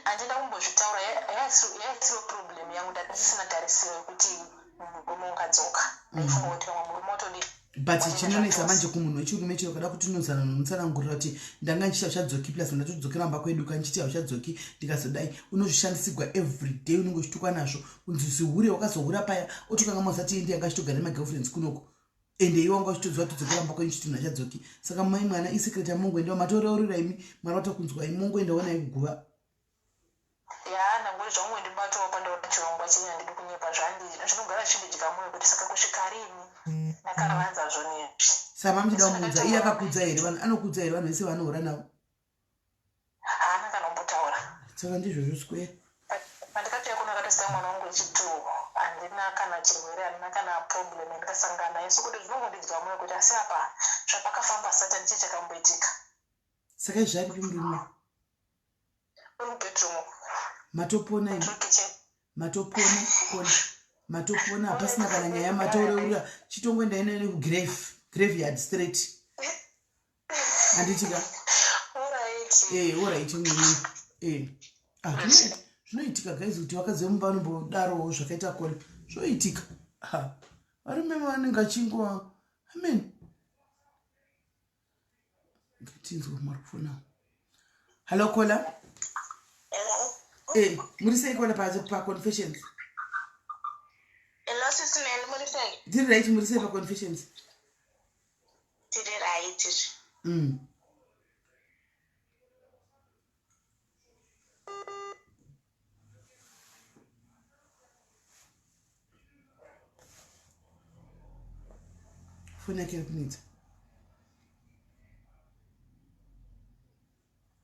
Handina kumbozvitaura yaisiro problem yangu ndandisina tarisiro yekuti murume ungadzoka ndaifunga kuti pamwe murume otodii. But chinonetsa manje kumunhu wechirume chero kada kuti unozana nomutsanangurira kuti ndanga ndichiti hauchadzoki plus ndatodzokera mumba kwedu ka ndichiti hauchadzoki ndikazodai unozvishandisigwa everyday unenge uchitukwa nazvo unzi zihure wakazohura paya otokanga mazati ende yanga achitogara nemagirlfriends kunoko ende iwe wanga uchitoziva todzokera mumba kwenyu chiti munhu achadzoki saka mai mwana isecret yamongoendawo matoreurira imi mwari vatokunzwai mongoendawo naye kuguva. Ya ndangoti zvangondibatawo pandaona chirongwa chenyu handidi kunyepa zvandi zvinogara zvichindidya mwoyo kuti saka kusvika rini ndakavanza zvoni izvi. Saka mamuchida kumuudza iye akakuudza here vanhu anokuudza here vanhu vese vaanohura navo? Haana kana kumbotaura. Saka ndizvozvo square. Pandakatouya kuno akatosiya mwana wangu wechitwo handina kana chirwere handina kana problem yandakasangana nayo so kuti zvinongondidya mwoyo kuti asi apa zvapakafamba satan chii chakamboitika. Saka izvi aripi murume? Uri kubedroom uko. Matopona imi. Matopona pona. Matopona hapasina kana nyaya matoreurira chitongoendai nayo nekugrave graveyard straight. Handiti ka? Alright. Eh, alright mimi. Eh. Ah, zvinoitika guys kuti vakadzi vemumba vanombodarowo zvakaita kole. Zvoitika. Ha. Varume vanenge vachingova amen. Ngatinzwe mwari kufona. Hello caller. Hello. Eh, muri sei caller pa pa confessions? Hello sisi Mel, muri sei? Tiri right, muri sei pa confessions? Tiri right. Foni yake iri kunetsa.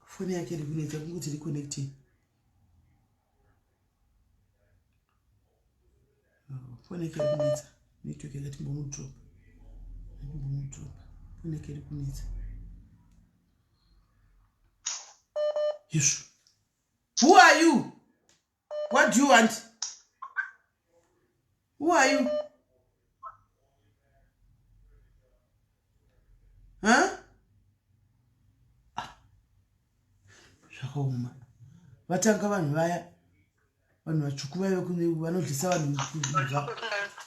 Foni yake iri kunetsa kungoti reconnecting. Oh, foni yake iri kunetsa. Network yakati mbomudrop. Mbomudrop. Foni yake iri kunetsa. Yeshu. Who are you? What do you want? Who are you? Huh? Ah. Zvakaoma. Vatanga vanhu vaya. Vanhu vatsvuku vaya vanodlisa vanhu kudya.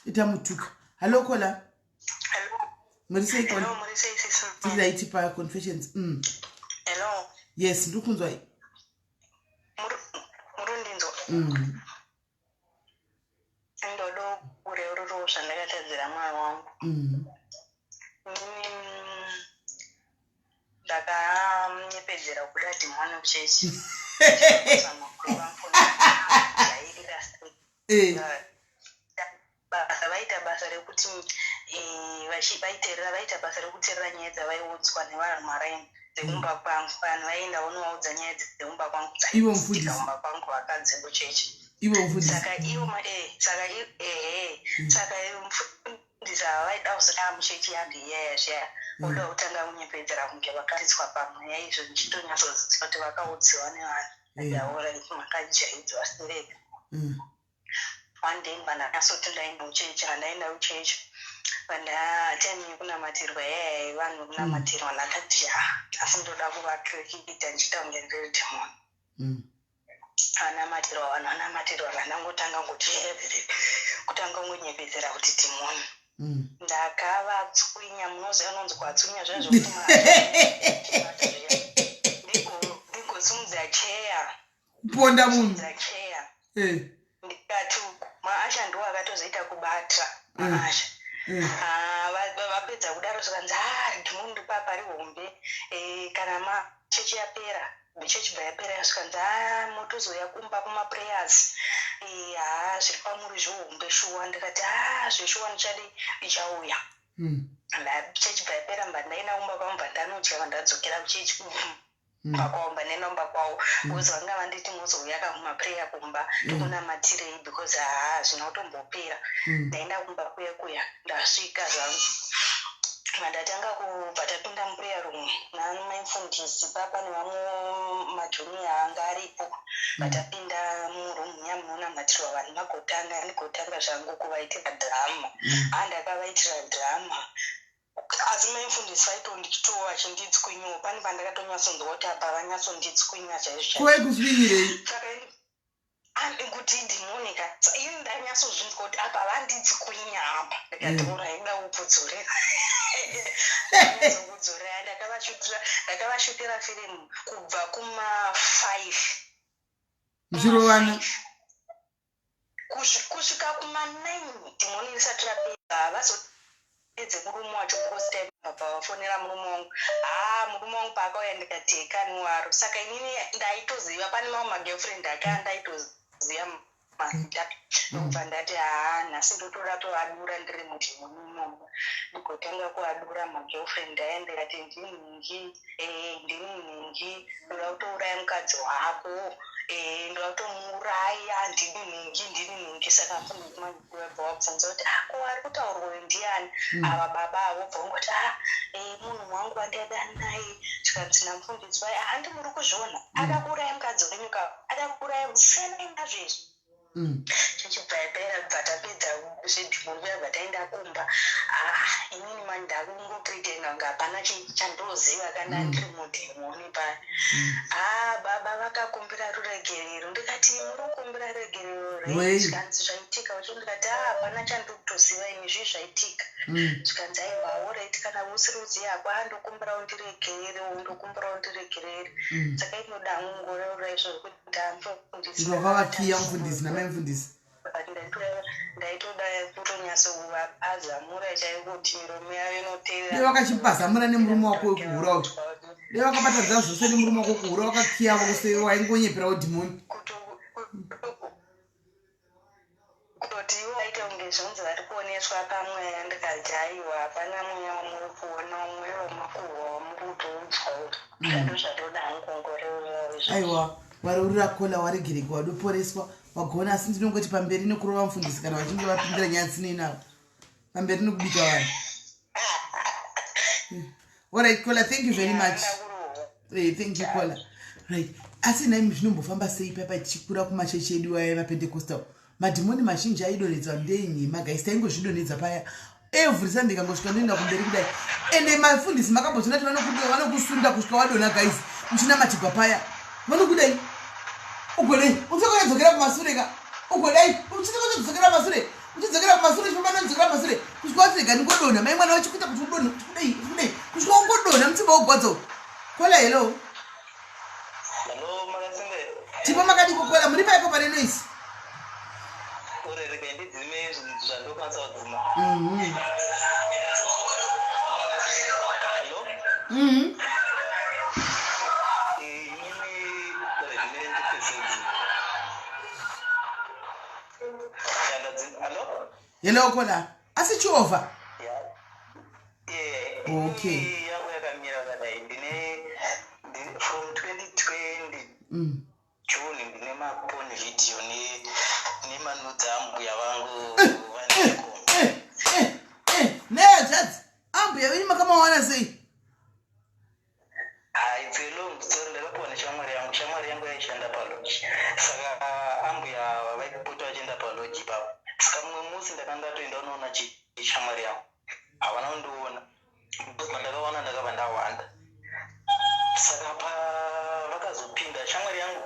Ita mutuka. Hello Kola. Hello. Muri sei Kola? Hello, muri sei sisi? Tiri right pa confessions. Hello. Yes, ndiri kunzwa. Murundinzwa? Ndodo kureururawo zvandakatadzira mwoyo wangu. Inini ndakanyepedzera kuda dhimoni kuchechi. Basa vaita basa rekuti vaiterera vaita basa rekuterera nyaya dzavaiudzwa nevanhu maraini. Dzekumba kwangu vanhu vaienda vonovaudza nyaya dzekumba kwangu Ivo mufundisi. dzaiitika kumba kwangu vakadzi kuchechi. Ivo mufundisi. Saka ivo saka ehe, saka ivo mufundisi ava vaida kuzotanga muchechi yangu iyaya zviya, voda kutanga kunyepedzera kunge vakaridzwa pamweya, izvo ndichitonyatsoziva kuti vakaudziwa nevanhu. Ndaura makajaidzwa stereki. One day ndanyasoti ndaenda kuchechi, handaenda kuchechi time yekunamatirwa yaya, vanhu vekunamatirwa, ndakati ha, asi ndoda kuvakiita ndichiita kunge ndiri dhimoni. Vanamatirwa, vanhu vanamatirwa, vandangotanga kuti kutanga kungonyepedzera kuti dhimoni. Ndakavatswinya, munoziva unonzi kwatswinya zviya zvokuti ndigosumudza cheya. Kuponda munhu. Simudza cheya. Ndikati maasha ndiwo akatozoita kubata maasha. Ah, vapedza kudaro zvikanzi, ha, dhimoni ripapa rihombe. Kana machechi yapera, chechi bva yapera, zvikanzi, ha, motozouya kumba kumaprayers. Ha, zviri pamuri zvihombe shuwa. Ndikati, ha, zveshuwa ndichadi, ndichauya. Chechi bva yapera, mba ndaenda kumba kwangu, bva ndanodya, bva ndadzokera kuchechi kumba kwavo, mba ndaenda kumba kwavo because vanga vanditi mozouya kakumaprayer kumba tokunamatirei because haa, hazvina kutombopera. Ndaenda kumba kuya kuya, ndasvika zvangu, vandatanga kubva tapinda muprayer room namai mufundisi papa nevamwe majunior anga aripo. Vatapinda muroom muya munonamatirwa vanhu, magotanga, ndigotanga zvangu kuvaitira drama. Ha, ndakavaitira drama, asi maimufundisi vaitonditowo vachinditswinyawo. Pane pandakatonyatsonzwa kuti apa vanyatsonditswinya chaizvo chaizvo. Kuve kuswinyirei? Saka kuti dhimoni ka, ini ndanyatsozvinzwa kuti apa vanditswinya apa. Ndikati uraida kupfudzorera, kudzorera. Ndakavashutira firimu kubva kuma5 Muchirovana. Kusvika kuma9 dhimoni risati rapera. Havazopedze murume wacho because time baba vafonera murume wangu. Haa, murume wangu paakauya ndikati hekaniwaro. Saka inini ndaitoziva pane mamwe magirlfriend ake andaitoziva mazita, ndokubva ndati, haa, nhasi ndotoda tovadura ndiri mudhimoni imomo. Ndigotanga kuadura magirlfriend aya. Ndikati, ndinhingi, ndini nhingi, ndoda kutouraya mukadzi wako, ndoda kutomuuraya, ndini nhingi, ndini nhingi. Saka bva wabvunza kuti, ah, ko ari kutaurwa uyu ndiani? Ava baba avo bva ungoti, ah, munhu wangu wandaidana naye. Zvikanzi namufundisi vai, handi muri kuzviona, ada kuuraya mukadzi wenyu ka, ada kuuraya, siyanai nazvo izvi. Chichibva yapera, bva tapedza zvedhimoni kuya, bva taenda kumba. Ah, inini mani ndakungopretenda kunge hapana chandoziva kana ndiri mudhimoni paya. Ah, baba vakakumbira ruregerero. Ndikati, muri kukumbira ruregerero rei? Wei. Zvikanzi, zvaitika ucho. Ndikati, ah, hapana chandikutoziva ini, zvii zvaitika? Zvikanzi, aiwa, alright, kana usiri kuziva hako, ah, ndokumbirawo ndiregererewo, ndokumbirawo ndiregerere. Saka inoda kungoreura izvozvo kuti amufundisi Ndovavakiya mufundisi namai mufundisi. Ndaitoda kutonyatsokuvaphazamura chaiko kuti miromo yavo inoteerera. Dai vakachipazamura nemurume wako wekuhura uyu, dai vakabatadza zvose nemurume wako wekuhura, wakakiya vose, waingonyeperawo dhimoni. Kutoti ivo vaite kunge zvonzi vari kuoneswa pamweya. Ndikati, aiwa, hapana mweya wamuri kuona, mweya wamakuhwa wamuri kutoudzwa zvado zvatoda hangu kungoreurawo izvozvo. Aiwa, wareurira kola, waregereka, wadoporeswa, wagona. Asi ndinongoti pamberi nekurova mufundisi kana vachinge vapindira nyaya dzinei navo. Pamberi nekubika vanhu. Alright kola, thank you very much. Thank you kola. Right, asi nhaimi, zvinombofamba sei papa tichikura kumachechi edu aya emapentecostal, madhimoni mazhinji aidonhedzwa ndenhema? Guys, taingozvidonhedza paya every Sunday, kangosvika ndoenda kumberi kudai. Ende mafundisi makambozviona kuti vanokusunda kusvika wadonha? Guys, uchinamatigwa paya vanokudai, ugodai uchakanyadzokera kumasure ka, ugodai uchakanyadzokera kumasure, uchidzokera kumasure, uchifamba nodzokera kumasure kusvika wati rega ndingodonha. Mai mwana vachikuita kuti udonhe, uchikudai, uchikudai kusvika ungodonha, mutsiba wogwadza. Kola, hello. Hello, makasimbe. Tipo, makadiko kola? Muri paiko pane noise? Urereke ndidzime zvandokwanisa kudzima. Hello? Mhm. Inini regime ndipedze. Hello? Hello kola, asi chiovha. Yeah. Okay. Yangu yakamira kadai. Ndine mavhidhiyo nemanudzi ambuya vangu eh, vaneko eh, eh, eh, nehanzvadzi ambuya venyu makamawana sei? Ah, it's a long story. Ndakapiwa neshamwari yangu. Shamwari yangu yaishanda paloji, saka ambuya ava vaipota vachienda paloji ipapo. Saka mumwe musi ndakanga ndatoenda unoona shamwari yangu, havana kundiona because pandakaona ndakabva ndawanda. Saka pavakazopinda, shamwari yangu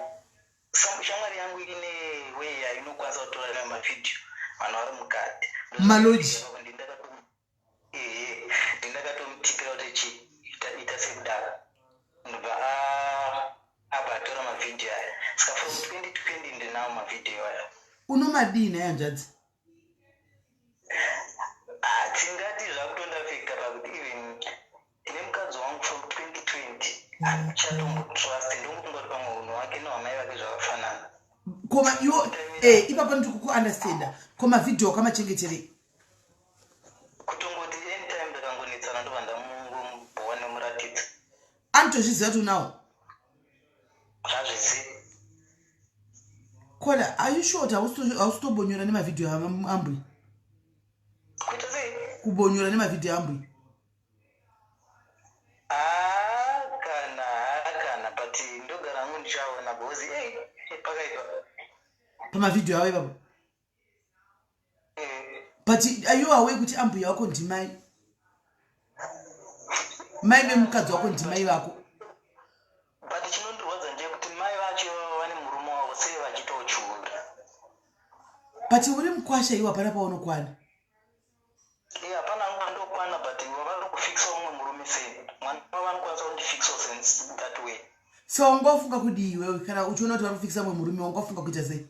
shamwari yangu ine way yainokwanisa kutora nayo mavhidhiyo vanhu vari mukati. Maloji. Ehe, ndakatomutypira kuti chi ita sekudaro, ndobva abva atora mavhidhiyo aya. Saka from 2020 ndinawo mavhidhiyo aya. Unomadii naye, hanzvadzi? Ah, tingati zvakutondiaffecta pakuti even nemukadzi wangu from 2020 handichatombotrust. Ndongofunga kuti pamwe unhu wake nehwamai vake zvakafanana. Koma iwo ipapo ndiri kukuunderstanda. Ko mavhidhiyo wakamachengeterei? Kutongoti anytime ndakangonetsana, ndobva ndamungombowa nemuratidza. Anotozviziva kuti unawo? Zvazvizivi. Kola, are you sure kuti hausitobonyora nemavhidhiyo ambuya? Kuita sei? Kubonyora nemavhidhiyo ambuya. Haa kana, haa kana, but ndogara hangu ndichaona because ei, pakaipa. Pamavhidhiyo avo ipapo? But are you aware kuti ambuya wako ndimai, mai vemukadzi wako ndimai vako? But chinondirwadza ndeyekuti mai vacho ivavo vane murume wavo, sei vachiitawo chihure? But uri mukwasha iwo, hapana paunokwana. E, hapana hangu pandokwana, but vavari kufikisa mumwe murume sei? Mwana wavo anokwanisa kundifikisawo sense that way. So wanga wafunga kudii iwewe kana uchiona kuti vari kufikisa mumwe murume? Wanga wafunga kuita sei?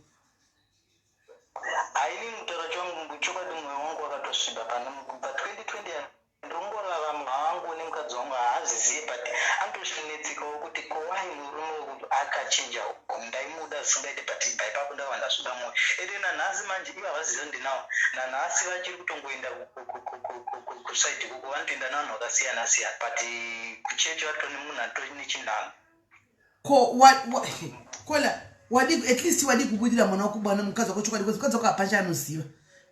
Haini mutauro changu chokwadi, mwoyo wangu wakatosviba pane pa2020. Ndongorarama hangu nemukadzi wangu, haazizive, but anotosvinetsikawo kuti kowai murume akachinja. Ndaimuda zvisingaite, but bva ipapo ndakabva ndasviba mwoyo. Ende nanhasi manje ivo havazivi ndinawo. Nanhasi vachiri kutongoenda kuside ikoko, vanotoenda nevanhu vakasiyana siyana, but kuchechi vatori nemunhu atori nechinhano. Ko kola wadi at least wadi kubudira mwana wako, bwana mukadzi wako chokwadi, because mukadzi wako hapana chaanoziva.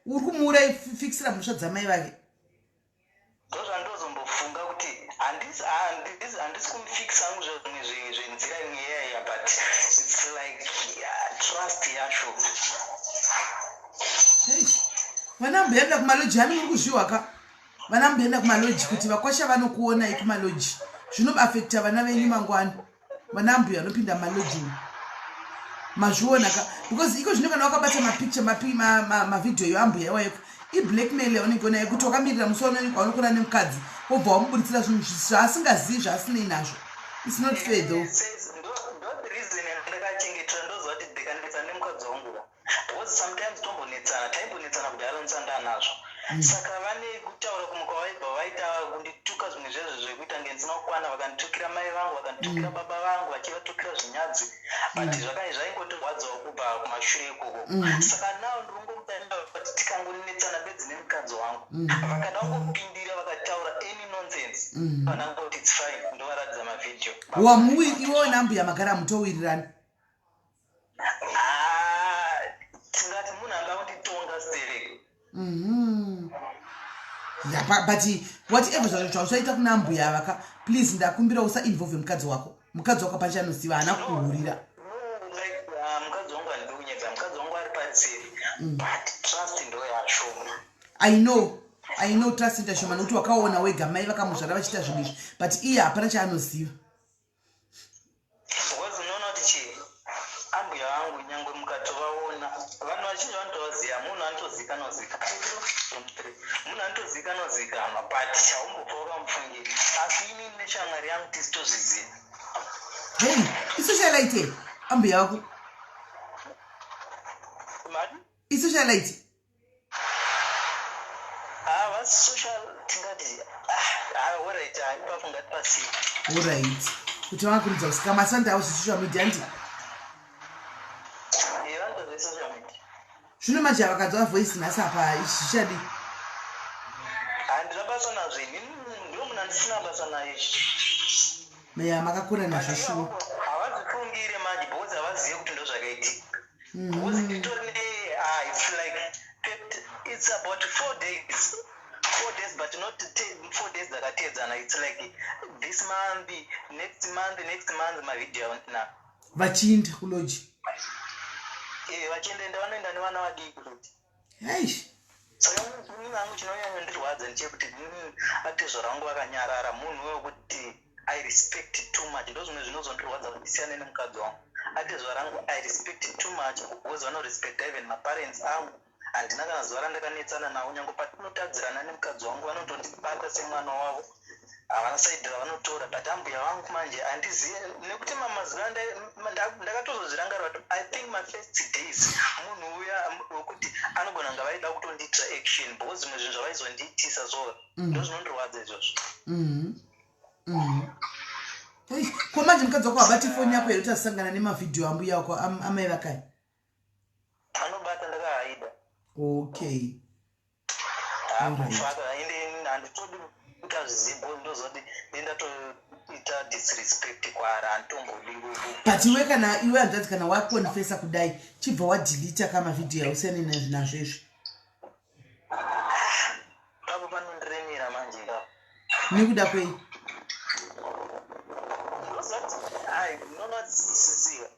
Uri kumuuraifikisira mhosva dzamai vake. Ndozvandozombofunga kuti handisi kumufikisa hangu zvimwe zvenzira imwe iyaiya, but it's like, yeah, trust yacho. Vana mboenda kumaloji hani, muri kuzviwa ka? Vana mboenda kumaloji kuti vakwasha vanokuonai kumaloji, zvinoaffecta vana venyu mangwana. Vana mbuya vanopinda mumaloji umu, mazviona ka? Because iko zvino kana wakabata mapicture, mavhidhiyo yo ambuya iwayoka, iblackmail yaunenge unayo kuti wakamirira musi waunokona nemukadzi, wobva wamuburitsira zvinhu zvaasingazivi, zvaasinei nazvo. It's not fair though. Ndo the reason yandakachengetera. Ndoziva kuti ndikanetsa nemukadzi wangu, because sometimes tombonetsana, taimbonetsana kudhara ndisanda nazvo. Saka vane kutaura kumuka vaibva vaita kundituka zvimwe zvezvo zvekuita nge ndisina kukwana. Vakanditukira mai vangu, vakanditukira baba vangu, vachivatukira zvinyadzi, but zvaingotirwadzawo kubva kumashure ikoko. Saka now ndiringomutaira kuti tikangonetsana bedzi nemukadzi wangu, vakada kungopindira vakataura any nonsense, vanangoti it's fine, ndovaratidza mavhidhiyo. Wamuwi iwewe nambuya magara mutowirirana? Ah, tingati munhu anga kunditonga stereki. Ya, but whatever zvausaita kuna ambuya vaka, please ndakumbira usainvolve mukadzi wako. Mukadzi wako hapana chaanoziva, haana kukuhurira. No, like mukadzi wangu handidi kunyedza, mukadzi wangu ari patseri, but trust ndo yashoma. I know, I know, trust ndashoma nekuti wakaona wega mai vakamuzvara vachiita zvinhu izvi, but iye hapana chaanoziva. Because unoona kuti chii, ambuya vangu nyangwe mukatovaona, vanhu vazhinji vanotovaziva, munhu anotozikanwa zikanwa, munhu anotozikanwa zikanwa, but chaumbofa wakamufungira. Asi inini neshamwari yangu tisitozviziva. Hei, isocialite ambuya vako? Mari? Isocialite? Ah, social tingati, ah, alright, ipapo ngatipasii. Alright, kuti vangakurudza kusika masanda avo zvisocial media ndi Vanotozve media. Zvino manje vakadzwa voice nhasi apa, izvi zvichadii? Handina basa nazvo ini, ndo munhu andisina basa naye. Ya, makakura nazvo shuwa. Havazvifungire manje because havazive kuti ndo zvakaitika. Because nditori ne ah, it's like it's about 4 days, 4 days, but not 4 days dzakateedzana. It's like this month, next month, next month, mavhidhiyo na Vachiinda kulodge? Eh, vachiendaenda, vanoenda nevana vadiki kuti. Eish. Saka inini hangu chinonyanyondirwadza ndechekuti atezvara vangu vakanyarara. Munhu wekuti I respect too much. Ndo zvimwe zvinozondirwadza kuti ndisiyane nemukadzi wangu. Atezvara vangu I respect too much because vanorespecta even maparents angu. Handina kana zuva randakanetsana navo. Nyange patinotadzirana nemukadzi wangu, vanotondibata semwana wavo, havana side ravanotora. But ambuya vangu manje handizive, nekuti mamazuva ndakatozozvirangarira kuti I think my first days munhu uya wekuti anogona kunga vaida kutondiitira action, because zvimwe zvinhu zvavaizondiitisa so ndo zvinondirwadza izvozvo. Ei, ko manje mukadzi wako habati foni yako here kuti asangana nemavhidhiyo ambuya wako, amai vakai? Anobata, ndakahaida. Hakufaka. Ende handitodi kuti azvizive, ndozoti ndendatoita disrespect kwaari. Handitombodi. But iwe, kana iwe hanzvadzi, kana wakonfesa kudai, chibva wadhilita kamavhidhiyo, ausiyane nazvo izvi. Papo panondiremera manje ipapo. Nekuda kwei? Ndozati ai unonotsisiwa.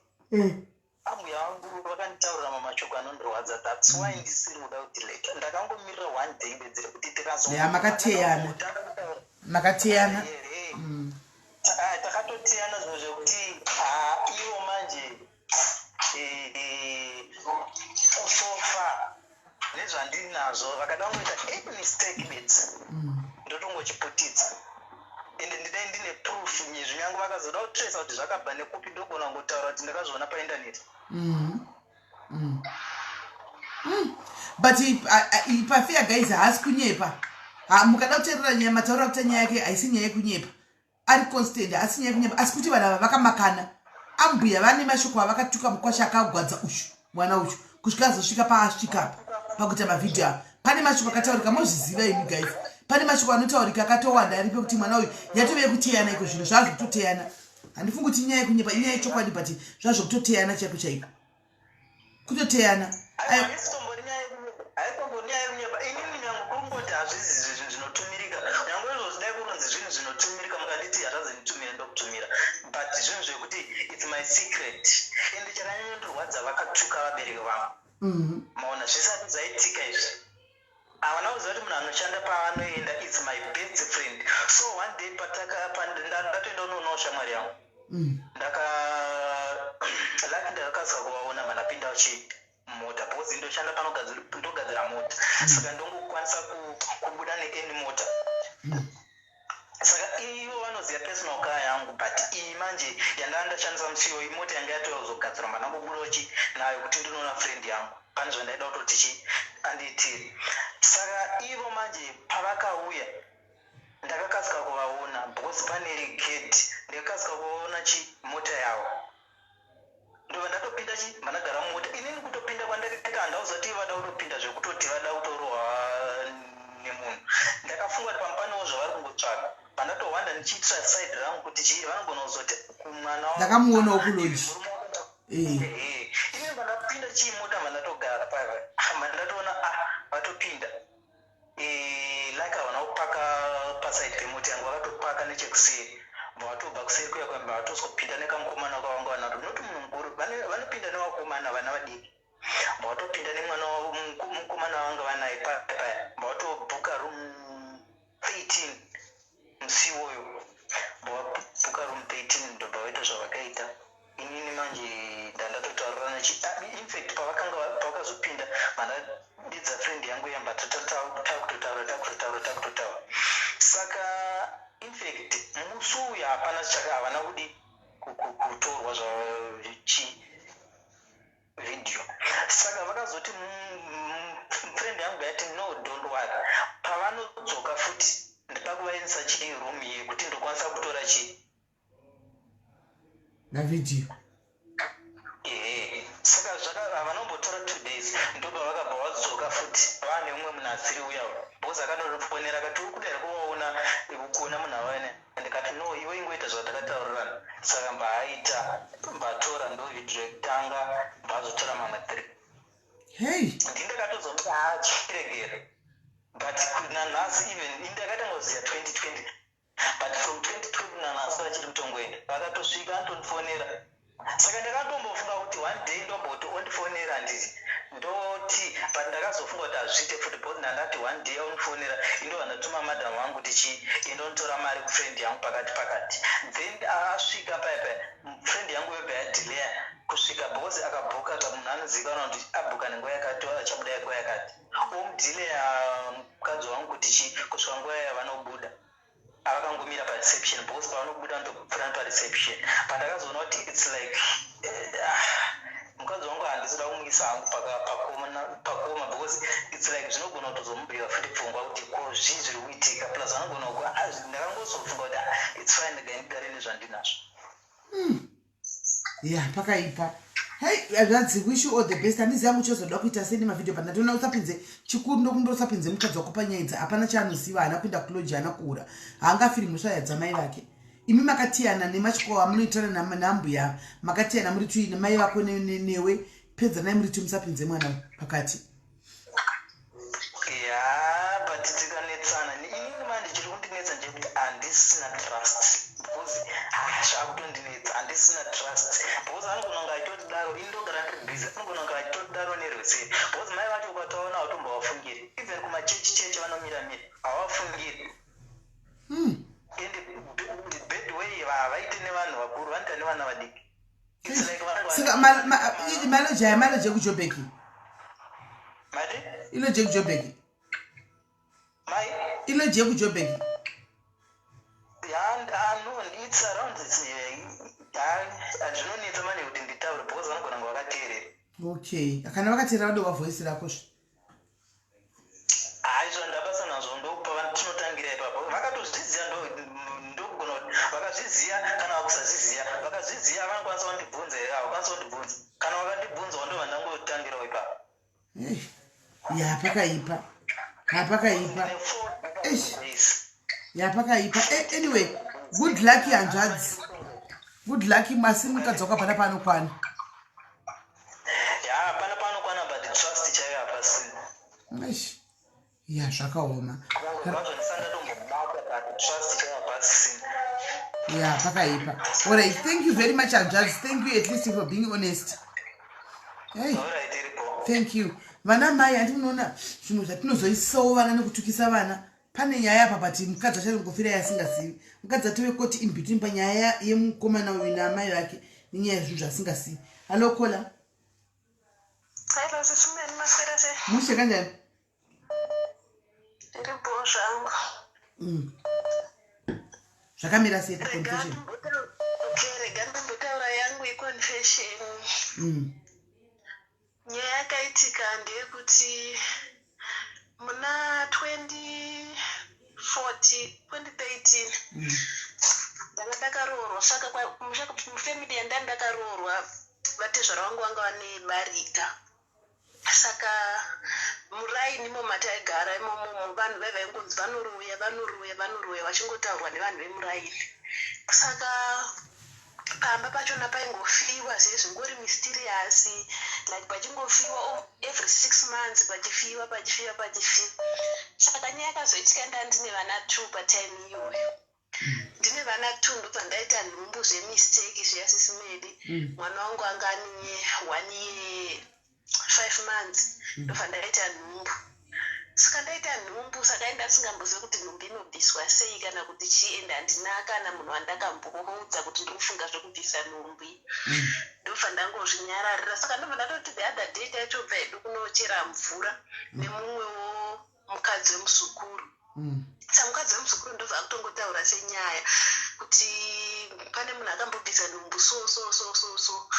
Ambuya vangu vakanditaurira mamashoko anondirwadza. That's why ndisiri kuda kudelete. Ndakangomirira one day bedzere kuti tikazo Ya, makateyana. Makateyana. Takatoteyana zvinhu zvekuti ah, ivo manje so far nezvandinazvo, vakada kungoita any mistake bedzi, ndotongochiputidza. Ende ndinei ndine proof nyezvi. Nyange vakazoda kutresa kuti zvakabva nekupi, ndogona kungotaura kuti ndakazviona paindaneti. But pafair, guys, haasi kunyepa. Mukada kuteerera nyaya, mataurira kuti nyaya yake haisi nyaya yekunyepa. Ari constant, haasi nyaya yekunyepa, asi kuti vanhu ava vakamakana. Ambuya vane mashoko avakatuka mukwasha akagwadza uyu mwana uyu kusvika azosvika paasvika apa pakuita mavhidhiyo apa. Pane mashoko akataurika, mozviziva imi guys. Pane mashoko anotaurika akatowanda ari pekuti mwana uyu yatove yekuteyana iko zvino, zvazvokutoteyana. Handifungi kuti inyaya yekunyepa, inyaya yechokwadi, but zvazvokutoteyana chaiko chaiko, kutoteyana. Haisitombori nyaya yekunyepa. Inini nyange kungoti hazvizi zvinhu zvinotumirika, nyange izvozvi dai kurunzi zvinhu zvinotumirika, mukanditi hazvazonditumira, ndokutumira. But zvinhu zvekuti it's my secret. Ende chakanyanyondirwadza, vakatuka vabereki vangu. Maona, zvisati zvaitika izvi, havana kuziva kuti munhu anoshanda paanoenda, it's my best friend. So one day ndatoenda unoonawo shamwari yangu. Ndaka lucky ndakakasika kuvaona mandapinda chi mota, because ndoshanda ndogadzira mota, saka ndongokwanisa kubuda neany mota. Saka ivo vanoziva personal car yangu, but iyi manje yandanga ndashandisa musi iyoyo, imota yanga yatouya kuzogadzirwa. Mandangobudawo chi nayo kuti ndinoona friend yangu, pane zvandaida kutoti chi andiitire. Saka ivo manje pavakauya, ndakakasika kuvaona because pane gate. Ndakakasika kuvaona chi mota yavo, ndobva ndatopinda chi mandagara mumota. Inini kutopinda kwandakaita, handauzati vada kutopinda zvekutoti vada kutorohwa nemunhu. Ndakafunga kuti pamupanewo zvavari kungotsvaga. Pandatohwanda ndichiitira side rangu kuti chii, vanogona kuzoti kumwana. Ndakamuonawo kulodge. Inini pandapinda chiimota, mandatogara paipa, mandatoona ah, vatopinda. Like havana kupaka paside pemota yangu, vakatopaka nechekuseri. Vatobva kuseri kuya kwamba vatozopinda nekamukomana kavanga vanaro, noti munhu mukuru, vanopinda nevakomana vana vadiki. Vatopinda nemwana wavo mukomana vanga vanaye paya. Vatobhuka room 13 musi iwoyo. Vabhuka room 13, ndobva vaita zvavakaita. Inini manje ndandatotaurira, infact pavakanga pavakazopinda, mandadidza friend yangu yamba, takutotaura, takutotaura, takutotaura. Saka infact musi uyu hapana chaka, havana kudi kutorwa zvachi video. Saka vakazoti, friend yangu yati, "No, don't worry, pavanodzoka futi ndipa kuvaendesa chii room yekuti ndokwanisa kutora chii Mavhidhiyo. Ehe, saka zvaka havana. vakambotora 2 days, ndobva vakabva vadzoka futi vaane umwe munhu asiri uya, because akandorifonera akati, "Uri kuda here kuvaona, kuona munhu avaene?" Ndikati, "No, iwe ingoita zvatakataurirana." Saka mbaaita, mbatora, ndo vhidhiyo yekutanga, mbazotora mamwe three. Hei. Ndindakatozomuti, "Achiregere." But nanhasi, even indakatanga kuziva 2020, but from 2020 nanhasi vachiri kutongoenda. Vakatosvika, anotondifonera. Saka ndakatombofunga kuti one day ndomboti ondifonera, handiti ndoti, but ndakazofunga kuti hazviite futi, because ndandati one day aundifonera, indobva ndatuma madhamu vangu kuti chi indonitora mari kufriend yangu pakati pakati. Then asvika paya paya, friend yangu yobva yadelaya kusvika, because akabhuka, munhu anozivikanwa kuti abhuka nenguva yakati, achabuda nguva yakati, omudelaya mukadzi wangu kuti chi kusvika nguva yavanobuda, avakangomira pareception, because pavanobuda ndopfuura pareception. Pandakazoona kuti it's like ah, mukadzi wangu handisi da kumuisa hangu pakoma, because it's like zvinogona kutozomubheka futi pfungwa kuti ko zvii zviri kuitika. Plus vanogona, ndakangozofunga kuti, ah, it's fine, ndega ndigare nezvandinazvo. Ya, pakaipa. Hei zvanzi, wish you all the best. Handiziva muchazoda kuita sei nemavhidhiyo, but ndatoona usapinze chikuru, ndokumbira usapinze mukadzi wako panyaya idzi. Hapana chaanoziva, haana kuenda kulodge, haana kuura, haangafiri mhosva yadzamai vake. Imi makatiyana nemachiko amunoitana nambuya, makatiyana muri tui nemai vako newe, pedzanai muri tui, musapinze mwana pakati. Ya, but tikanetsana, inini manje chiri kundinetsa ndechekuti handisina trust, because ah, zvakutondinetsa, handisina trust, because anogona kunge achitotidaro, ini ndogara ndiri busy, anogona kunge achitotidaro nerweseri, because mai vacho ukataona hautombovafungiri. Even kumachechi chechi vanomira mira, havafungiri. Ende bad way havaiti nevanhu vakuru, vanoita nevana vadiki. It's like Saka malodge aya, malodge ekuJobheki? Mati? Ilodge yekuJobheki? Mai? Ilodge yekuJobheki? Yeah, no, it's around, it's, zvinonetsa manje kuti nditaure, because vanogona kunge vakateerera. Okay, kana vakateerera vadowa voice rako zve. Haizvo, ndabasa nazvo, ndopa tinotangira ipapo. Vakatozviziva, ndokugona kuti vakazviziva kana vakusazviziva. Vakazviziva vanokwanisa kundibvunza here? Havakwanisa kundibvunza. Kana vakandibvunzawo, ndobva ndangotangirawo ipapo. Ei, ya, pakaipa, hapakaipa. Eish. Ya, pakaipa. Anyway, good luck hanzvadzi, good luck. Masi mukadzi wako hapana paanokwana. Ya, hapana paanokwana, but trust chaiyo hapasina. Eish. Ya, zvakaoma. Zvazvo ndisandatombobata, but trust chaiyo hapasisina. Ya, pakaipa. Alright, thank you very much hanzvadzi, thank you at least for being honest. Hey. Alright, iripo. Thank you. Vana mai, handi munoona zvimwe zvatinozoisawo vana nekutukisa vana. Pane nyaya apa, but mukadzi achazongofira yasingazivi. Mukadzi atove caught in between panyaya yemukomana uyu naamai vake, nenyaya yezvinhu zvasingazivi. Hallo caller. Hello, sisumeni, maswera sei? Mushe, kanjani? Ndiri bho zvangu. Zvakamira sei Rega paconfession? Okay, rega ndimbotaura yangu iconfession. Nyaya yakaitika ndeyekuti muna 2040, 2013 ndanga ndakaroorwa. Saka mufamily yandanga ndakaroorwa, vatezvara vangu vanga vane barika. Saka muraini imo mataigara imomo, vanhu vai vaingonzi vanoroya, vanoroya, vanoroya, vachingotaurwa nevanhu vemuraini. Saka pamba pachona paingofiwa zvezvingori mysterious, like pachingofiwa every 6 months, pachifiwa, pachifiwa, pachifiwa. Saka nyaya yakazoitika, ndaa ndine vana two patime iyoyo, ndine vana two, ndobva ndaita nhumbu zvemistake zviya, sisimedi. Mwana wangu anga ane 1 year 5 months, ndobva ndaita nhumbu. Saka ndaita nhumbu, saka enda ndisingambozivi kuti nhumbu inobviswa sei kana kuti chii, ende handina kana munhu wandakamboudza kuti ndiri kufunga zvekubvisa nhumbu iyi. Ndobva ndangozvinyararira. Saka ndobva ndatoti the other day taitobva hedu kunochera mvura nemumwewo mukadzi wemusukuru. Saka mukadzi wemusukuru ndobva akutongotaura senyaya kuti pane munhu akambobvisa nhumbu, so so so so so.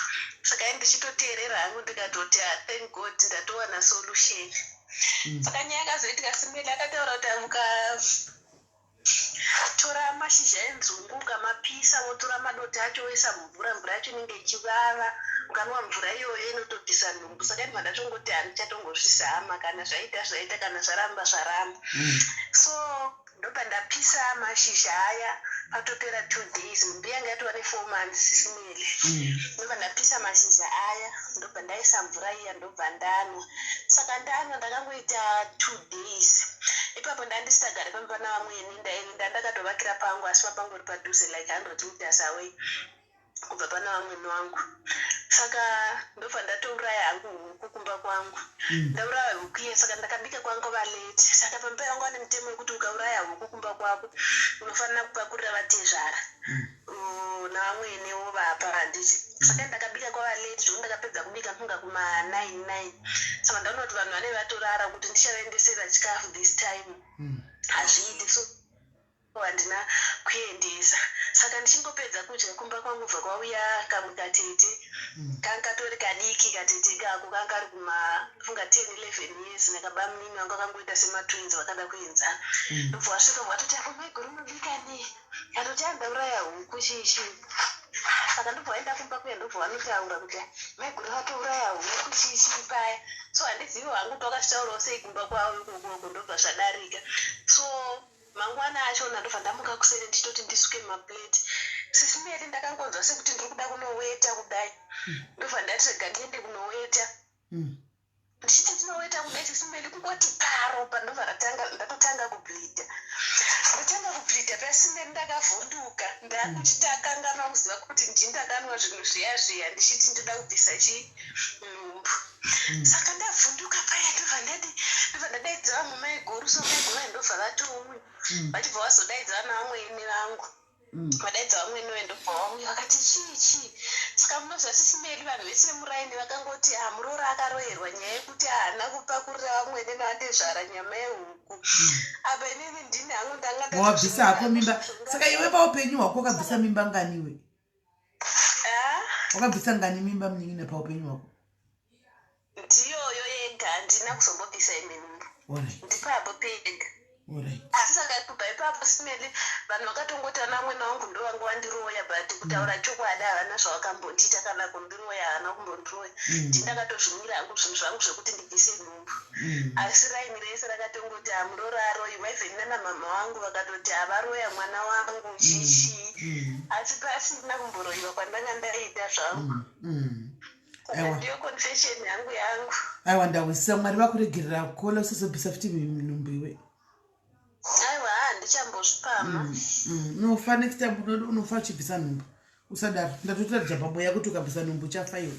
Saka ini ndichitoteerera hangu, ndikatoti, "Ah, thank God, ndatowana solution." Saka nyaya yakazoitika, simeli, akataura kuti mukatora mashizha enzungu, ukamapisa, wotora madota acho, woisa mumvura, mvura yacho inenge ichivava. Ukanwa mvura iyoyo inotobvisa nhumbu. Saka ndibva ndatongoti handichatongozvizama, kana zvaita zvaita, kana zvaramba zvaramba. So ndobva ndapisa mashizha aya. Patopera 2 days, nhumbu yanga yatova ne4 months, sisimeli. Ndobva ndapisa mashizha aya, ndobva ndaisa mvura iya, ndobva ndanwa. Saka ndanwa, ndakangoita 2 days ipapo. Ndandisitagare pamba navamweni, ndandakatovakira pangu, asi papangori padhuze, like 100 meters away kubva pana vamweni vangu. Saka ndobva ndatouraya hangu huku kumba kwangu. Ndauraya huku iye, saka ndakabika, kwangova late. Saka pamba yangu ane mutemo wekuti ukauraya huku kumba kwako, unofanira kupakurira vatezvara navamwene wovapa, handiti? Saka ndakabika, kwava late zvokuti ndakapedza kubika mfunga kuma9 9. Saka ndaona kuti vanhu vanenge vatorara, kuti ndichavaendesera chikafu this time hazviiti, so handina kuendesa. Saka ndichingopedza kudya kumba kwangu, bva kwauya kamwe katete. Kanga katori kadiki katete kako, kanga kari kumafunga 10 11 years, nakabamunini vangu akangoita sematwins, vakada kuenzana. Ndobva wasvika, watoti, "Apo maiguru mabika nei?" Katoti, "Andauraya huku chichi." Saka ndobva waenda kumba kuya, ndobva vanotaura kuti maiguru vatouraya huku chichi paya. So handizivi hangu kuti vakazvitaurawo sei kumba kwavo ikokoko. Ndobva zvadarika. So mangwana achona ndobva ndamuka kuseni, ndichitoti ndisuke maplate, sisimeli, ndakangonzwa sekuti ndiri kuda kunoweta kudai. Ndobva ndati rega ndiende kunoweta. Ndichiti ndinoweta kudai, sisimeli, kungoti paropa ndobva ratanga, ndatotanga kubleeda. Ndatanga kubleeda pasimeli, ndakavhunduka, ndakuchitakanganwa kuziva kuti ndindakanwa zvinhu zviya zviya ndichiti ndoda kubvisa chinhumbu. Saka ndavhunduka paya, ndobva ndadi, ndobva ndadaidza vamwe maiguru. So maiguru aya ndobva vatouya, vachibva vazodaidza vana vamwene vangu. Vadaidza vamwene vayo, ndobva vauya, vakati, "Chii chii?" Saka munoziva, sisimeli, vanhu vese vemuraini vakangoti, "Hamurora akaroyerwa nyaya yekuti haana kupakurira vamwene navatezvara nyama yehuku." Apa inini ndini hangu ndanga Wabvisa hako mimba. Saka iwe paupenyu hwako wakabvisa mimba nganiwe? Ah? Wakabvisa ngani mimba, munin'ina, paupenyu hwako? Ndiyoyo yega, handina kuzombobvisa imwe nhumbu. Ndipapo pega. Asi saka kubva ipapo, simeli, vanhu vakatongoti vana vamwene vangu ndo vanga vandiroya, but kutaura chokwadi havana zvavakambondiita, kana kundiroya havana kumbondiroya. Ndindakatozvimira hangu zvinhu zvangu zvekuti ndibvise nhumbu. Asi raini rese rakatongoti hamurora aroyiwa, even nana mama vangu vakatoti havaroya mwana wangu chichii. Asi pasina kumboroyiwa kwandanga ndaita zvangu. Saka ndiyo confession yangu yangu. Aiwa, ndahwisisa. Mwari vakuregerera kola, usazobvisa futi nhumbu iwe. Aiwa, handichambozvipama. Unofa next time, unofa uchibvisa nhumbu. Usadaro, ndatotaridza pamweya kuti ukabvisa nhumbu uchafa iwe.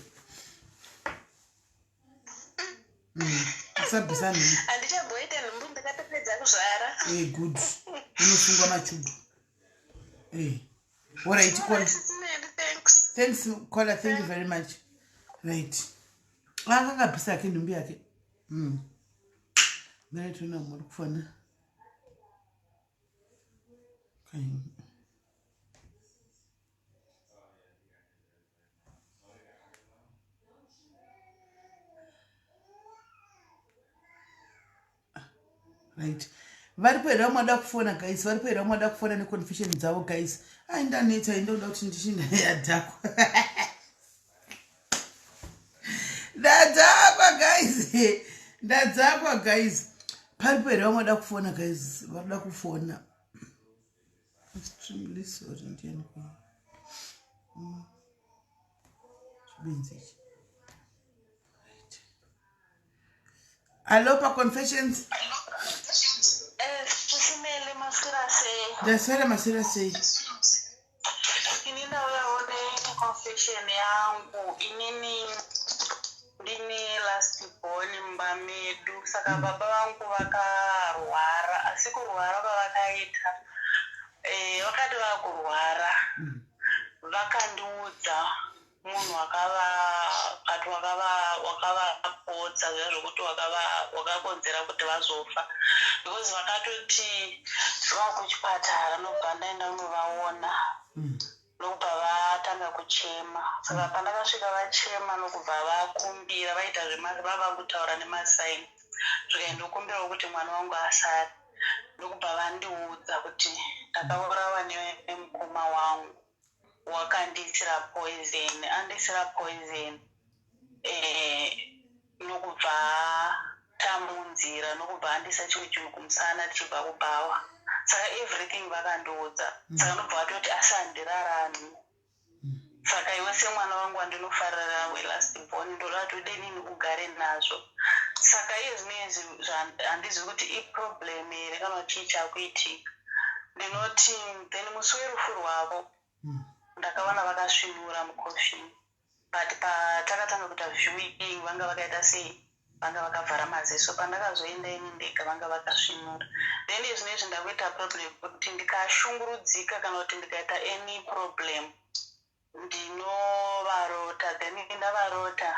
Usabvisa nhumbu. Handichamboita nhumbu, ndakatopedza kuzvara. Good, unosungwa machubu. Alright, kola. Thanks. Thanks kola, thank you very much. Right, akakabvisa ake nhumbu yake. Miraitona muri kufona. Okay. Right, varipo here vamwe vada kufona, guys? Varipo here vamwe vada kufona neconfession dzavo, guys? Ai, ndanetsa, indoda kuti ndichinayadhakwa, ndadzakwa guys, ndadzakwa guys. Paripo here vamwe vada kufona, guys, varikuda kufona? Extremely sorry, ndiani? Chibenzi ichi. Right, allo, paconfessions. Sisimele, maswera sei? Ndaswera, maswera sei? Ini ndauyawo neconfession yangu. Inini ndini last born mumba medu. Saka baba vangu vakarwara, asi kurwara kwavakaita, vakati vakurwara vakandiudza munhu wakavakati wakavapotsa zviya zvokuti wakakonzera kuti vazofa, because vakatoti vakuchipatara, ndobva ndaenda kunovaona, ndokubva vatanga kuchema. Saka pandakasvika vachema, nokubva vakumbira, vaita vava kutaura nemasaini, zvikai ndokumbirawo kuti mwana wangu asare. Ndokubva vandiudza kuti ndakaurawa nemukoma wangu. Wakandiisira poison, andiisira poison nokubva tamunzira, nokubva andiisa chimwe chinhu kumusana tichibva kubhawa. Saka everything vakandiudza. Saka ndobva vatoti, asi handirarami. Saka iwe semwana wangu wandinofarira, welast born, ndoda kuti udenini ugare nazvo. Saka iye zvino izvi handizivi kuti iproblem here kana kuti chii chakuitika. Ndinoti then musi werufu rwavo ndakawana vakasvinura mucoffin, but patakatanga kuita viewing vanga vakaita sei, vanga vakavhara maziso. Pandakazoenda ini ndega, vanga vakasvinura. Then izvino izvi ndakuita problem kuti ndikashungurudzika kana kuti ndikaita any problem, ndinovarota. Then ndavarota,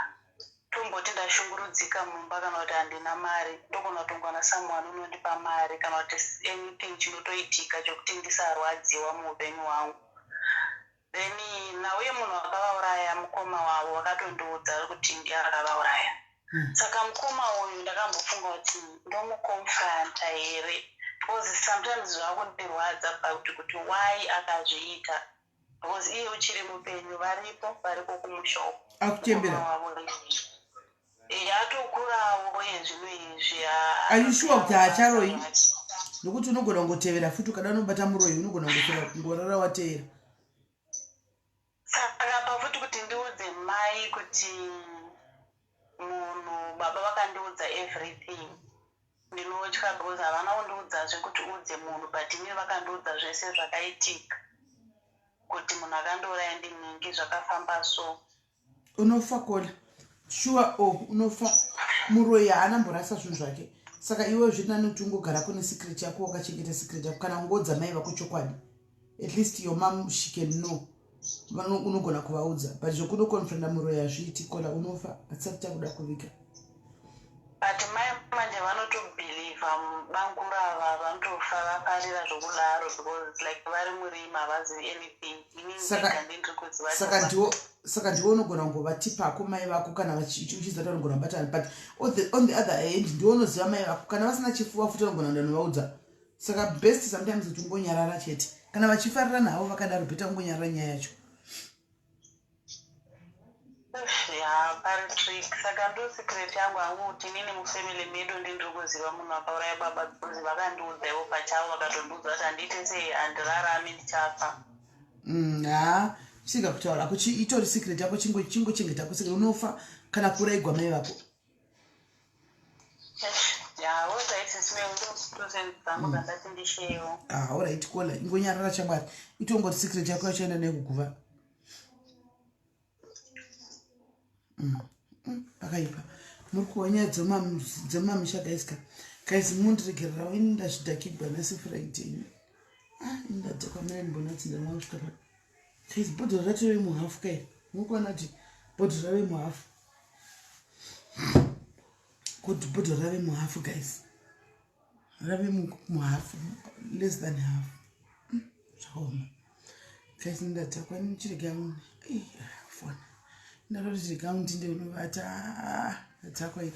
tomboti ndashungurudzika mumba kana kuti handina mari, ndogona kutongwana someone unondipa mari kana kuti anything chinotoitika chokuti ndisarwadziwa muupenyu hwangu. Then nauye munhu akavauraya, mukoma wavo, vakatondiudza kuti ndiye akavauraya. Saka mukoma uyu ndakambofunga kuti ndomuconfronta here, because sometimes zvakundirwadza pakuti kuti why akazviita, because iye uchiri mupenyu, varipo, variko kumusha uko. Akuchembera. Atokurawo yezvino izvi. Are you sure kuti haacharoyi? Nokuti unogona kungotevera futi, ukada unobata muroyi, unogona kungorara wateera. Saka pafuti kuti ndiudze mai kuti munhu baba vakandiudza everything, ndinotya because havana kundiudzazve kuti udze munhu, but ini vakandiudza zvese zvakaitika, kuti munhu akandiuraya ndinhingi, zvakafamba so. Unofa, kola, sure o oh, unofa. Muroyi haana mborasa zvinhu zvake. Saka iwe zviri nani kuti ungogara kune secret yako, wakachengeta secret yako, kana ungoudza mai vako chokwadi. At least your mom, she can know, unogona kuvaudza, but zvokunoconfronta muroyi hazviiti, kola, unofa. Hatisati takuda kuviga. But mai manje vanotobhilivha bangurava, vanotofa vafarira zvokudaro, because like vari murima, havazivi anything. Saka ndiwo unogona kungovatipako mai vako kana uchiziva kuti vanogona kubatana, but on the other hand ndiwo unoziva mai vako kana vasina chifuva futi vanogona kuenda novaudza. Saka best sometimes kuti ungonyarara chete. Kana vachifarira navo vakadaro, better ungonyarara nyaya yacho. Ya, pari tricky. Saka ndo secret yangu hangu, kuti inini mufamily medu ndindiri kuziva munhu akauraya baba, because vakandiudza ivo pachavo, vakatondiudza kuti handiite sei, handirarami, ndichafa. Ha, chiga kutaura itori secret yako, chingochengeta kusecret. Unofa kana kuraigwa mai vako. Ya, alright, dzangu dzandati ndishewo. Ah, alright, kola, ingonyarara chamwari, itongori secret yako yachaenda nayo kuguva. Pakaipa. Muri kuwa nyaya dzemamisha, guys ka. Guys, mundiregererawo, ini ndazvidhakigwa nhasi Friday. Ah, ini ndadhakwa mene ndibonatsi ndamwa kusvika pa. Guys, bhodhoro ratove muhafu kai. Muri kuona kuti bhodhoro rave muhafu, kuti bhodhoro rave muhafu, guys, rave muhafu, less than half. Zvakaoma, guys, ndadhakwa. Chirega fona, ndatoti chirega ndinde unovata. Ndadhakwa ii.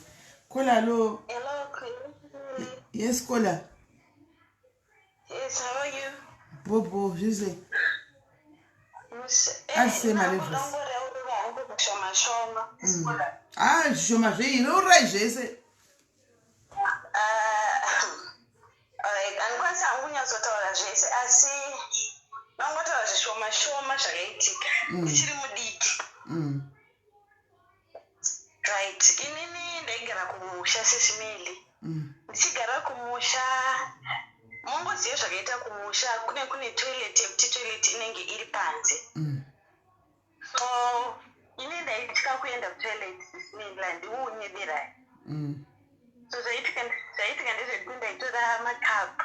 Kola, hello. Hello, Queen. Yes, Kola. Yes, how are you? Bobo, zvise Asi malevels. Shoma shoma. Ah, zvishoma zvei? Reurai zvese. Alright, handikwanisi hangu kunyatsotaura zvese, asi ndangotaura zvishoma shoma zvakaitika ndichiri mudiki. Right, inini ndaigara kumusha sesimeli. Ndichigara kumusha, mongoziva zvakaita kumusha, kune toilet yekuti toilet inenge iri panze. So ini ndaitya kuenda kutoilet, sisimeli, handiunyeberai. So zvaitika ndezvekuti ndaitora makapu,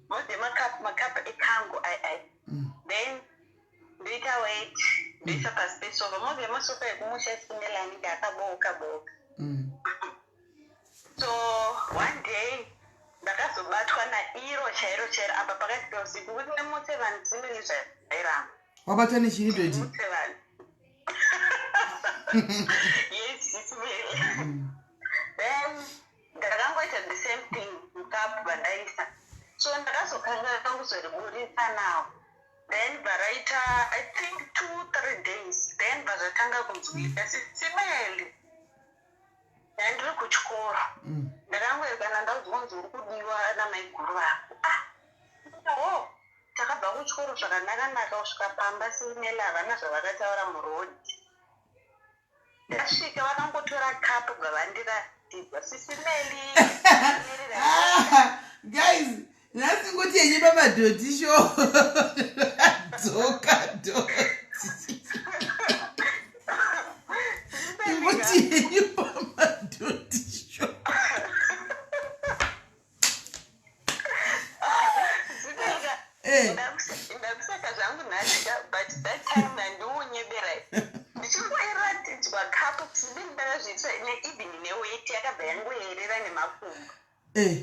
moziva makapu ekangu ai ai, then ndoita wet, ndoisa pasi pesofa. Moziva masofa ekumusha, sisimeli, anenge akabooka booka. So one day ndakazobatwa nairo chairo chairo apa pakati peusiku kuti ndimutse vanhu, simeli, zvairamba. Wabatwa nechini, dodi? Mutse vanhu. Yes, sisimeli. Then ndakangoita the same thing, mukapu vandaisa. So ndakazokanga kuzoriburitsa nawo. Then bva raita I think 2, 3 days, then bva zvatanga kunzwika, Sis Melly. Ndandiri kuchikoro. Ndakangoekana ndaudzwa kunzi uri kudiwa namaiguru vako. Ah, o takabva kuchikoro zvakanaka-naka kusvika pamba, Sis Melly, havana zvavakataura murodhi. Ndasvika vakangotora kapu, bva vandiratidza, Sis Melly. Ah, guys, nhasi ngoti yenye pamadhoti show, dzoka dhoti, ngoti yenyu pamadhoti show. Ndakuseka zvangu nhasika, but that time ndandiunyeberai. Ndichingoiratidzwa kapu sibi, ndakazviitira neeven neweti yakabva yangoerera nemakumbo.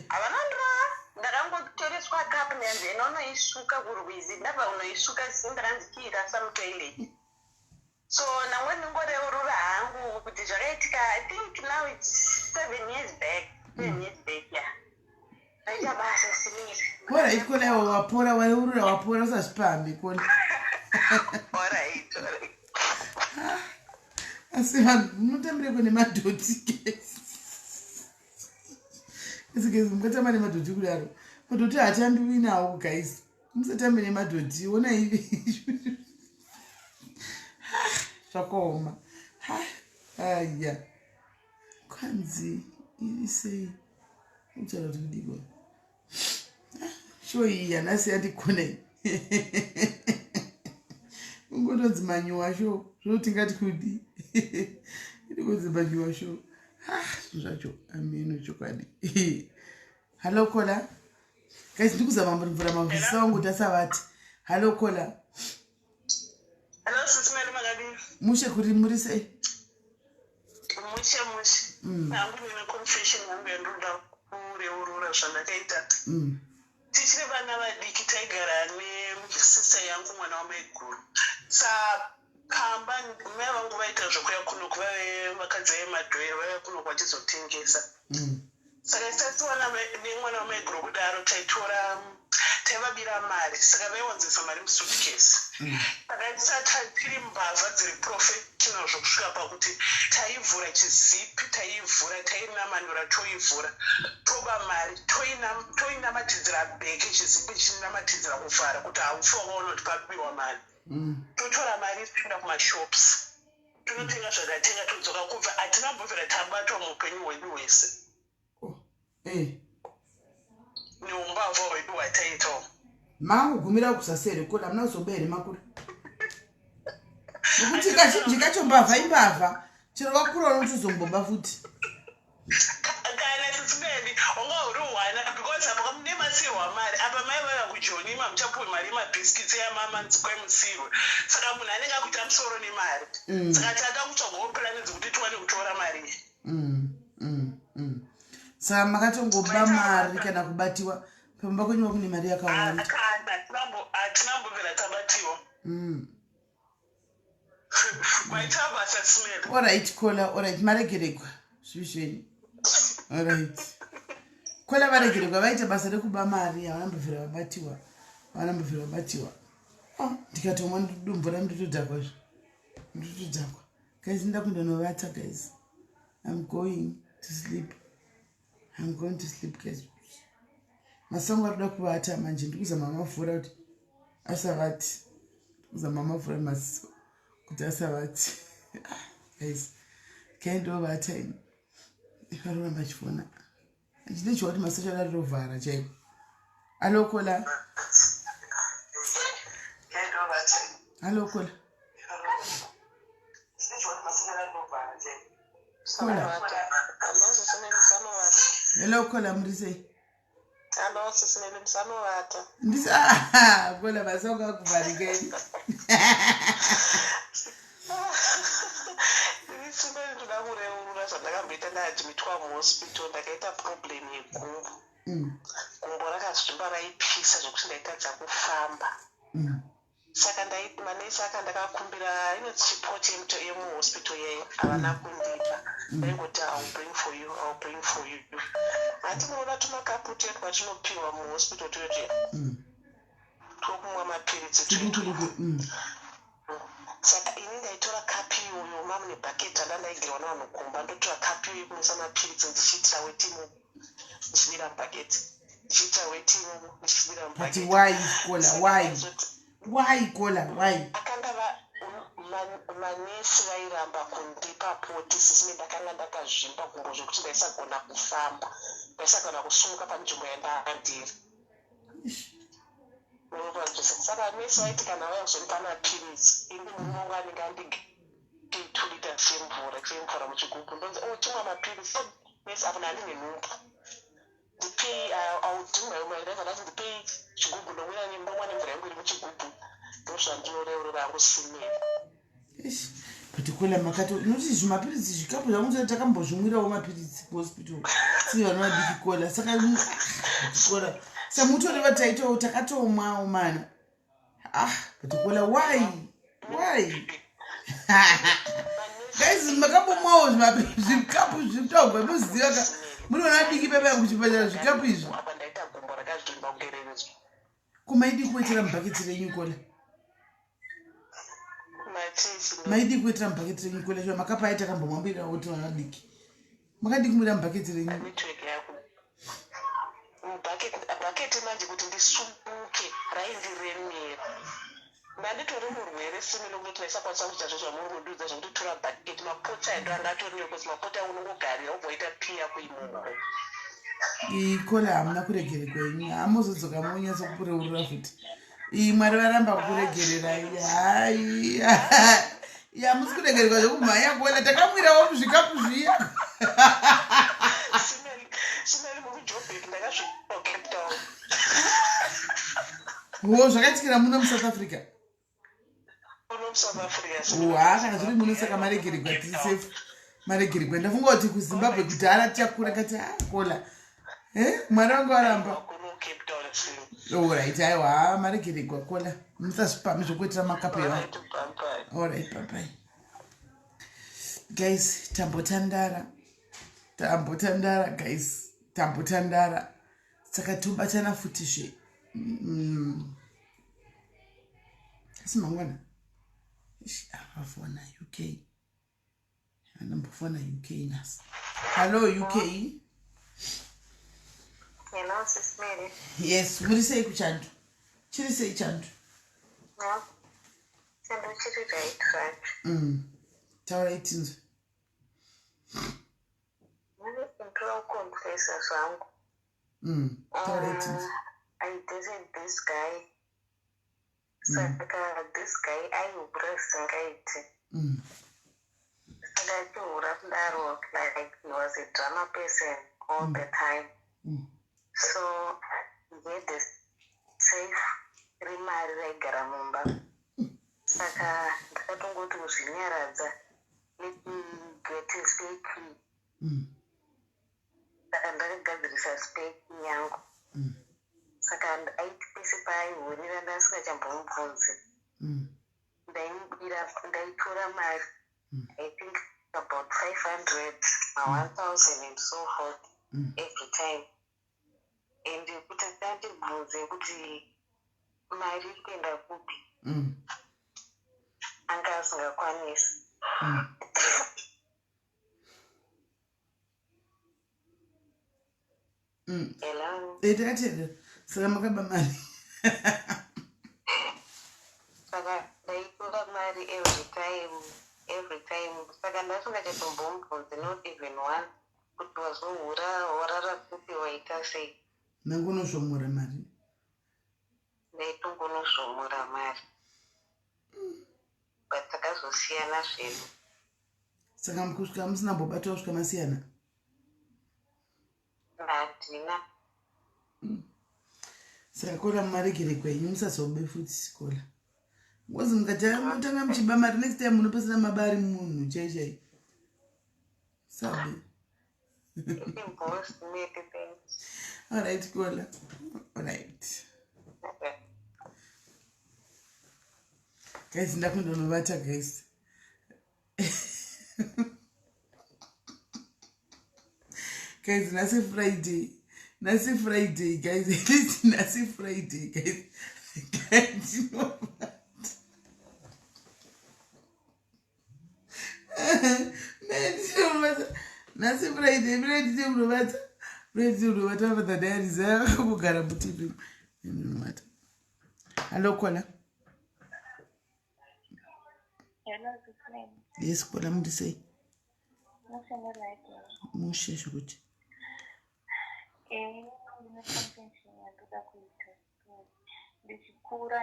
Havana ndirova, ndakangotoreswa kapu ndanzi ena unoisuka kurwizi. Ndabva unoisuka si, ndakanzi kiirasa mutoilet. So namwe ndingoreurura hangu kuti zvakaitika, I think now it's 7 years back, 7 years back, yeah. Aita basa, Sis Melly. Alright, kola, wapora, wareurura, wapora, usazvipambe, kola. Alright. Asi vanhu munotambireko nemadhoti, guys? Asi guys, mungatamba nemadhoti kudaro? Madhoti haatambiwi nawo, guys, musatambe nemadhoti. Onai, zvakaoma. Aya, kwanzi iri sei? Uchada kuti kudikwa show iyi yanhasi yandikonei, ungotonzi manyowa show. Zvinotingati kudi irikunzi manyowa show. Zvinhu zvacho ameno chokwadi. Hallo caller. Guys, ndikuzama mvura mavhisa wangu kuti asavati. Hallo caller. Hello, Sis Melly, makadini? Mushe, kuri muri sei? Mushe mushe. Hangu ndine confession yangu yandoda kureurura zvandakaita. Tichiri vana vadiki taigara nesista yangu, mwana wamaiguru. Pamba mai vangu vaita zvokuya kunoku, vaive vakadzi vemadhoero, vaiva kunoku vachizotengesa. Saka isatiwana nemwana wamaiguru kudaro, taitora, taivabira mari. Saka vaiwanzisa mari musuitcase. Saka isati tiri mbavha dziri professional zvokusvika pakuti taivhura chizipi, taivhura, tainamanura, toivhura, toba mari, toinamatidzira bheke, chizipi chinamatidzira kuvhara kuti haufi wakaona kuti pabiwa mari. Totora mari, toenda kumashops, tonotenga zvatatenga, todzoka. Kubva hatina kumbobvira tabatwa muupenyu hwedu hwese. Oh. Eh. Neumbavha hwedu hwataitawo. Makugumira kusasi here kola? Hamuna kuzoba here makura? Nekuti kazhinji kacho mbavha imbavha, chero vakura unotozomboba futi. Kana, Sis Melly, wanga uri hwana because apa mune masirwa mari apa, mai vaiva kujoni, ima muchapuwe mari yemabhiskits yamamanzi kwemusirwe. Saka munhu anenge akuita musoro nemari. Saka tada kutsvagawo plani dzekuti tiwane kutora mari iyi. Saka makatongoba mari kana kubatiwa pamba kwenyu kune mari yakawanda? Kana, hatina mbobvira tabatiwa. Maita basa, Sis Melly. Alright caller, alright, maregeregwa zvivi zvenyu. Alright caller, varegeregwa, vaita basa rekuba mari, havana mbobvira vabatiwa, havana mbobvira vabatiwa. Oh, ndikatomwa dumvura ndotodhakwa zve, ndotodhakwa. Guys, nda kuenda novata. Guys, I'm going to sleep, I'm going to sleep, guys. Masango ari kuda kuvata manje. Ndikuzama mavhura kuti asavati, ndikuzama mavhura maziso kuti asavati. Guys, kaindovata ini, ikaroramba chifona achine kuti masocha arirovhara chaiko. Hallo caller, hallo caller. Caller. Hello caller, muri sei? Hello, Sis Melly, musanovata. Ndisi caller, masango akuvharikei. Sis Melly, ndoda kureurura zvandakamboita ndaadmitwa muhospital. Ndakaita problem yegumbo. Gumbo rakazvimba, raipisa zvokuti ndaitadza kufamba. Saka manesi aka ndakakumbira inoti chipoti yemuhospital yeyo, havana kundipa. Vaingoti, "I will bring for you, I will bring for you." Hati munoona tumakapu twedu twatinopiwa muhospital twetuya. Twokumwa mapiritsi Tuduku twetwo. duku. Saka ini ndaitora kapi iyoyo mamune bhaketi randaigirwa nevanhu kumba, ndotora kapi iyoyo yekumwisa mapiritsi ndichiitira weti imomo, ndichidira mubhaketi, ndichiitira weti imomo, ndichidira But mubhaketi. why, Kola? Saka Why? Why, Kola? Why? Akanga manesi vairamba kundipa poti sisime. Ndakanga ndakazvimba gumbo zvekuti ndaisagona kufamba, ndaisagona kusumuka panzvimbo yandanga ndiri. Saka nesi vaiti kana vauya kuzondipa mapiritsi, ini murume wangu anenge andigi 2 litre chemvura muchigubhu, ndonzi, "Oh, chimwa mapiritsi." Oh, nesi, apa ndandine nhumbu, ndipei audhimaimaireva, ndati ndipei chigubhu, ndomwira, ndomwa nemvura yangu iri muchigubhu, ndozvandinoreurira hangu simeni. Eish, but Kola, makato nokuti zvimapiritsi, zvikapu zvamuti takambozvimwirawo mapiritsi kuhospital tiri vana vadiki, Kola. Saka Kola, samutori vataitawo takatomwawo mana. Ah, but Kola, why? Guys, makambomwawo zvikapu zvitogwa? Muziva ka muri vana vadiki pepa kuchipatara zvikapu izvi. Apa ndaita gumbo rakazvimba kunge Kumaidi kuwetera mubhaketi renyu, Kola? Matisi. Maidi kuwetera mubhaketi renyu, Kola? Shuwa makapa ai takambomwambirirawo kuti vana vadiki, makadi kumwira mubhaketi renyu? Network yako. Bhaketi manje kuti ndisumuke raindiremera. Ndanditori murwere simi, nokuti ndaisakwanisa kuita zvo zvamuri kundiudza zvokuti tora bhaketi. Mapotsi ando anga atori nekuti mapoti angu unongogarira wobva waita pii yako imomo. Ikola, hamuna kuregeregwa imi, hamuzodzoka monyatsokureurura futi. Iyi Mwari varamba kukuregererai. Hai, hamusi kuregererwa zvekumhanya, Kola. Takamwirawo muzvikapu zviya. Simeli, mukuJobek, ndakasvika Cape Town. Wo zvakaitikira muno muSouth Africa? Muno muSouth Africa. Ha, kana zviri muno saka maregeregwa, tiri safe, maregeregwa. Ndafunga kuti kuZimbabwe kudhara tichakura kati ha, Kola, Mwari vangu varamba. Kuno Cape Town simi. Alright, aiwa, maregeregwa, Kola, musazvipame zvokuitira makapu evanhu. Alright, bye bye. Alright, bye bye guys. Tambotandara, tambotandara guys, tambotandara. Saka tobatana futizve asi mangwana. Ish, avafona UK, anambofona UK nasi. Hallo, UK. Hello, Sis Mary. Yes, muri sei kuchando? Chiri sei chando? No. Chando chiri right. Taurai tinzwe. Ndoda kuconfessa zvangu. Taurai tinzwe. I dated this guy. Saka this guy aihura zvisingaiti. Saka achihura kudaro, like he was a drama person all the time. So he had a safe remari raigara mumba. Saka ndakatongoti kuzvinyaradza, let me get a spare key. Saka ndakagadzirisa spare key yangu. Saka aiti pese paaihurira ndasingachambomubvunzi. Ndaimubira, ndaitora mari, I think about 500 ma 1000 and so forth every time, and kuti andibvunze kuti mari iri kuenda kupi, anga asingakwanisi. Hello? Eh, takateerera. Saka makaba mari? Saka ndaitora mari every time, every time. Saka ndasingachatombomubvunzi, not even one, kuti wazohura warara kupi, waita sei. Nangonozvomora mari? Ndaitongonozvomora mari, but takazosiyana zvedu. Saka kusvika musina mbobata kusvika masiyana? Handina. Saka Kola, mumaregeregwa enyu, musazobe futi, Kola. Ngozi mukatanga muchiba mari, next time munopesana mabari munhu chai chai. Sabe. Boss maybe, thanks. Alright, Kola, alright. Okay. Guys, ndakundonovata guys. Guys, nhasi Friday, nhasi Friday guys, at least nhasi Friday guys. Nhasi friday, friday timunovata, friday timunovata for the diaries kugara mutv munovata. Hello kola. Yes kola, muri sei? Mushe zvekuti. Eh, ndine confession yandoda kuita. Ndichikura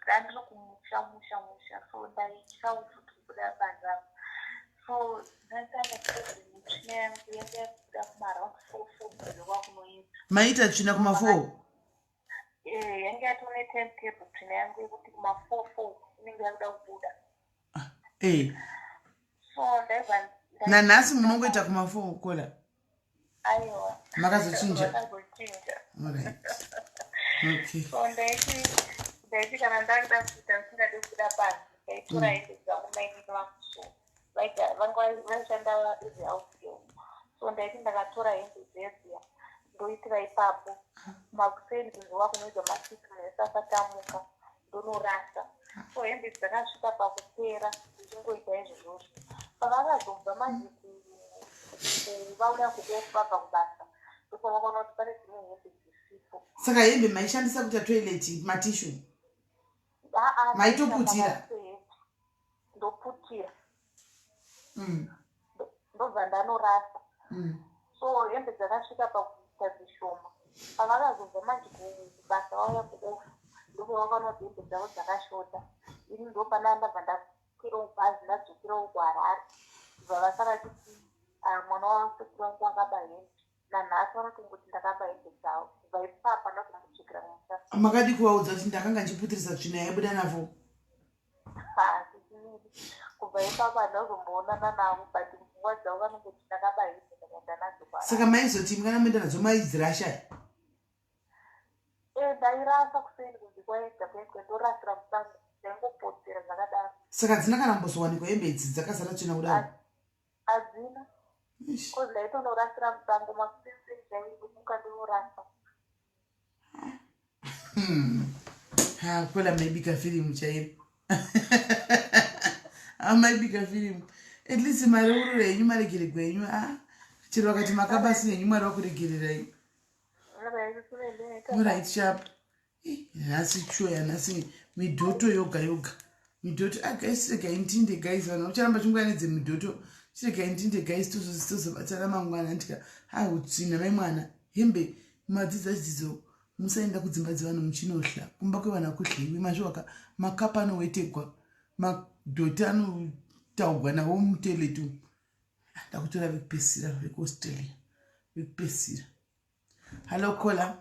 ndandiri kumusha musha musha so ndaitya futi kubuda panze apa so ndasanga tsvina yangu yanga yakubuda kumaround four four ndokwakunoita maita tsvina kumafour eh, yanga yatone time table tsvina yangu yekuti kumafour four inenge yakuda kubuda ah, eh. so ndaibva nanhasi munongoita kumafour kola aiwa makazochinja makazochinja alright okay so ndaiti ndaiti kana ndakuda kuita ndisingade kubuda panze ndaitora mm. hembe dzangu mainini vangu so vanga vaishanda as house girl so ndaiti ndakatora hembe dzedziya ndoitira ipapo makuseni kunze kwakunoitwa masix mese asati amuka ndonorasa so hembe dzakasvika pakupera ndichingoita izvozvozvo pavakazobva manje vauya kuoff vabva kubasa ndopavakaona kuti pane dzimwe hembe dzisipo saka hembe maishandisa kuita toilet matishu maitoputira ndoputira mm. ndobva ndanorasa mm. so hembe dzakasvika pakuita dzishoma pavakazobva manje kubasa vauya kuoff ndopavakaona kuti hembe dzavo dzakashota ini ndopana ndabva ndakwirawo bhazi ndadzokerawo kuharare bva vasara kuti ah, mwana wasekuru vangu akaba hembe nanhasi vanotongoti ndakaba hembe dzavo kubva ipapa ndakumbodzokera musha makadi kuvaudza kuti ndakanga ndichiputirisa tsvina yaibuda navo kubva ipapo handazomboonana navo but pfungwa dzavo vanongoti ndakaba hembe ndakaenda nadzo saka maizoti kana moenda nadzo maidzirasha e ndairasa kuseni kunze kwaedza kuedza ndorasira musango ndaingopotsera zvakadaro saka dzina kana kumbozowanikwa hembe idzi dzakazara tsvina kudaro hadzina bcause ndaitonorasira musango makuseni chaimuka ndinorasa hmm. Ha, kwela maibika firimu chairo amaibika firimu at least mareururo henyu maregeregwa henyu a ah, chero vakati makabasi henyu mwari vakuregererai right sharp nhasi choya nhasi midhoto yoga yoga midhoto ah guys regai ndinde guys vanhu ucharamba chinguva nedzemidhoto chiregai ndinde guys tozobatana mangwana ndika ha utsvina mai mwana hembe madzidza chidzidzo musaenda kudzimba dzevanhu muchinohla kumba kwevanhu akuhliwi mazviwaka makapa anowetegwa madhoti anotaugwa nawo mutoilet umu ah, ndakutora vekupesira vekuaustralia vekupesira hallo kola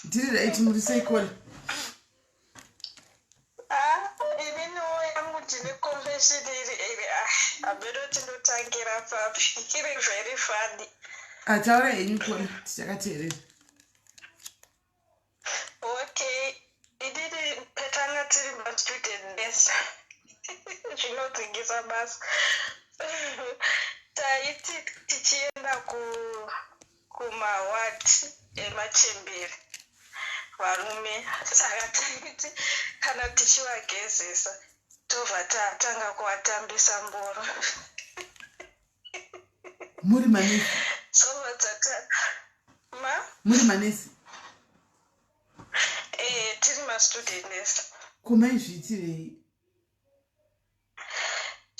ndiri right muri sei kola Ah, ininiwo yangu ndine confession iri iri ah, hameno tindotangira papi iri very funny. Ataura ah, henyu kona tichakateerera. Okay, inini petanga tiri mastudent nurse zvinodzingisa basa taiti tichienda ku kumaward emachembere varume saka taiti kana tichivagezesa tobva tatanga kuvatambisa mboro muri manesi tobva tata ma muri manesi eh tiri mastudent nurse ko maizviitirei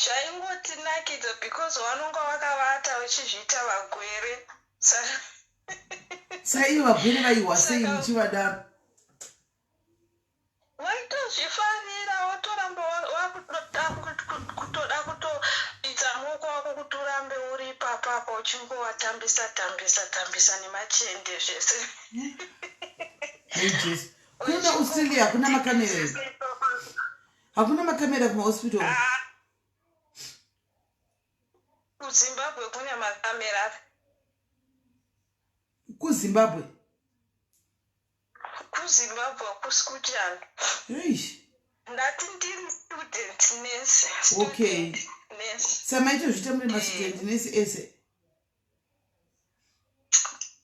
Zvaingotinakidza because vanonga vakavata vachizviita vagwere saka ivo vagwere vaihwa sei muchivadaro vaitozvifarira wotoramba kutoda kutoita muoko wako kuti urambe uri ipapapa uchingovatambisa tambisa tambisa nemachende zvese kuna australia hakuna makamera Hakuna makamera kumahospital. Ah. KuZimbabwe kune makamera. KuZimbabwe? KuZimbabwe hakusi kuchando. Eish. Ndati ndiri student nurse. Okay. Nurse. Samaitozviita muri mastudent nurse ese?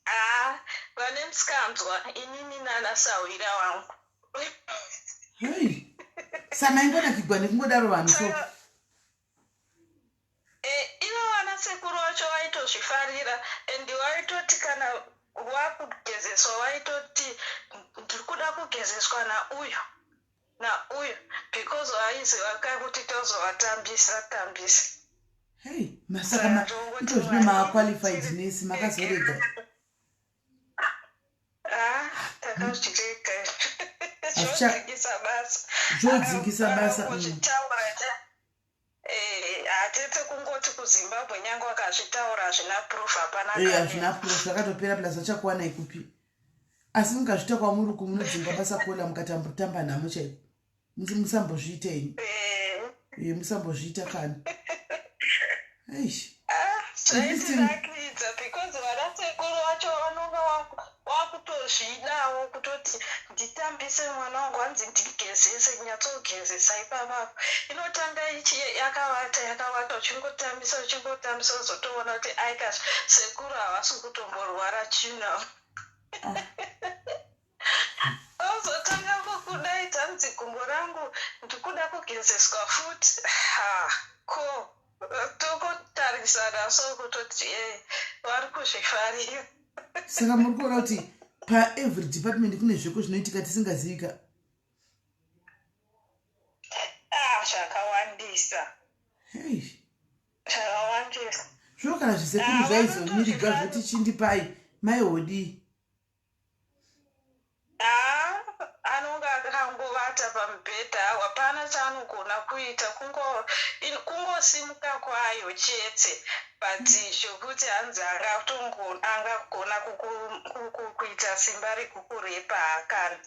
Ah. musikanzwa inini nana sahwira wangu. Hei. Samaingonakigwa nekungodaro vanhu so. Eh, ivo vana sekuru vacho vaitozvifarira and vaitoti kana wakugezeswa vaitoti ndiri kuda kugezeswa nauyu nauyu because vaiziva ka kuti tozovatambisa tambisa. Hey, masaka ma ito zvino maaqualified nurse makazorega. Ah, takazvirega zvodzingisa basa. Zvodzingisa basa. Kuzvitaura eh, hatete kungoti kuZimbabwe nyange wakazvitaura hazvina proof hapana. Eh, hazvina proof zvakatopera plus vachakuwanai kupi? Asi mukazviita kwamuri uku munodzingwa basa kola mukatambotamba nhamo chaiko. Musambozviita ini. Eh. eh, musambozviita kani. Eish. Ah, zvaitinakidza because vana sekuru vacho vanonga wakutozvidawo kutoti nditambise mwana wangu hanzi ndigezese nyatsogezesa ipapapo inotanga ichi yakavata yakavata uchingotambisa uchingotambisa uzotoona kuti aika sekuru havasi kutomborwara chino ozotanga kukudaidza hanzi gumbo rangu ndikuda kugezeswa futi ha ko tokotarisana so kutoti e vari kuzvifarira. Saka muri kuona kuti paevery department kune zveko zvinoitika tisingazivika. Ah, zvakawandisa. Hey. Zvakawandisa. Zvino kana zvisekuru zvaizomiriga zvoti chindipai maihodii? Haa anonga akangovata pamubhedha hapana chaanogona kuita kungosimuka kwayo chete but zvokuti hanzi angagona kuita simba rekukurepa haakana.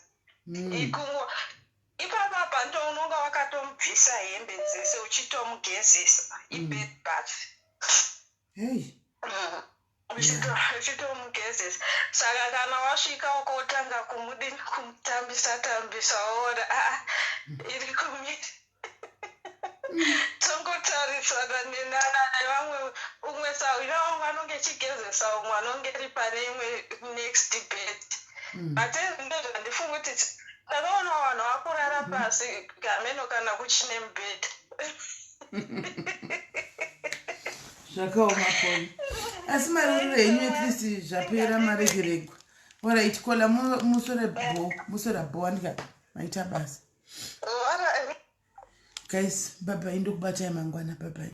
Ipapa apa ndo unonga wakatomubvisa hembe dzese uchitomugezesa ibed bath. Hey. Uchitomugezesa saka kana wasvika ukotanga kumudini kumutambisa tambisa woona aa iri kumira tongotarisana nenana nevamwe umwe sahwira wangu anonge echigezesa umwe anonge ri pane imwe next bed but ndozvandifunga kuti ndakaona vanhu vakurara pasi hameno kana kuchine mubhedha. Zvakaoma koni asi maruriro henyu at least zvapera maregeregwa. Orit kola musore bo musora bo andika maita basa guys. Bye bye, ndokubatai mangwana. Bye bye.